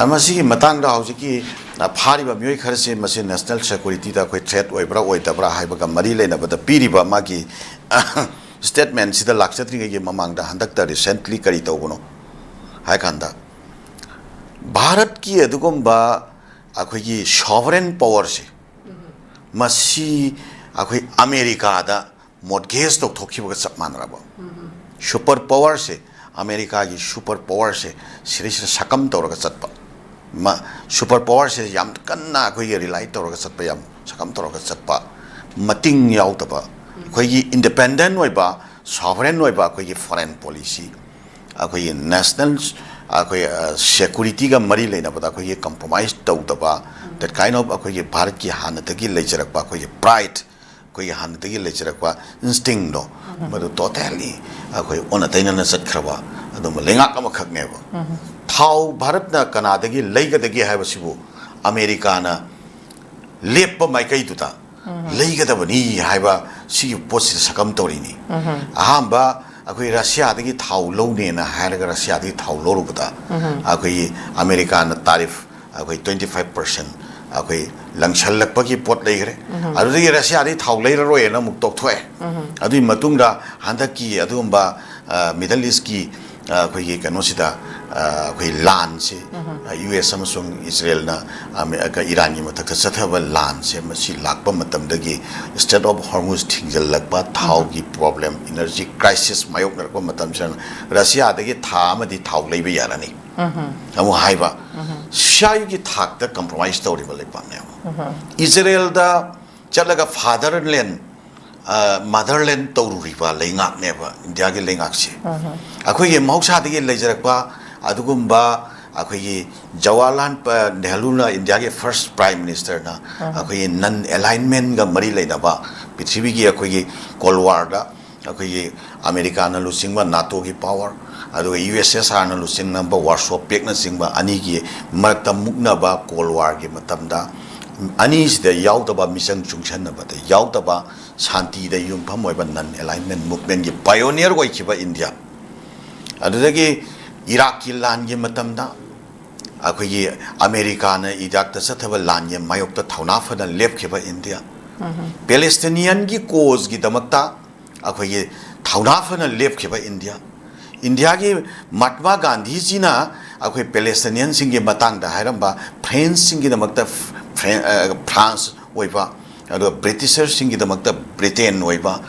ꯃꯁꯤꯒꯤ ꯃꯇꯥꯡꯗ ꯍꯧꯖꯤꯛꯀꯤ, ꯑ, ꯐꯥꯔꯤꯕ ꯃꯤꯑꯣꯏ ꯈꯔꯁꯤ ꯃꯁꯤ national security ꯗ ꯑꯩꯈꯣꯏ threat ꯑꯣꯏꯕ꯭ꯔꯥ ꯑꯣꯏꯗꯕ꯭ꯔꯥ ꯍꯥꯏꯕꯒ ꯃꯔꯤ ꯂꯩꯅꯕꯗ ꯄꯤꯔꯤꯕ ꯃꯥꯒꯤ statement ꯁꯤꯗ ꯂꯥꯛꯆꯗ꯭ꯔꯤꯉꯩꯒꯤ ꯃꯃꯥꯡꯗ ꯍꯟꯗꯛꯇ recently ꯀꯔꯤ ꯇꯧꯕꯅꯣ ꯍꯥꯏ ꯀꯥꯟꯗ, ꯚꯥꯔꯠꯀꯤ ꯑꯗꯨꯒꯨꯝꯕ ꯑꯩꯈꯣꯏꯒꯤ sovereign power ꯁꯦ, ꯃꯁꯤ ꯑꯩꯈꯣꯏ ꯑꯃꯦꯔꯤꯀꯥꯗ mortgage ꯇꯧꯊꯣꯛꯈꯤꯕꯒ ꯆꯞ ꯃꯥꯟꯅꯔꯕ꯫ Super power ꯁꯦ, ꯑꯃꯦꯔꯤꯀꯥꯒꯤ super power ꯁꯦ ꯁꯤꯗꯩꯁꯤꯗ ꯁꯛꯀꯝ ꯇꯧꯔꯒ ꯆꯠꯄ꯫ ꯃ-, super power ꯁꯦ ꯌꯥꯝ ꯀꯟꯅ ꯑꯩꯈꯣꯏꯒꯤ rely ꯇꯧꯔꯒ ꯆꯠꯄ, ꯌꯥꯝ ꯁꯛꯀꯝ ꯇꯧꯔꯒ ꯆꯠꯄ, ꯃꯇꯤꯡ ꯌꯥꯎꯗꯕ, ꯑꯩꯈꯣꯏꯒꯤ independent ꯑꯣꯏꯕ, sovereign ꯑꯣꯏꯕ ꯑꯩꯈꯣꯏꯒꯤ foreign policy, ꯑꯩꯈꯣꯏꯒꯤ national, ꯑꯩꯈꯣꯏ, ꯑ, security ꯒ ꯃꯔꯤ ꯂꯩꯅꯕꯗ ꯑꯩꯈꯣꯏꯒꯤ compromise ꯇꯧꯗꯕ, that kind of ꯑꯩꯈꯣꯏꯒꯤ ꯚꯥꯔꯠꯀꯤ ꯍꯥꯟꯅꯗꯒꯤ ꯂꯩꯖꯔꯛꯄ ꯑꯩꯈꯣꯏꯒꯤ pride, ꯑꯩꯈꯣꯏꯒꯤ ꯍꯥꯟꯅꯗꯒꯤ ꯂꯩꯖꯔꯛꯄ instinct ꯗꯣ, ꯃꯗꯨ totally ꯑꯩꯈꯣꯏ ꯑꯣꯟꯅ ꯇꯩꯅꯅ ꯆꯠꯈ꯭ꯔꯕ ꯑꯗꯨꯝꯕ ꯂꯩꯉꯥꯛ ꯑꯃꯈꯛꯅꯦꯕ꯫ ꯊꯥꯎ ꯚꯥꯔꯠꯅ ꯀꯅꯥꯗꯒꯤ ꯂꯩꯒꯗꯒꯦ ꯍꯥꯏꯕꯁꯤꯕꯨ ꯑꯃꯦꯔꯤꯀꯥꯅ ꯂꯦꯞꯄ ꯃꯥꯏꯀꯩꯗꯨꯗ ꯂꯩꯒꯗꯕꯅꯤ ꯍꯥꯏꯕ ꯁꯤꯒꯤ ꯄꯣꯠꯁꯤꯗ ꯁꯛꯀꯝ ꯇꯧꯔꯤꯅꯤ꯫ ꯑꯍꯥꯟꯕ ꯑꯩꯈꯣꯏ ꯔꯁꯤꯌꯥꯗꯒꯤ ꯊꯥꯎ ꯂꯧꯅꯦꯅ ꯍꯥꯏꯔꯒ ꯔꯁꯤꯌꯥꯗꯒꯤ ꯊꯥꯎ ꯂꯧꯔꯨꯕꯗ ꯑꯩꯈꯣꯏꯒꯤ ꯑꯃꯦꯔꯤꯀꯥꯅ tariff ꯑꯩꯈꯣꯏ twenty five percent ꯑꯩꯈꯣꯏ ꯂꯪꯁꯜꯂꯛꯄꯒꯤ ꯄꯣꯠ ꯂꯩꯈ꯭ꯔꯦ꯫ ꯑꯗꯨꯗꯒꯤ ꯔꯁꯤꯌꯥꯗꯒꯤ ꯊꯥꯎ ꯂꯩꯔꯔꯣꯏꯅ ꯑꯃꯨꯛ ꯇꯣꯛꯊꯣꯛꯑꯦ꯫ ꯑꯗꯨꯒꯤ ꯃꯇꯨꯡꯗ ꯍꯟꯗꯛꯀꯤ ꯑꯗꯨꯒꯨꯝꯕ, ꯑ, Middle East ꯀꯤ, ꯑ, ꯑꯩꯈꯣꯏꯒꯤ ꯀꯩꯅꯣꯁꯤꯗ, ꯑ, ꯑꯩꯈꯣꯏ ꯂꯥꯟꯁꯤ, ꯑ, ꯌꯨ ꯑꯦꯁ ꯑꯃꯁꯨꯡ ꯏꯖꯔꯦꯜꯅ ꯑꯃꯦ-, ꯏꯔꯥꯟꯒꯤ ꯃꯊꯛꯇ ꯆꯠꯊꯕ ꯂꯥꯟꯁꯦ, ꯃꯁꯤ ꯂꯥꯛꯄ ꯃꯇꯝꯗꯒꯤ Strait of Hormuz ꯊꯤꯡꯖꯤꯜꯂꯛꯄ, ꯊꯥꯎꯒꯤ problem, energy crisis ꯃꯥꯌꯣꯛꯅꯔꯛꯄ ꯃꯇꯝꯁꯤꯗ ꯔꯁꯤꯌꯥꯗꯒꯤ ꯊꯥ ꯑꯃꯗꯤ ꯊꯥꯎ ꯂꯩꯕ ꯌꯥꯔꯅꯤ ꯑꯃꯨꯛ ꯍꯥꯏꯕ, ꯁ꯭ꯋꯥꯏꯒꯤ ꯊꯥꯛꯇ compromise ꯇꯧꯔꯤꯕ ꯂꯩꯄꯥꯛꯅꯦꯕ꯫ ꯏꯖꯔꯦꯜꯗ ꯆꯠꯂꯒ fatherland, ꯑ, motherland ꯇꯧꯔꯨꯔꯤꯕ ꯂꯩꯉꯥꯛꯅꯦꯕ ꯏꯟꯗꯤꯌꯥꯒꯤ ꯂꯩꯉꯥꯛꯁꯦ꯫ ꯑꯩꯈꯣꯏꯒꯤ ꯃꯍꯧꯁꯥꯗꯒꯤ ꯂꯩꯖꯔꯛꯄ ꯑꯗꯨꯒꯨꯝꯕ ꯑꯩꯈꯣꯏꯒꯤ ꯖꯋꯥꯍꯔꯂꯥꯜ ꯄ-, ꯅꯦꯍꯔꯨꯅ ꯏꯟꯗꯤꯌꯥꯒꯤ first prime minister ꯅ ꯑꯩꯈꯣꯏꯒꯤ non alignment ꯒ ꯃꯔꯤ ꯂꯩꯅꯕ ꯄ꯭ꯔꯤꯊꯤꯕꯤꯒꯤ ꯑꯩꯈꯣꯏꯒꯤ Cold War ꯗ ꯑꯩꯈꯣꯏꯒꯤ ꯑꯃꯦꯔꯤꯀꯥꯅ ꯂꯨꯆꯤꯡꯕ ꯅꯥꯇꯣꯒꯤ power, ꯑꯗꯨꯒ ꯌꯨ ꯑꯦꯁ ꯑꯦꯁ ꯑꯥꯔꯅ ꯂꯨꯆꯤꯡꯅꯕ Warsaw Pact ꯅꯆꯤꯡꯕ ꯑꯅꯤꯒꯤ ꯃꯔꯛꯇ ꯃꯨꯛꯅꯕ Cold War ꯒꯤ ꯃꯇꯝꯗ ꯑꯅꯤꯁꯤꯗ ꯌꯥꯎꯗꯕ ꯃꯤꯆꯪ ꯆꯨꯡꯁꯟꯅꯕꯗ ꯌꯥꯎꯗꯕ ꯁꯥꯟꯇꯤꯗ ꯌꯨꯝꯐꯝ ꯑꯣꯏꯕ non alignment movement ꯀꯤ pioneer ꯑꯣꯏꯈꯤꯕ ꯏꯟꯗꯤꯌꯥ꯫ ꯑꯗꯨꯗꯒꯤ ꯏꯔꯥꯛꯀꯤ ꯂꯥꯟꯒꯤ ꯃꯇꯝꯗ ꯑꯩꯈꯣꯏꯒꯤ ꯑꯃꯦꯔꯤꯀꯥꯅ ꯏꯔꯥꯛꯇ ꯆꯠꯊꯕ ꯂꯥꯟꯒꯤ ꯃꯥꯌꯣꯛꯇ ꯊꯧꯅꯥ ꯐꯅ ꯂꯦꯞꯈꯤꯕ ꯏꯟꯗꯤꯌꯥ, ꯄꯦꯂꯦꯁꯇꯤꯅꯤꯌꯟꯒꯤ ꯀꯣꯖꯒꯤꯗꯃꯛꯇ ꯑꯩꯈꯣꯏꯒꯤ ꯊꯧꯅꯥ ꯐꯅ ꯂꯦꯞꯈꯤꯕ ꯏꯟꯗꯤꯌꯥ, ꯏꯟꯗꯤꯌꯥꯒꯤ ꯃꯍꯥꯠꯃꯥ ꯒꯥꯟꯙꯤꯖꯤꯅ ꯑꯩꯈꯣꯏ ꯄꯦꯂꯦꯁꯇꯤꯅꯤꯌꯟꯁꯤꯡꯒꯤ ꯃꯇꯥꯡꯗ ꯍꯥꯏꯔꯝꯕ, ꯐ꯭ꯔꯦꯟꯁꯁꯤꯡꯒꯤꯗꯃꯛꯇ ꯐ꯭ꯔꯦꯟ-, ꯑ, ꯐ꯭ꯔꯥꯟꯁ ꯑꯣꯏꯕ, ꯑꯗꯨꯒ ꯕ꯭ꯔꯤꯇꯤꯁꯔꯁꯤꯡꯒꯤꯗꯃꯛꯇ ꯕ꯭ꯔꯤꯇꯦꯟ ꯑꯣꯏꯕ,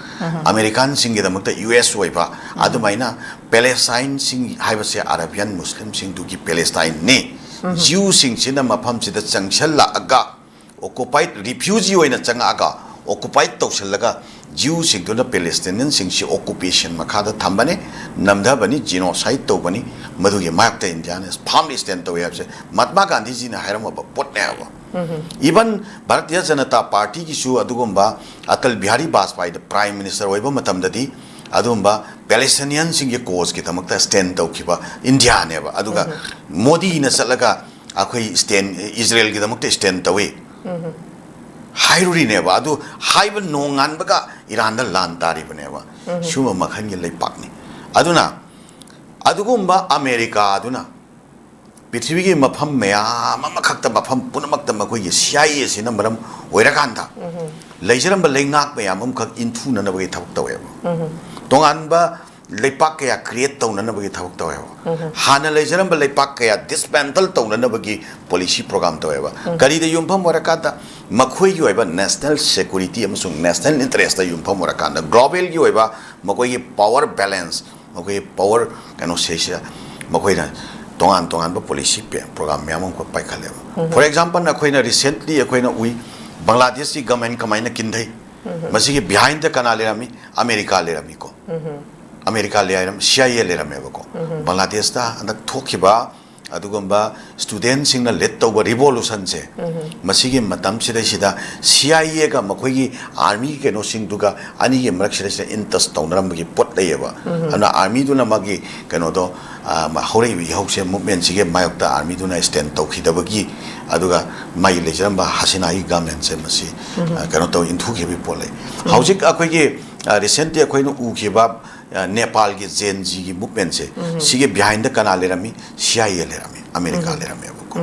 ꯑꯃꯦꯔꯤꯀꯥꯟꯁꯤꯡꯒꯤꯗꯃꯛꯇ ꯌꯨ ꯑꯦꯁ ꯑꯣꯏꯕ, ꯑꯗꯨꯃꯥꯏꯅ ꯄꯦꯂꯦꯁꯇꯥꯏꯟꯁꯤꯡ ꯍꯥꯏꯕꯁꯦ ꯑꯔꯥꯕꯤꯌꯥꯟ ꯃꯨꯁꯂꯤꯝꯁꯤꯡꯗꯨꯒꯤ ꯄꯦꯂꯦꯁꯇꯥꯏꯟꯅꯤ꯫ ꯖ꯭ꯌꯨꯁꯤꯡꯁꯤꯅ ꯃꯐꯝꯁꯤꯗ ꯆꯪꯁꯜꯂꯛꯑꯒ, ꯑꯣꯀꯨꯄꯥꯏꯠ ꯔꯤꯐ꯭ꯌꯨꯖꯤ ꯑꯣꯏꯅ ꯆꯪꯉꯛꯑꯒ, ꯑꯣꯀꯨꯄꯥꯏꯠ ꯇꯧꯁꯜꯂꯒ, ꯖ꯭ꯌꯨꯁꯤꯡꯗꯨꯅ ꯄꯦꯂꯦꯁꯇꯤꯅꯤꯌꯟꯁꯤꯡꯁꯤ ꯑꯣꯀꯨꯄꯦꯁꯟ ꯃꯈꯥꯗ ꯊꯝꯕꯅꯤ, ꯅꯝꯊꯕꯅꯤ, ꯖꯤꯅꯣꯁꯥꯏꯠ ꯇꯧꯕꯅꯤ꯫ ꯃꯗꯨꯒꯤ ꯃꯥꯌꯣꯛꯇ ꯏꯟꯗꯤꯌꯥꯅ ꯐꯥꯔꯝꯂꯤ ꯁ꯭ꯇꯦꯟ ꯇꯧꯏ ꯍꯥꯏꯕꯁꯦ ꯃꯍꯥꯠꯃꯥ ꯒꯥꯟꯙꯤꯖꯤꯅ ꯍꯥꯏꯔꯝꯃꯕ ꯄꯣꯠꯅꯦꯕ꯫ ꯏꯚꯟ ꯚꯥꯔꯇꯤꯌ ꯖꯅꯇꯥ ꯄꯥꯔꯇꯤꯒꯤꯁꯨ ꯑꯗꯨꯒꯨꯝꯕ, ꯑꯇꯜ ꯕꯤꯍꯥꯔꯤ ꯕꯥꯖꯄꯥꯏꯗ ꯄ꯭ꯔꯥꯏꯝ ꯃꯤꯅꯤꯁꯇꯔ ꯑꯣꯏꯕ ꯃꯇꯝꯗꯗꯤ ꯑꯗꯨꯒꯨꯝꯕ ꯄꯦꯂꯦꯁꯇꯤꯅꯤꯌꯟꯁꯤꯡꯒꯤ ꯀꯣꯖꯀꯤꯗꯃꯛꯇ ꯁ꯭ꯇꯦꯟ ꯇꯧꯈꯤꯕ ꯏꯟꯗꯤꯌꯥꯅꯦꯕ꯫ ꯑꯗꯨꯒ ꯃꯣꯗꯤꯅ ꯆꯠꯂꯒ ꯑꯩꯈꯣꯏ ꯁ꯭ꯇꯦꯟ, ꯏꯖꯔꯦꯜꯒꯤꯗꯃꯛꯇ ꯁ꯭ꯇꯦꯟ ꯇꯧꯏ ꯍꯥꯏꯔꯨꯔꯤꯅꯦꯕ꯫ ꯑꯗꯨ ꯍꯥꯏꯕ ꯅꯣꯡꯉꯥꯟꯕꯒ ꯏꯔꯥꯟꯗ ꯂꯥꯟ ꯇꯥꯔꯤꯕꯅꯦꯕ꯫ ꯁꯤꯒꯨꯝꯕ ꯃꯈꯜꯒꯤ ꯂꯩꯄꯥꯛꯅꯤ꯫ ꯑꯗꯨꯅ ꯑꯗꯨꯒꯨꯝꯕ ꯑꯃꯦꯔꯤꯀꯥ ꯑꯗꯨꯅ ꯄ꯭ꯔꯤꯊꯤꯕꯤꯒꯤ ꯃꯐꯝ ꯃꯌꯥꯝ ꯑꯃꯈꯛꯇ, ꯃꯐꯝ ꯄꯨꯝꯅꯃꯛꯇ ꯃꯈꯣꯏꯒꯤ ꯁꯤ ꯑꯥꯏ ꯑꯦ ꯑꯁꯤꯅ ꯃꯔꯝ ꯑꯣꯏꯔꯀꯥꯟꯗ ꯂꯩꯖꯔꯝꯕ ꯂꯩꯉꯥꯛ ꯃꯌꯥꯝ ꯑꯃꯈꯛ ꯏꯟꯊꯨꯅꯅꯕꯒꯤ ꯊꯕꯛ ꯇꯧꯋꯦꯕ꯫ ꯇꯣꯉꯥꯟꯕ ꯂꯩꯄꯥꯛ ꯀꯌꯥ ꯀ꯭ꯔꯤꯌꯦꯠ ꯇꯧꯅꯅꯕꯒꯤ ꯊꯕꯛ ꯇꯧꯋꯦꯕ꯫ ꯍꯥꯟꯅ ꯂꯩꯖꯔꯝꯕ ꯂꯩꯄꯥꯛ ꯀꯌꯥ ꯗꯤꯁꯃꯦꯟꯇꯜ ꯇꯧꯅꯅꯕꯒꯤ ꯄꯣꯂꯤꯁꯤ ꯄ꯭ꯔꯣꯒ꯭ꯔꯥꯝ ꯇꯧꯋꯦꯕ꯫ ꯀꯔꯤꯗ ꯌꯨꯝꯐꯝ ꯑꯣꯏꯔꯀꯥꯟꯗ? ꯃꯈꯣꯏꯒꯤ ꯑꯣꯏꯕ ꯅꯦꯁꯅꯦꯜ ꯁꯦꯀ꯭ꯌꯨꯔꯤꯇꯤ ꯑꯃꯁꯨꯡ ꯅꯦꯁꯅꯦꯜ ꯏꯟꯇꯔꯦꯁꯇ ꯌꯨꯝꯐꯝ ꯑꯣꯏꯔꯀꯥꯟꯗ, ꯒ꯭ꯂꯣꯕꯦꯜꯒꯤ ꯑꯣꯏꯕ ꯃꯈꯣꯏꯒꯤ ꯄꯥꯋꯔ ꯕꯦꯂꯦꯟꯁ, ꯃꯈꯣꯏꯒꯤ ꯄꯥꯋꯔ ꯀꯩꯅꯣꯁꯤꯗꯩꯁꯤꯗ ꯃꯈꯣꯏꯅ ꯇꯣꯉꯥꯟ ꯇꯣꯉꯥꯟꯕ ꯄꯣꯂꯤꯁꯤ ꯄ꯭ꯔꯣꯒ꯭ꯔꯥꯝ ꯃꯌꯥꯝ ꯑꯃꯈꯛ ꯄꯥꯏꯈꯠꯂꯦꯕ꯫ ꯐꯣꯔ ꯑꯦꯛꯖꯥꯝꯄꯜ, ꯑꯩꯈꯣꯏꯅ ꯔꯤꯁꯦꯟꯠꯂꯤ ꯑꯩꯈꯣꯏꯅ ꯎꯏ, ꯕꯪꯒ꯭ꯂꯥꯗꯦꯁꯀꯤ ꯒꯃꯦꯟ ꯀꯃꯥꯏꯅ ꯀꯤꯟꯊꯩ? ꯃꯁꯤꯒꯤ ꯕꯤꯍꯥꯏꯟꯗ ꯀꯅꯥ ꯂꯩꯔꯝꯃꯤ? ꯑꯃꯦꯔꯤꯀꯥ ꯂꯩꯔꯝꯃꯤꯀꯣ꯫ ꯑꯃꯦꯔꯤꯀꯥ ꯂꯩꯔꯝ, ꯁꯤ ꯑꯥꯏ ꯑꯦ ꯂꯩꯔꯝꯃꯦꯕꯀꯣ꯫ ꯕꯪꯒ꯭ꯂꯥꯗꯦꯁꯇ ꯍꯟꯗꯛ ꯊꯣꯛꯈꯤꯕ ꯑꯗꯨꯒꯨꯝꯕ ꯁ꯭ꯇꯨꯗꯦꯟꯁꯤꯡꯅ ꯂꯤꯗ ꯇꯧꯕ ꯔꯤꯚꯣꯂꯨꯁꯟꯁꯦ, ꯃꯁꯤꯒꯤ ꯃꯇꯝꯁꯤꯗꯩꯁꯤꯗ ꯁꯤ ꯑꯥꯏ ꯑꯦꯒ ꯃꯈꯣꯏꯒꯤ ꯑꯥꯔꯃꯤꯒꯤ ꯀꯩꯅꯣꯁꯤꯡꯗꯨꯒ ꯑꯅꯤꯒꯤ ꯃꯔꯛꯁꯤꯗꯩꯁꯤꯗ ꯏꯟꯇꯁ ꯇꯧꯅꯔꯝꯕꯒꯤ ꯄꯣꯠ ꯂꯩꯌꯦꯕ꯫ ꯑꯗꯨꯅ ꯑꯥꯔꯃꯤꯗꯨꯅ ꯃꯥꯒꯤ ꯀꯩꯅꯣꯗꯣ, ꯑ, ꯃ-, ꯍꯧꯔꯛꯏꯕ ꯏꯍꯧꯁꯦ, ꯃꯨꯞꯃꯦꯟꯁꯤꯒꯤ ꯃꯥꯌꯣꯛꯇ ꯑꯥꯔꯃꯤꯗꯨꯅ ꯁ꯭ꯇꯦꯟ ꯇꯧꯈꯤꯗꯕꯒꯤ, ꯑꯗꯨꯒ ꯃꯥꯒꯤ ꯂꯩꯖꯔꯝꯕ ꯍꯁꯤꯅꯥꯒꯤ ꯒꯃꯦꯟꯁꯦ ꯃꯁꯤ, ꯑ, ꯀꯩꯅꯣ ꯇꯧ, ꯏꯟꯊꯨꯈꯤꯕꯒꯤ ꯄꯣꯠ ꯂꯩ꯫ ꯍꯧꯖꯤꯛ ꯑꯩꯈꯣꯏꯒꯤ, ꯑ, ꯔꯤꯁꯦꯟꯠꯂꯤ ꯑꯩꯈꯣꯏꯅ ꯎꯈꯤꯕ ꯑ, ꯅꯦꯄꯥꯜꯒꯤ ꯖꯦꯟ ꯖꯤꯒꯤ ꯃꯨꯚꯃꯦꯟꯁꯦ, ꯁꯤꯒꯤ ꯕꯤꯍꯥꯏꯟꯗ ꯀꯅꯥ ꯂꯩꯔꯝꯃꯤ? ꯁꯤ ꯑꯥꯏ ꯑꯦ ꯂꯩꯔꯝꯃꯤ, ꯑꯃꯦꯔꯤꯀꯥ ꯂꯩꯔꯝꯃꯦꯕꯀꯣ꯫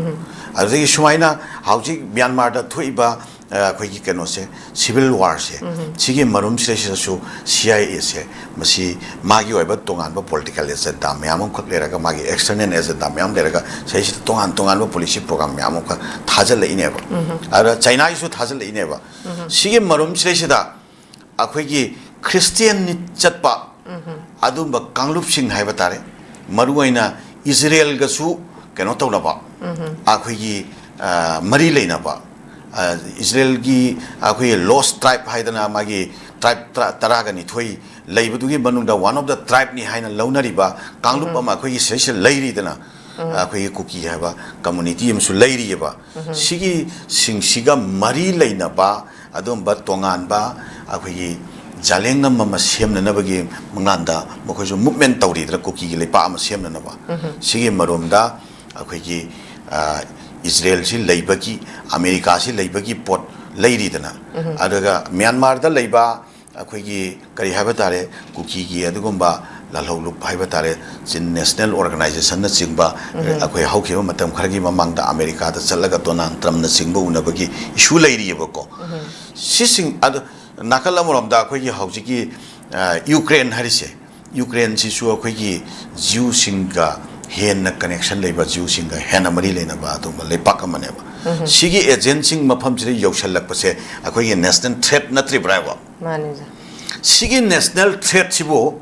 ꯑꯗꯨꯗꯒꯤ ꯁꯨꯃꯥꯏꯅ ꯍꯧꯖꯤꯛ ꯃ꯭ꯌꯥꯟꯃꯥꯔꯗ ꯊꯣꯛꯏꯕ, ꯑ, ꯑꯩꯈꯣꯏꯒꯤ ꯀꯩꯅꯣꯁꯦ, ꯁꯤꯚꯤꯜ ꯋꯥꯔꯁꯦ, ꯁꯤꯒꯤ ꯃꯔꯨꯝꯁꯤꯗꯩꯁꯤꯗꯁꯨ ꯁꯤ ꯑꯥꯏ ꯑꯦꯁꯦ ꯃꯁꯤ ꯃꯥꯒꯤ ꯑꯣꯏꯕ ꯇꯣꯉꯥꯟꯕ ꯄꯣꯂꯤꯇꯤꯀꯦꯜ ꯑꯦꯖꯦꯟꯗꯥ ꯃꯌꯥꯝ ꯑꯃꯈꯛ ꯂꯩꯔꯒ, ꯃꯥꯒꯤ ꯑꯦꯛꯁꯇꯔꯅꯦꯜ ꯑꯦꯖꯦꯟꯗꯥ ꯃꯌꯥꯝ ꯂꯩꯔꯒ, ꯁꯤꯗꯩꯁꯤꯗ ꯇꯣꯉꯥꯟ ꯇꯣꯉꯥꯟꯕ ꯄꯣꯂꯤꯁꯤ ꯄ꯭ꯔꯣꯒ꯭ꯔꯥꯝ ꯃꯌꯥꯝ ꯑꯃꯈꯛ ꯊꯥꯖꯤꯜꯂꯛꯏꯅꯦꯕ꯫ ꯑꯗ ꯆꯩꯅꯥꯒꯤꯁꯨ ꯊꯥꯖꯤꯜꯂꯛꯏꯅꯦꯕ꯫ ꯁꯤꯒꯤ ꯃꯔꯨꯝꯁꯤꯗꯩꯁꯤꯗ ꯑꯩꯈꯣꯏꯒꯤ ꯈ꯭ꯔꯤꯁꯇꯤꯌꯥꯟ ꯆꯠꯄ, ꯑꯗꯨꯝꯕ ꯀꯥꯡꯂꯨꯞꯁꯤꯡ ꯍꯥꯏꯕ ꯇꯥꯔꯦ, ꯃꯔꯨꯑꯣꯏꯅ ꯏꯖꯔꯦꯜꯒꯁꯨ ꯀꯩꯅꯣ ꯇꯧꯅꯕ, ꯑꯩꯈꯣꯏꯒꯤ, ꯑ, ꯃꯔꯤ ꯂꯩꯅꯕ, ꯑ, ꯏꯖꯔꯦꯜꯒꯤ ꯑꯩꯈꯣꯏꯒꯤ ꯂꯣꯁ ꯇ꯭ꯔꯥꯏꯕ ꯍꯥꯏꯗꯅ ꯃꯥꯒꯤ ꯇ꯭ꯔꯥꯏꯕ ꯇꯔꯥ-, ꯇꯔꯥꯒ ꯅꯤꯊꯣꯏ ꯂꯩꯕꯗꯨꯒꯤ ꯃꯅꯨꯡꯗ ꯋꯥꯟ ꯑꯣꯐ ꯗ ꯇ꯭ꯔꯥꯏꯕꯅꯤ ꯍꯥꯏꯅ ꯂꯧꯅꯔꯤꯕ ꯀꯥꯡꯂꯨꯞ ꯑꯃ ꯑꯩꯈꯣꯏꯒꯤ ꯁꯤꯗꯩꯁꯤꯗ ꯂꯩꯔꯤꯗꯅ, ꯑꯩꯈꯣꯏꯒꯤ ꯀꯨꯀꯤ ꯍꯥꯏꯕ ꯀꯝꯃꯨꯅꯤꯇꯤ ꯑꯃꯁꯨ ꯂꯩꯔꯤꯑꯕ꯫ ꯁꯤꯒꯤꯁꯤꯡꯁꯤꯒ ꯃꯔꯤ ꯂꯩꯅꯕ ꯑꯗꯨꯒꯨꯝꯕ ꯇꯣꯉꯥꯟꯕ ꯑꯩꯈꯣꯏꯒꯤ ꯖꯥꯂꯦꯡꯉꯝ ꯑꯃ ꯁꯦꯝꯅꯅꯕꯒꯤ ꯃꯪꯂꯥꯟꯗ ꯃꯈꯣꯏꯁꯨ ꯃꯨꯚꯃꯦꯟ ꯇꯧꯔꯤꯗꯅ, ꯀꯨꯀꯤꯒꯤ ꯂꯩꯄꯥꯛ ꯑꯃ ꯁꯦꯝꯅꯅꯕ꯫ ꯁꯤꯒꯤ ꯃꯔꯣꯝꯗ ꯑꯩꯈꯣꯏꯒꯤ, ꯑ, ꯏꯖꯔꯦꯜꯁꯤ ꯂꯩꯕꯒꯤ, ꯑꯃꯦꯔꯤꯀꯥꯁꯤ ꯂꯩꯕꯒꯤ ꯄꯣꯠ ꯂꯩꯔꯤꯗꯅ꯫ ꯑꯗꯨꯒ ꯃ꯭ꯌꯥꯟꯃꯥꯔꯗ ꯂꯩꯕ ꯑꯩꯈꯣꯏꯒꯤ ꯀꯔꯤ ꯍꯥꯏꯕ ꯇꯥꯔꯦ, ꯀꯨꯀꯤꯒꯤ ꯑꯗꯨꯒꯨꯝꯕ ꯂꯥꯜꯍꯧꯂꯨꯞ ꯍꯥꯏꯕ ꯇꯥꯔꯦ, ꯆꯤꯟ ꯅꯦꯁꯅꯦꯜ ꯑꯣꯔꯒꯅꯥꯏꯖꯦꯁꯟꯅꯆꯤꯡꯕ ꯑꯩꯈꯣꯏ ꯍꯧꯈꯤꯕ ꯃꯇꯝ ꯈꯔꯒꯤ ꯃꯃꯥꯡꯗ ꯑꯃꯦꯔꯤꯀꯥꯗ ꯆꯠꯂꯒ ꯗꯣꯅꯥꯜꯗ ꯇ꯭ꯔꯝꯞꯅꯆꯤꯡꯕ ꯎꯅꯕꯒꯤ ꯏꯁꯨ ꯂꯩꯔꯤꯑꯕꯀꯣ꯫ ꯁꯤꯁꯤꯡ ꯑꯗꯨ ꯅꯥꯀꯜ ꯑꯃꯔꯣꯝꯗ ꯑꯩꯈꯣꯏꯒꯤ ꯍꯧꯖꯤꯛꯀꯤ, ꯑ, ꯌꯨꯀ꯭ꯔꯦꯟ ꯍꯥꯏꯔꯤꯁꯦ, ꯌꯨꯀ꯭ꯔꯦꯟꯁꯤꯁꯨ ꯑꯩꯈꯣꯏꯒꯤ ꯖ꯭ꯌꯨꯁꯤꯡꯒ ꯍꯦꯟꯅ ꯀꯅꯦꯛꯁꯟ ꯂꯩꯕ, ꯖ꯭ꯌꯨꯁꯤꯡꯒ ꯍꯦꯟꯅ ꯃꯔꯤ ꯂꯩꯅꯕ ꯑꯗꯨꯒꯨꯝꯕ ꯂꯩꯄꯥꯛ ꯑꯃꯅꯦꯕ꯫ ꯁꯤꯒꯤ ꯑꯦꯖꯦꯟꯁꯤꯡ ꯃꯐꯝꯁꯤꯗ ꯌꯧꯁꯜꯂꯛꯄꯁꯦ ꯑꯩꯈꯣꯏꯒꯤ ꯅꯦꯁꯅꯦꯜ ꯊ꯭ꯔꯦꯠ ꯅꯠꯇ꯭ꯔꯤꯕ꯭ꯔꯥꯕ? ꯃꯥꯅꯤ, ꯁꯥꯔ꯫ ꯁꯤꯒꯤ ꯅꯦꯁꯅꯦꯜ ꯊ꯭ꯔꯦꯠꯁꯤꯕꯨ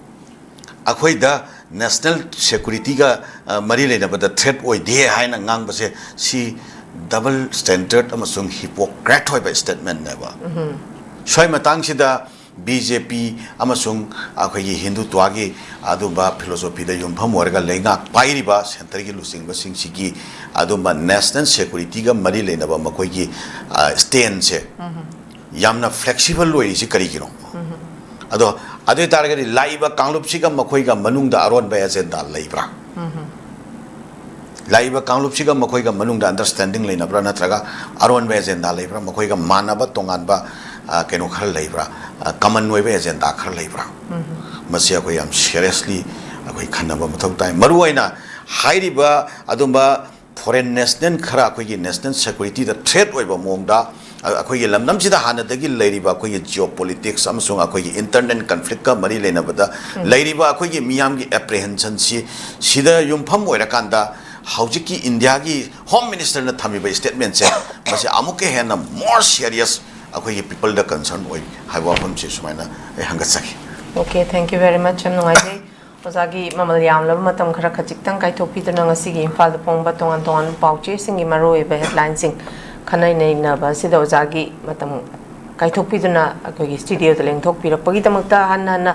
ꯑꯩꯈꯣꯏꯗ ꯅꯦꯁꯅꯦꯜ ꯁꯦꯀꯨꯔꯤꯇꯤꯒ, ꯑ, ꯃꯔꯤ ꯂꯩꯅꯕꯗ ꯊ꯭ꯔꯦꯠ ꯑꯣꯏꯗꯦ ꯍꯥꯏꯅ ꯉꯥꯡꯕꯁꯦ, ꯁꯤ ꯗꯕꯜ ꯁ꯭ꯇꯦꯟꯗꯔꯠ ꯑꯃꯁꯨꯡ ꯍꯤꯄꯣꯀ꯭ꯔꯦꯠ ꯑꯣꯏꯕ ꯁ꯭ꯇꯦꯠꯃꯦꯟꯅꯦꯕ꯫ ꯁ꯭ꯋꯥꯏ ꯃꯇꯥꯡꯁꯤꯗ ꯕꯤ ꯖꯦ ꯄꯤ ꯑꯃꯁꯨꯡ ꯑꯩꯈꯣꯏꯒꯤ ꯍꯤꯟꯗꯨꯇ꯭ꯋꯥꯒꯤ ꯑꯗꯨꯝꯕ ꯐꯤꯂꯣꯁꯣꯐꯤꯗ ꯌꯨꯝꯐꯝ ꯑꯣꯏꯔꯒ ꯂꯩꯉꯥꯛ ꯄꯥꯏꯔꯤꯕ ꯁꯦꯟꯇꯔꯒꯤ ꯂꯨꯆꯤꯡꯕꯁꯤꯡꯁꯤꯒꯤ ꯑꯗꯨꯝꯕ ꯅꯦꯁꯅꯦꯜ ꯁꯦꯀꯨꯔꯤꯇꯤꯒ ꯃꯔꯤ ꯂꯩꯅꯕ ꯃꯈꯣꯏꯒꯤ, ꯑ, ꯁ꯭ꯇꯦꯟꯁꯦ ꯌꯥꯝꯅ ꯐ꯭ꯂꯦꯛꯁꯤꯕꯜ ꯑꯣꯏꯔꯤꯁꯤ ꯀꯔꯤꯒꯤꯅꯣ? ꯑꯗꯣ ꯑꯗꯨ ꯑꯣꯏ ꯇꯥꯔꯒꯗꯤ ꯂꯥꯛꯏꯕ ꯀꯥꯡꯂꯨꯞꯁꯤꯒ ꯃꯈꯣꯏꯒ ꯃꯅꯨꯡꯗ ꯑꯔꯣꯟꯕ ꯑꯦꯖꯦꯟꯗꯥ ꯂꯩꯕ꯭ꯔꯥ? ꯂꯥꯛꯏꯕ ꯀꯥꯡꯂꯨꯞꯁꯤꯒ ꯃꯈꯣꯏꯒ ꯃꯅꯨꯡꯗ ꯑꯟꯗꯔꯁ꯭ꯇꯦꯟꯗꯤꯡ ꯂꯩꯅꯕ꯭ꯔꯥ, ꯅꯠꯇ꯭ꯔꯒ ꯑꯔꯣꯟꯕ ꯑꯦꯖꯦꯟꯗꯥ ꯂꯩꯕ꯭ꯔꯥ? ꯃꯈꯣꯏꯒ ꯃꯥꯟꯅꯕ ꯇꯣꯉꯥꯟꯕ, ꯑ, ꯀꯩꯅꯣ ꯈꯔ ꯂꯩꯕ꯭ꯔꯥ? ꯑ, ꯀꯃꯟ ꯑꯣꯏꯕ ꯑꯦꯖꯦꯟꯗꯥ ꯈꯔ ꯂꯩꯕ꯭ꯔꯥ? ꯃꯁꯤ ꯑꯩꯈꯣꯏ ꯌꯥꯝ ꯁꯤꯔꯤꯌꯁꯂꯤ ꯑꯩꯈꯣꯏ ꯈꯟꯅꯕ ꯃꯊꯧ ꯇꯥꯏ꯫ ꯃꯔꯨꯑꯣꯏꯅ ꯍꯥꯏꯔꯤꯕ ꯑꯗꯨꯝꯕ ꯐꯣꯔꯦꯟ ꯅꯦꯁꯅꯦꯜ ꯈꯔ ꯑꯩꯈꯣꯏꯒꯤ ꯅꯦꯁꯅꯦꯜ ꯁꯦꯀ꯭ꯌꯨꯔꯤꯇꯤꯗ ꯊ꯭ꯔꯦꯠ ꯑꯣꯏꯕ ꯃꯑꯣꯡꯗ ꯑ-, ꯑꯩꯈꯣꯏꯒꯤ ꯂꯝꯗꯝꯁꯤꯗ ꯍꯥꯟꯅꯗꯒꯤ ꯂꯩꯔꯤꯕ ꯑꯩꯈꯣꯏꯒꯤ ꯖꯤꯑꯣ ꯄꯣꯂꯤꯇꯤꯛꯁ ꯑꯃꯁꯨꯡ ꯑꯩꯈꯣꯏꯒꯤ ꯏꯟꯇꯔꯅꯦꯜ ꯀꯟꯐ꯭ꯂꯤꯛꯀ ꯃꯔꯤ ꯂꯩꯅꯕꯗ ꯂꯩꯔꯤꯕ ꯑꯩꯈꯣꯏꯒꯤ ꯃꯤꯌꯥꯝꯒꯤ ꯑꯦꯄ꯭ꯔꯤꯍꯦꯟꯁꯟꯁꯤ ꯁꯤꯗ ꯌꯨꯝꯐꯝ ꯑꯣꯏꯔꯀꯥꯟꯗ ꯍꯧꯖꯤꯛꯀꯤ ꯏꯟꯗꯤꯌꯥꯒꯤ ꯍꯣꯝ ꯃꯤꯅꯤꯁꯇꯔꯅ ꯊꯝꯃꯤꯕ ꯁ꯭ꯇꯦꯠꯃꯦꯟꯁꯦ ꯃꯁꯤ ꯑꯃꯨꯛꯀ ꯍꯦꯟꯅ ꯃꯣꯔ ꯁꯤꯔꯤꯌꯁ ꯑꯩꯈꯣꯏꯒꯤ ꯄꯤꯄꯜꯗ ꯀꯟꯁꯔꯟ ꯑꯣꯏ ꯍꯥꯏꯕ ꯋꯥꯐꯝꯁꯤ ꯁꯨꯃꯥꯏꯅ ꯑꯩ ꯍꯪꯒꯠꯆꯒꯦ꯫ Okay, thank you very much. ꯌꯥꯝ ꯅꯨꯡꯉꯥꯏꯖꯩ꯫ ꯑꯣꯖꯥꯒꯤ ꯃꯃꯜ ꯌꯥꯝꯂꯕ ꯃꯇꯝ ꯈꯔ ꯈꯖꯤꯛꯇꯪ ꯀꯥꯏꯊꯣꯛꯄꯤꯗꯨꯅ ꯉꯁꯤꯒꯤ ꯏꯝꯐꯥꯜꯗ ꯐꯣꯡꯕ ꯇꯣꯉꯥꯟ ꯇꯣꯉꯥꯟꯕ ꯄꯥꯎ ꯆꯦꯁꯤꯡꯒꯤ ꯃꯔꯨꯑꯣꯏꯕ ꯍꯦꯗꯂꯥꯏꯟꯁꯤꯡ ꯈꯟꯅ ꯅꯩꯅꯕ ꯑꯁꯤꯗ ꯑꯣꯖꯥꯒꯤ ꯃꯇꯝ ꯀꯥꯏꯊꯣꯛꯄꯤꯗꯨꯅ ꯑꯩꯈꯣꯏꯒꯤ ꯁ꯭ꯇꯨꯗꯤꯑꯣꯗ ꯂꯦꯡꯊꯣꯛꯄꯤꯔꯛꯄꯒꯤꯗꯃꯛꯇ ꯍꯟꯅ ꯍꯟꯅ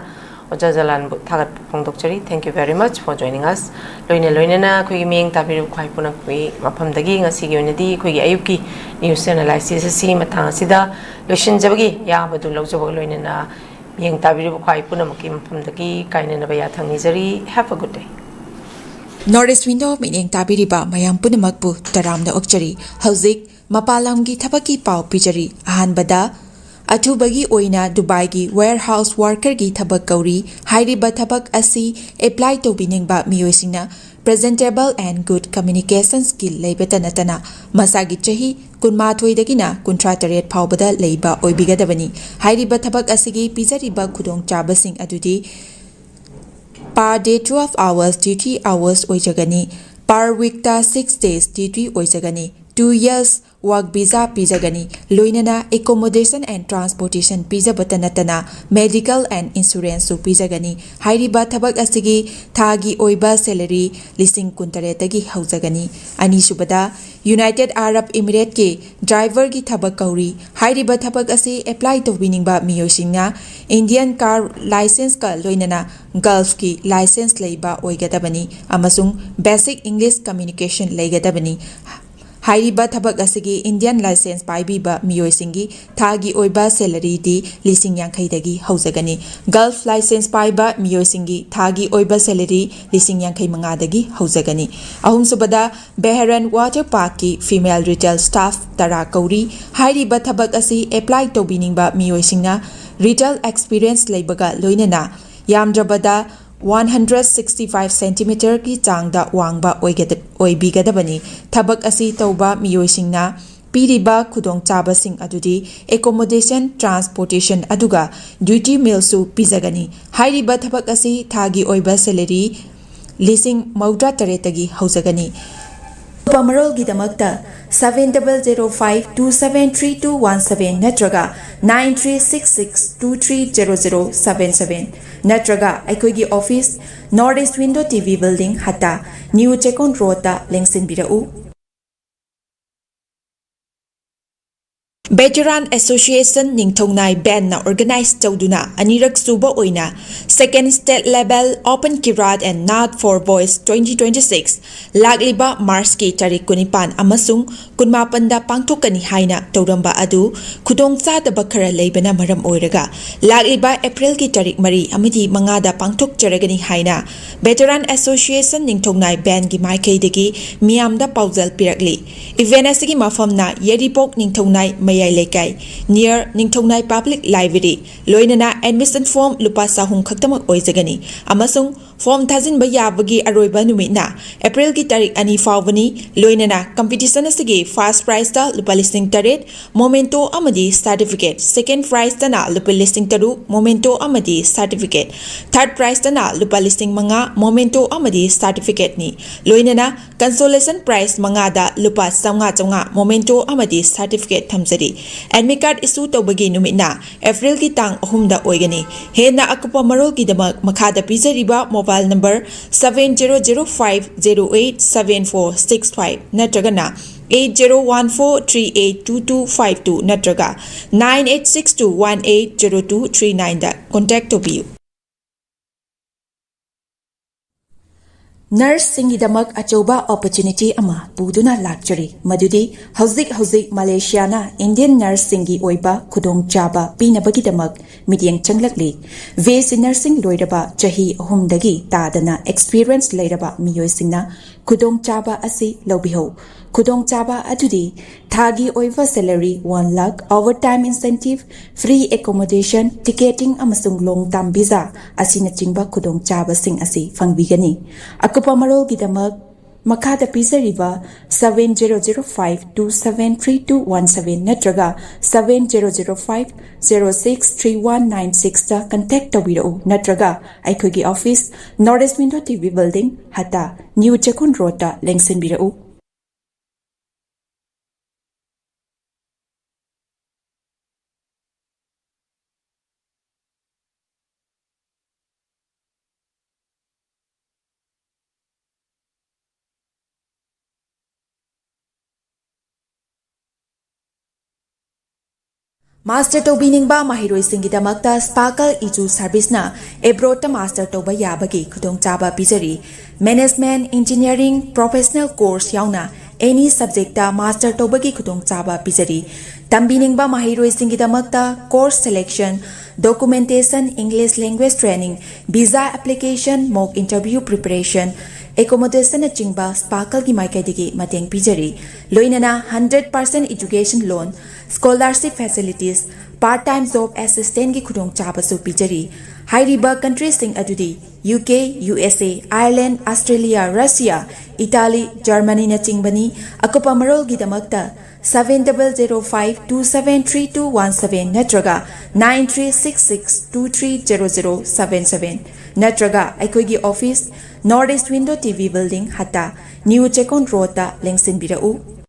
ꯑꯣꯖꯥ ꯖꯂꯥꯟꯕꯨ ꯊꯥꯒꯠꯄ ꯐꯣꯡꯗꯣꯛꯆꯔꯤ꯫ Thank you very much for joining us. ꯂꯣꯏꯅ ꯂꯣꯏꯅꯅ ꯑꯩꯈꯣꯏꯒꯤ ꯃꯤꯠꯌꯦꯡ ꯇꯥꯕꯤꯔꯤꯕ ꯈ꯭ꯋꯥꯏ ꯄꯨꯝꯅꯃꯛꯀꯤ ꯃꯐꯝꯗꯒꯤ ꯉꯁꯤꯒꯤ ꯑꯣꯏꯅꯗꯤ ꯑꯩꯈꯣꯏꯒꯤ ꯑꯌꯨꯛꯀꯤ ꯅ꯭ꯌꯨꯁ ꯑꯦꯅꯥꯂꯥꯏꯁꯤꯁ ꯑꯁꯤ ꯃꯇꯥꯡ ꯑꯁꯤꯗ ꯂꯣꯏꯁꯤꯟꯖꯕꯒꯤ ꯑꯌꯥꯕꯗꯨ ꯂꯧꯖꯕꯒ ꯂꯣꯏꯅꯅ ꯃꯤꯠꯌꯦꯡ ꯇꯥꯕꯤꯔꯤꯕ ꯈ꯭ꯋꯥꯏ ꯄꯨꯝꯅꯃꯛꯀꯤ ꯃꯐꯝꯗꯒꯤ ꯀꯥꯏꯅꯅꯕ ꯌꯥꯊꯪ ꯅꯤꯖꯔꯤ꯫ Have a good day. North East Window ꯃꯤꯠꯌꯦꯡ ꯇꯥꯕꯤꯔꯤꯕ ꯃꯌꯥꯝ ꯄꯨꯝꯅꯃꯛꯄꯨ ꯇꯔꯥꯝꯅ ꯑꯣꯛꯆꯔꯤ꯫ ꯍꯧꯖꯤꯛ ꯃꯄꯥꯟ ꯂꯝꯒꯤ ꯊꯕꯛꯀꯤ ꯄꯥꯎ ꯄꯤꯖꯔꯤ꯫ ꯑꯍꯥꯟꯕꯗ, ꯑꯊꯨꯕꯒꯤ ꯑꯣꯏꯅ ꯗꯨꯕꯥꯏꯒꯤ warehouse workerꯒꯤ ꯊꯕꯛ ꯀꯧꯔꯤ꯫ ꯍꯥꯏꯔꯤꯕ ꯊꯕꯛ ꯑꯁꯤ apply ꯇꯧꯕꯤꯅꯤꯡꯕ ꯃꯤꯑꯣꯏꯁꯤꯡꯅ presentable and good communication skill ꯂꯩꯕꯇ ꯅꯠꯇꯅ ꯃꯁꯥꯒꯤ ꯆꯍꯤ ꯀꯨꯟꯃꯥꯊꯣꯏꯗꯒꯤꯅ ꯀꯨꯟꯊ꯭ꯔꯥ ꯇꯔꯦꯠ ꯐꯥꯎꯕꯗ ꯂꯩꯕ ꯑꯣꯏꯕꯤꯒꯗꯕꯅꯤ꯫ ꯍꯥꯏꯔꯤꯕ ꯊꯕꯛ ꯑꯁꯤꯒꯤ ꯄꯤꯖꯔꯤꯕ ꯈꯨꯗꯣꯡꯆꯥꯕꯁꯤꯡ ꯑꯗꯨꯗꯤ per day twelve hours duty hours ꯑꯣꯏꯖꯒꯅꯤ꯫ Per weekꯇ six days duty ꯑꯣꯏꯖꯒꯅꯤ꯫ Two years work visa ꯄꯤꯖꯒꯅꯤ꯫ ꯂꯣꯏꯅꯅ accommodation and transportation ꯄꯤꯖꯕꯇ ꯅꯠꯇꯅ medical and insuranceꯁꯨ ꯄꯤꯖꯒꯅꯤ꯫ ꯍꯥꯏꯔꯤꯕ ꯊꯕꯛ ꯑꯁꯤꯒꯤ ꯊꯥꯒꯤ ꯑꯣꯏꯕ salary ꯂꯤꯁꯤꯡ ꯀꯨꯟꯇꯔꯦꯠꯇꯒꯤ ꯍꯧꯖꯒꯅꯤ꯫ ꯑꯅꯤꯁꯨꯕꯗ, United Arab Emirateꯀꯤ driverꯒꯤ ꯊꯕꯛ ꯀꯧꯔꯤ꯫ ꯍꯥꯏꯔꯤꯕ ꯊꯕꯛ ꯑꯁꯤ apply ꯇꯧꯕꯤꯅꯤꯡꯕ ꯃꯤꯑꯣꯏꯁꯤꯡꯅ Indian car licenceꯀ ꯂꯣꯏꯅꯅ Gulfꯀꯤ license ꯂꯩꯕ ꯑꯣꯏꯒꯗꯕꯅꯤ ꯑꯃꯁꯨꯡ basic English communication ꯂꯩꯒꯗꯕꯅꯤ꯫ ꯍꯥꯏꯔꯤꯕ ꯊꯕꯛ ꯑꯁꯤꯒꯤ Indian license ꯄꯥꯏꯕꯤꯕ ꯃꯤꯑꯣꯏꯁꯤꯡꯒꯤ ꯊꯥꯒꯤ ꯑꯣꯏꯕ salaryꯗꯤ ꯂꯤꯁꯤꯡ ꯌꯥꯡꯈꯩꯗꯒꯤ ꯍꯧꯖꯒꯅꯤ꯫ Gulf license ꯄꯥꯏꯕ ꯃꯤꯑꯣꯏꯁꯤꯡꯒꯤ ꯊꯥꯒꯤ ꯑꯣꯏꯕ salary ꯂꯤꯁꯤꯡ ꯌꯥꯡꯈꯩ ꯃꯉꯥꯗꯒꯤ ꯍꯧꯖꯒꯅꯤ꯫ ꯑꯍꯨꯝꯁꯨꯕꯗ, Bahrain water parkꯀꯤ female retail staff ꯇꯔꯥ ꯀꯧꯔꯤ꯫ ꯍꯥꯏꯔꯤꯕ ꯊꯕꯛ ꯑꯁꯤ apply ꯇꯧꯕꯤꯅꯤꯡꯕ ꯃꯤꯑꯣꯏꯁꯤꯡꯅ retail experience ꯂꯩꯕꯒ ꯂꯣꯏꯅꯅ ꯌꯥꯝꯗ꯭ꯔꯕꯗ ꯋꯥꯟ ꯍꯟꯗ꯭ꯔꯦꯠ ꯁꯤꯛꯁꯇꯤ ꯐꯥꯏꯚ ꯁꯦꯟꯇꯤꯃꯤꯇꯔꯒꯤ ꯆꯥꯡꯗ ꯋꯥꯡꯕ ꯑꯣꯏꯒꯗ-, ꯑꯣꯏꯕꯤꯒꯗꯕꯅꯤ꯫ ꯊꯕꯛ ꯑꯁꯤ ꯇꯧꯕ ꯃꯤꯑꯣꯏꯁꯤꯡꯅ ꯄꯤꯔꯤꯕ ꯈꯨꯗꯣꯡꯆꯥꯕꯁꯤꯡ ꯑꯗꯨꯗꯤ accommodation, transportation ꯑꯗꯨꯒ duty mealꯁꯨ ꯄꯤꯖꯒꯅꯤ꯫ ꯍꯥꯏꯔꯤꯕ ꯊꯕꯛ ꯑꯁꯤ ꯊꯥꯒꯤ ꯑꯣꯏꯕ salary ꯂꯤꯁꯤꯡ ꯃꯧꯗ꯭ꯔꯥ ꯇꯔꯦꯠꯇꯒꯤ ꯍꯧꯖꯒꯅꯤ꯫ ꯑꯀꯨꯞꯄ ꯃꯔꯣꯜꯒꯤꯗꯃꯛꯇ seven double zero five two seven three two one seven ꯅꯠꯇ꯭ꯔꯒ nine three six six two three zero zero seven seven ꯅꯠꯇ꯭ꯔꯒ ꯑꯩꯈꯣꯏꯒꯤ office, North East Window T V Building, ꯍꯠꯇꯥ, New ꯆꯦꯛꯀꯣꯟ ꯔꯣꯗꯇ ꯂꯦꯡꯁꯤꯟꯕꯤꯔꯛꯎ꯫ Veteran Association ꯅꯤꯡꯊꯧꯅꯥꯏ ꯕꯦꯟꯅ organize ꯇꯧꯗꯨꯅ ꯑꯅꯤꯔꯛ ꯁꯨꯕ ꯑꯣꯏꯅ Second State Level Open Kirat and Naad for Boys twenty twenty six ꯂꯥꯛꯂꯤꯕ ꯃꯥꯔꯆꯀꯤ ꯇꯥꯔꯤꯛ ꯀꯨꯟꯅꯤꯄꯥꯟ ꯑꯃꯁꯨꯡ ꯀꯨꯟꯃꯥꯄꯟꯗ ꯄꯥꯡꯊꯣꯛꯀꯅꯤ ꯍꯥꯏꯅ ꯇꯧꯔꯝꯕ ꯑꯗꯨ ꯈꯨꯗꯣꯡꯆꯥꯗꯕ ꯈꯔ ꯂꯩꯕꯅ ꯃꯔꯝ ꯑꯣꯏꯔꯒ ꯂꯥꯛꯂꯤꯕ ꯑꯦꯄ꯭ꯔꯤꯜꯒꯤ ꯇꯥꯔꯤꯛ ꯃꯔꯤ ꯑꯃꯗꯤ ꯃꯉꯥꯗ ꯄꯥꯡꯊꯣꯛꯆꯔꯒꯅꯤ ꯍꯥꯏꯅ Veteran Association ꯅꯤꯡꯊꯧꯅꯥꯏ ꯕꯦꯟꯒꯤ ꯃꯥꯏꯀꯩꯗꯒꯤ ꯃꯤꯌꯥꯝꯗ ꯄꯥꯎꯖꯦꯜ ꯄꯤꯔꯛꯂꯤ꯫ Event ꯑꯁꯤꯒꯤ ꯃꯐꯝꯅ ꯌꯥꯏꯔꯤꯄꯣꯛ ꯅꯤꯡꯊꯧꯅꯥꯏ ꯃꯌꯥꯏ ꯂꯩꯀꯥꯏ, near ꯅꯤꯡꯊꯧꯅꯥꯏ Public Library꯫ ꯂꯣꯏꯅꯅ admission form ꯂꯨꯄꯥ ꯆꯍꯨꯝ ꯈꯛꯇꯃꯛ ꯑꯣꯏꯖꯒꯅꯤ ꯑꯃꯁꯨꯡ form ꯊꯥꯖꯤꯟꯕ ꯌꯥꯕꯒꯤ ꯑꯔꯣꯏꯕ ꯅꯨꯃꯤꯠꯅ ꯑꯦꯄ꯭ꯔꯤꯜꯒꯤ ꯇꯥꯔꯤꯛ ꯑꯅꯤ ꯐꯥꯎꯕꯅꯤ꯫ ꯂꯣꯏꯅꯅ competition ꯑꯁꯤꯒꯤ first prizeꯇ ꯂꯨꯄꯥ ꯂꯤꯁꯤꯡ ꯇꯔꯦꯠ memento ꯑꯃꯗꯤ certificate, second prizeꯇꯅ ꯂꯨꯄꯥ ꯂꯤꯁꯤꯡ ꯇꯔꯨꯛ memento ꯑꯃꯗꯤ certificate, third prizeꯇꯅ ꯂꯨꯄꯥ ꯂꯤꯁꯤꯡ ꯃꯉꯥ memento ꯑꯃꯗꯤ certificateꯅꯤ꯫ ꯂꯣꯏꯅꯅ consolation prize ꯃꯉꯥꯗ ꯂꯨꯄꯥ ꯆꯥꯝꯃꯉꯥ ꯆꯥꯝꯃꯉꯥ memento ꯑꯃꯗꯤ certificate ꯊꯝꯖꯔꯤ꯫ Admit card issue ꯇꯧꯕꯒꯤ ꯅꯨꯃꯤꯠꯅ ꯑꯦꯄ꯭ꯔꯤꯜꯒꯤ ꯇꯥꯡ ꯑꯍꯨꯝꯗ ꯑꯣꯏꯒꯅꯤ꯫ ꯍꯦꯟꯅ ꯑꯀꯨꯞꯄ ꯃꯔꯣꯜꯒꯤꯗꯃꯛ ꯃꯈꯥꯗ ꯄꯤꯖꯔꯤꯕ mobile number seven zero zero five zero eight seven four six five ꯅꯠꯇ꯭ꯔꯒꯅ eight zero one four three eight two two five two ꯅꯠꯇ꯭ꯔꯒ nine eight six two one eight zero two three nineꯗ contact ꯇꯧꯕꯤꯌꯨ꯫ Nurseꯁꯤꯡꯒꯤꯗꯃꯛ ꯑꯆꯧꯕ opportunity ꯑꯃ ꯄꯨꯗꯨꯅ ꯂꯥꯛꯆꯔꯤ, ꯃꯗꯨꯗꯤ ꯍꯧꯖꯤꯛ ꯍꯧꯖꯤꯛ ꯃꯂꯦꯁꯤꯌꯥꯅ Indian nurseꯁꯤꯡꯒꯤ ꯑꯣꯏꯕ ꯈꯨꯗꯣꯡꯆꯥꯕ ꯄꯤꯅꯕꯒꯤꯗꯃꯛ ꯃꯤꯠꯌꯦꯡ ꯆꯪꯂꯛꯂꯤ꯫ B S C nursing ꯂꯣꯏꯔꯕ ꯆꯍꯤ ꯑꯍꯨꯝꯗꯒꯤ ꯇꯥꯗꯅ experience ꯂꯩꯔꯕ ꯃꯤꯑꯣꯏꯁꯤꯡꯅ ꯈꯨꯗꯣꯡꯆꯥꯕ ꯑꯁꯤ ꯂꯧꯕꯤꯍꯧ꯫ ꯈꯨꯗꯣꯡꯆꯥꯕ ꯑꯗꯨꯗꯤ ꯊꯥꯒꯤ ꯑꯣꯏꯕ salary one lakh, overtime incentive, free accommodation, ticketing ꯑꯃꯁꯨꯡ long term visa ꯑꯁꯤꯅꯆꯤꯡꯕ ꯈꯨꯗꯣꯡꯆꯥꯕꯁꯤꯡ ꯑꯁꯤ ꯐꯪꯕꯤꯒꯅꯤ꯫ ꯑꯀꯨꯞꯄ ꯃꯔꯣꯜꯒꯤꯗꯃꯛ ꯃꯈꯥꯗ ꯄꯤꯖꯔꯤꯕ seven zero zero five two seven three two one seven ꯅꯠꯇ꯭ꯔꯒ seven zero zero five zero six three one nine sixꯇ contact ꯇꯧꯕꯤꯔꯛꯎ, ꯅꯠꯇ꯭ꯔꯒ ꯑꯩꯈꯣꯏꯒꯤ office, North East Window TV Building, ꯍꯠꯇꯥ, New ꯆꯦꯛꯀꯣꯟ Roadꯇ ꯂꯦꯡꯁꯤꯟꯕꯤꯔꯛꯎ꯫ Master ꯇꯧꯕꯤꯅꯤꯡꯕ ꯃꯍꯩꯔꯣꯏꯁꯤꯡꯒꯤꯗꯃꯛꯇ Sparkle ꯏꯖꯨ Serviceꯅ abroadꯇ master ꯇꯧꯕ ꯌꯥꯕꯒꯤ ꯈꯨꯗꯣꯡꯆꯥꯕ ꯄꯤꯖꯔꯤ꯫ Management, engineering, professional course ꯌꯥꯎꯅ any subjectꯇ master ꯇꯧꯕꯒꯤ ꯈꯨꯗꯣꯡꯆꯥꯕ ꯄꯤꯖꯔꯤ꯫ ꯇꯝꯕꯤꯅꯤꯡꯕ ꯃꯍꯩꯔꯣꯏꯁꯤꯡꯒꯤꯗꯃꯛꯇ course selection, documentation, English language training, visa application, mock interview preparation, accommodation ꯅꯆꯤꯡꯕ Sparkleꯒꯤ ꯃꯥꯏꯀꯩꯗꯒꯤ ꯃꯇꯦꯡ ꯄꯤꯖꯔꯤ꯫ ꯂꯣꯏꯅꯅ hundred percent education loan, scholarship facilities, part time job assistantꯀꯤ ꯈꯨꯗꯣꯡꯆꯥꯕꯁꯨ ꯄꯤꯖꯔꯤ꯫ ꯍꯥꯏꯔꯤꯕ countryꯁꯤꯡ ꯑꯗꯨꯗꯤ UK, USA, Ireland, Australia, Russia, Italy, Germanyꯅꯆꯤꯡꯕꯅꯤ꯫ ꯑꯀꯨꯞꯄ ꯃꯔꯣꯜꯒꯤꯗꯃꯛꯇ seven double zero five two seven three two one seven ꯅꯠꯇ꯭ꯔꯒ nine three six six two three zero zero seven seven ꯅꯠꯇ꯭ꯔꯒ ꯑꯩꯈꯣꯏꯒꯤ office, North East Window TV Building, ꯍꯠꯇꯥ, New ꯆꯦꯛꯀꯣꯟ Roadꯇ ꯂꯦꯡꯁꯤꯟꯕꯤꯔꯛꯎ꯫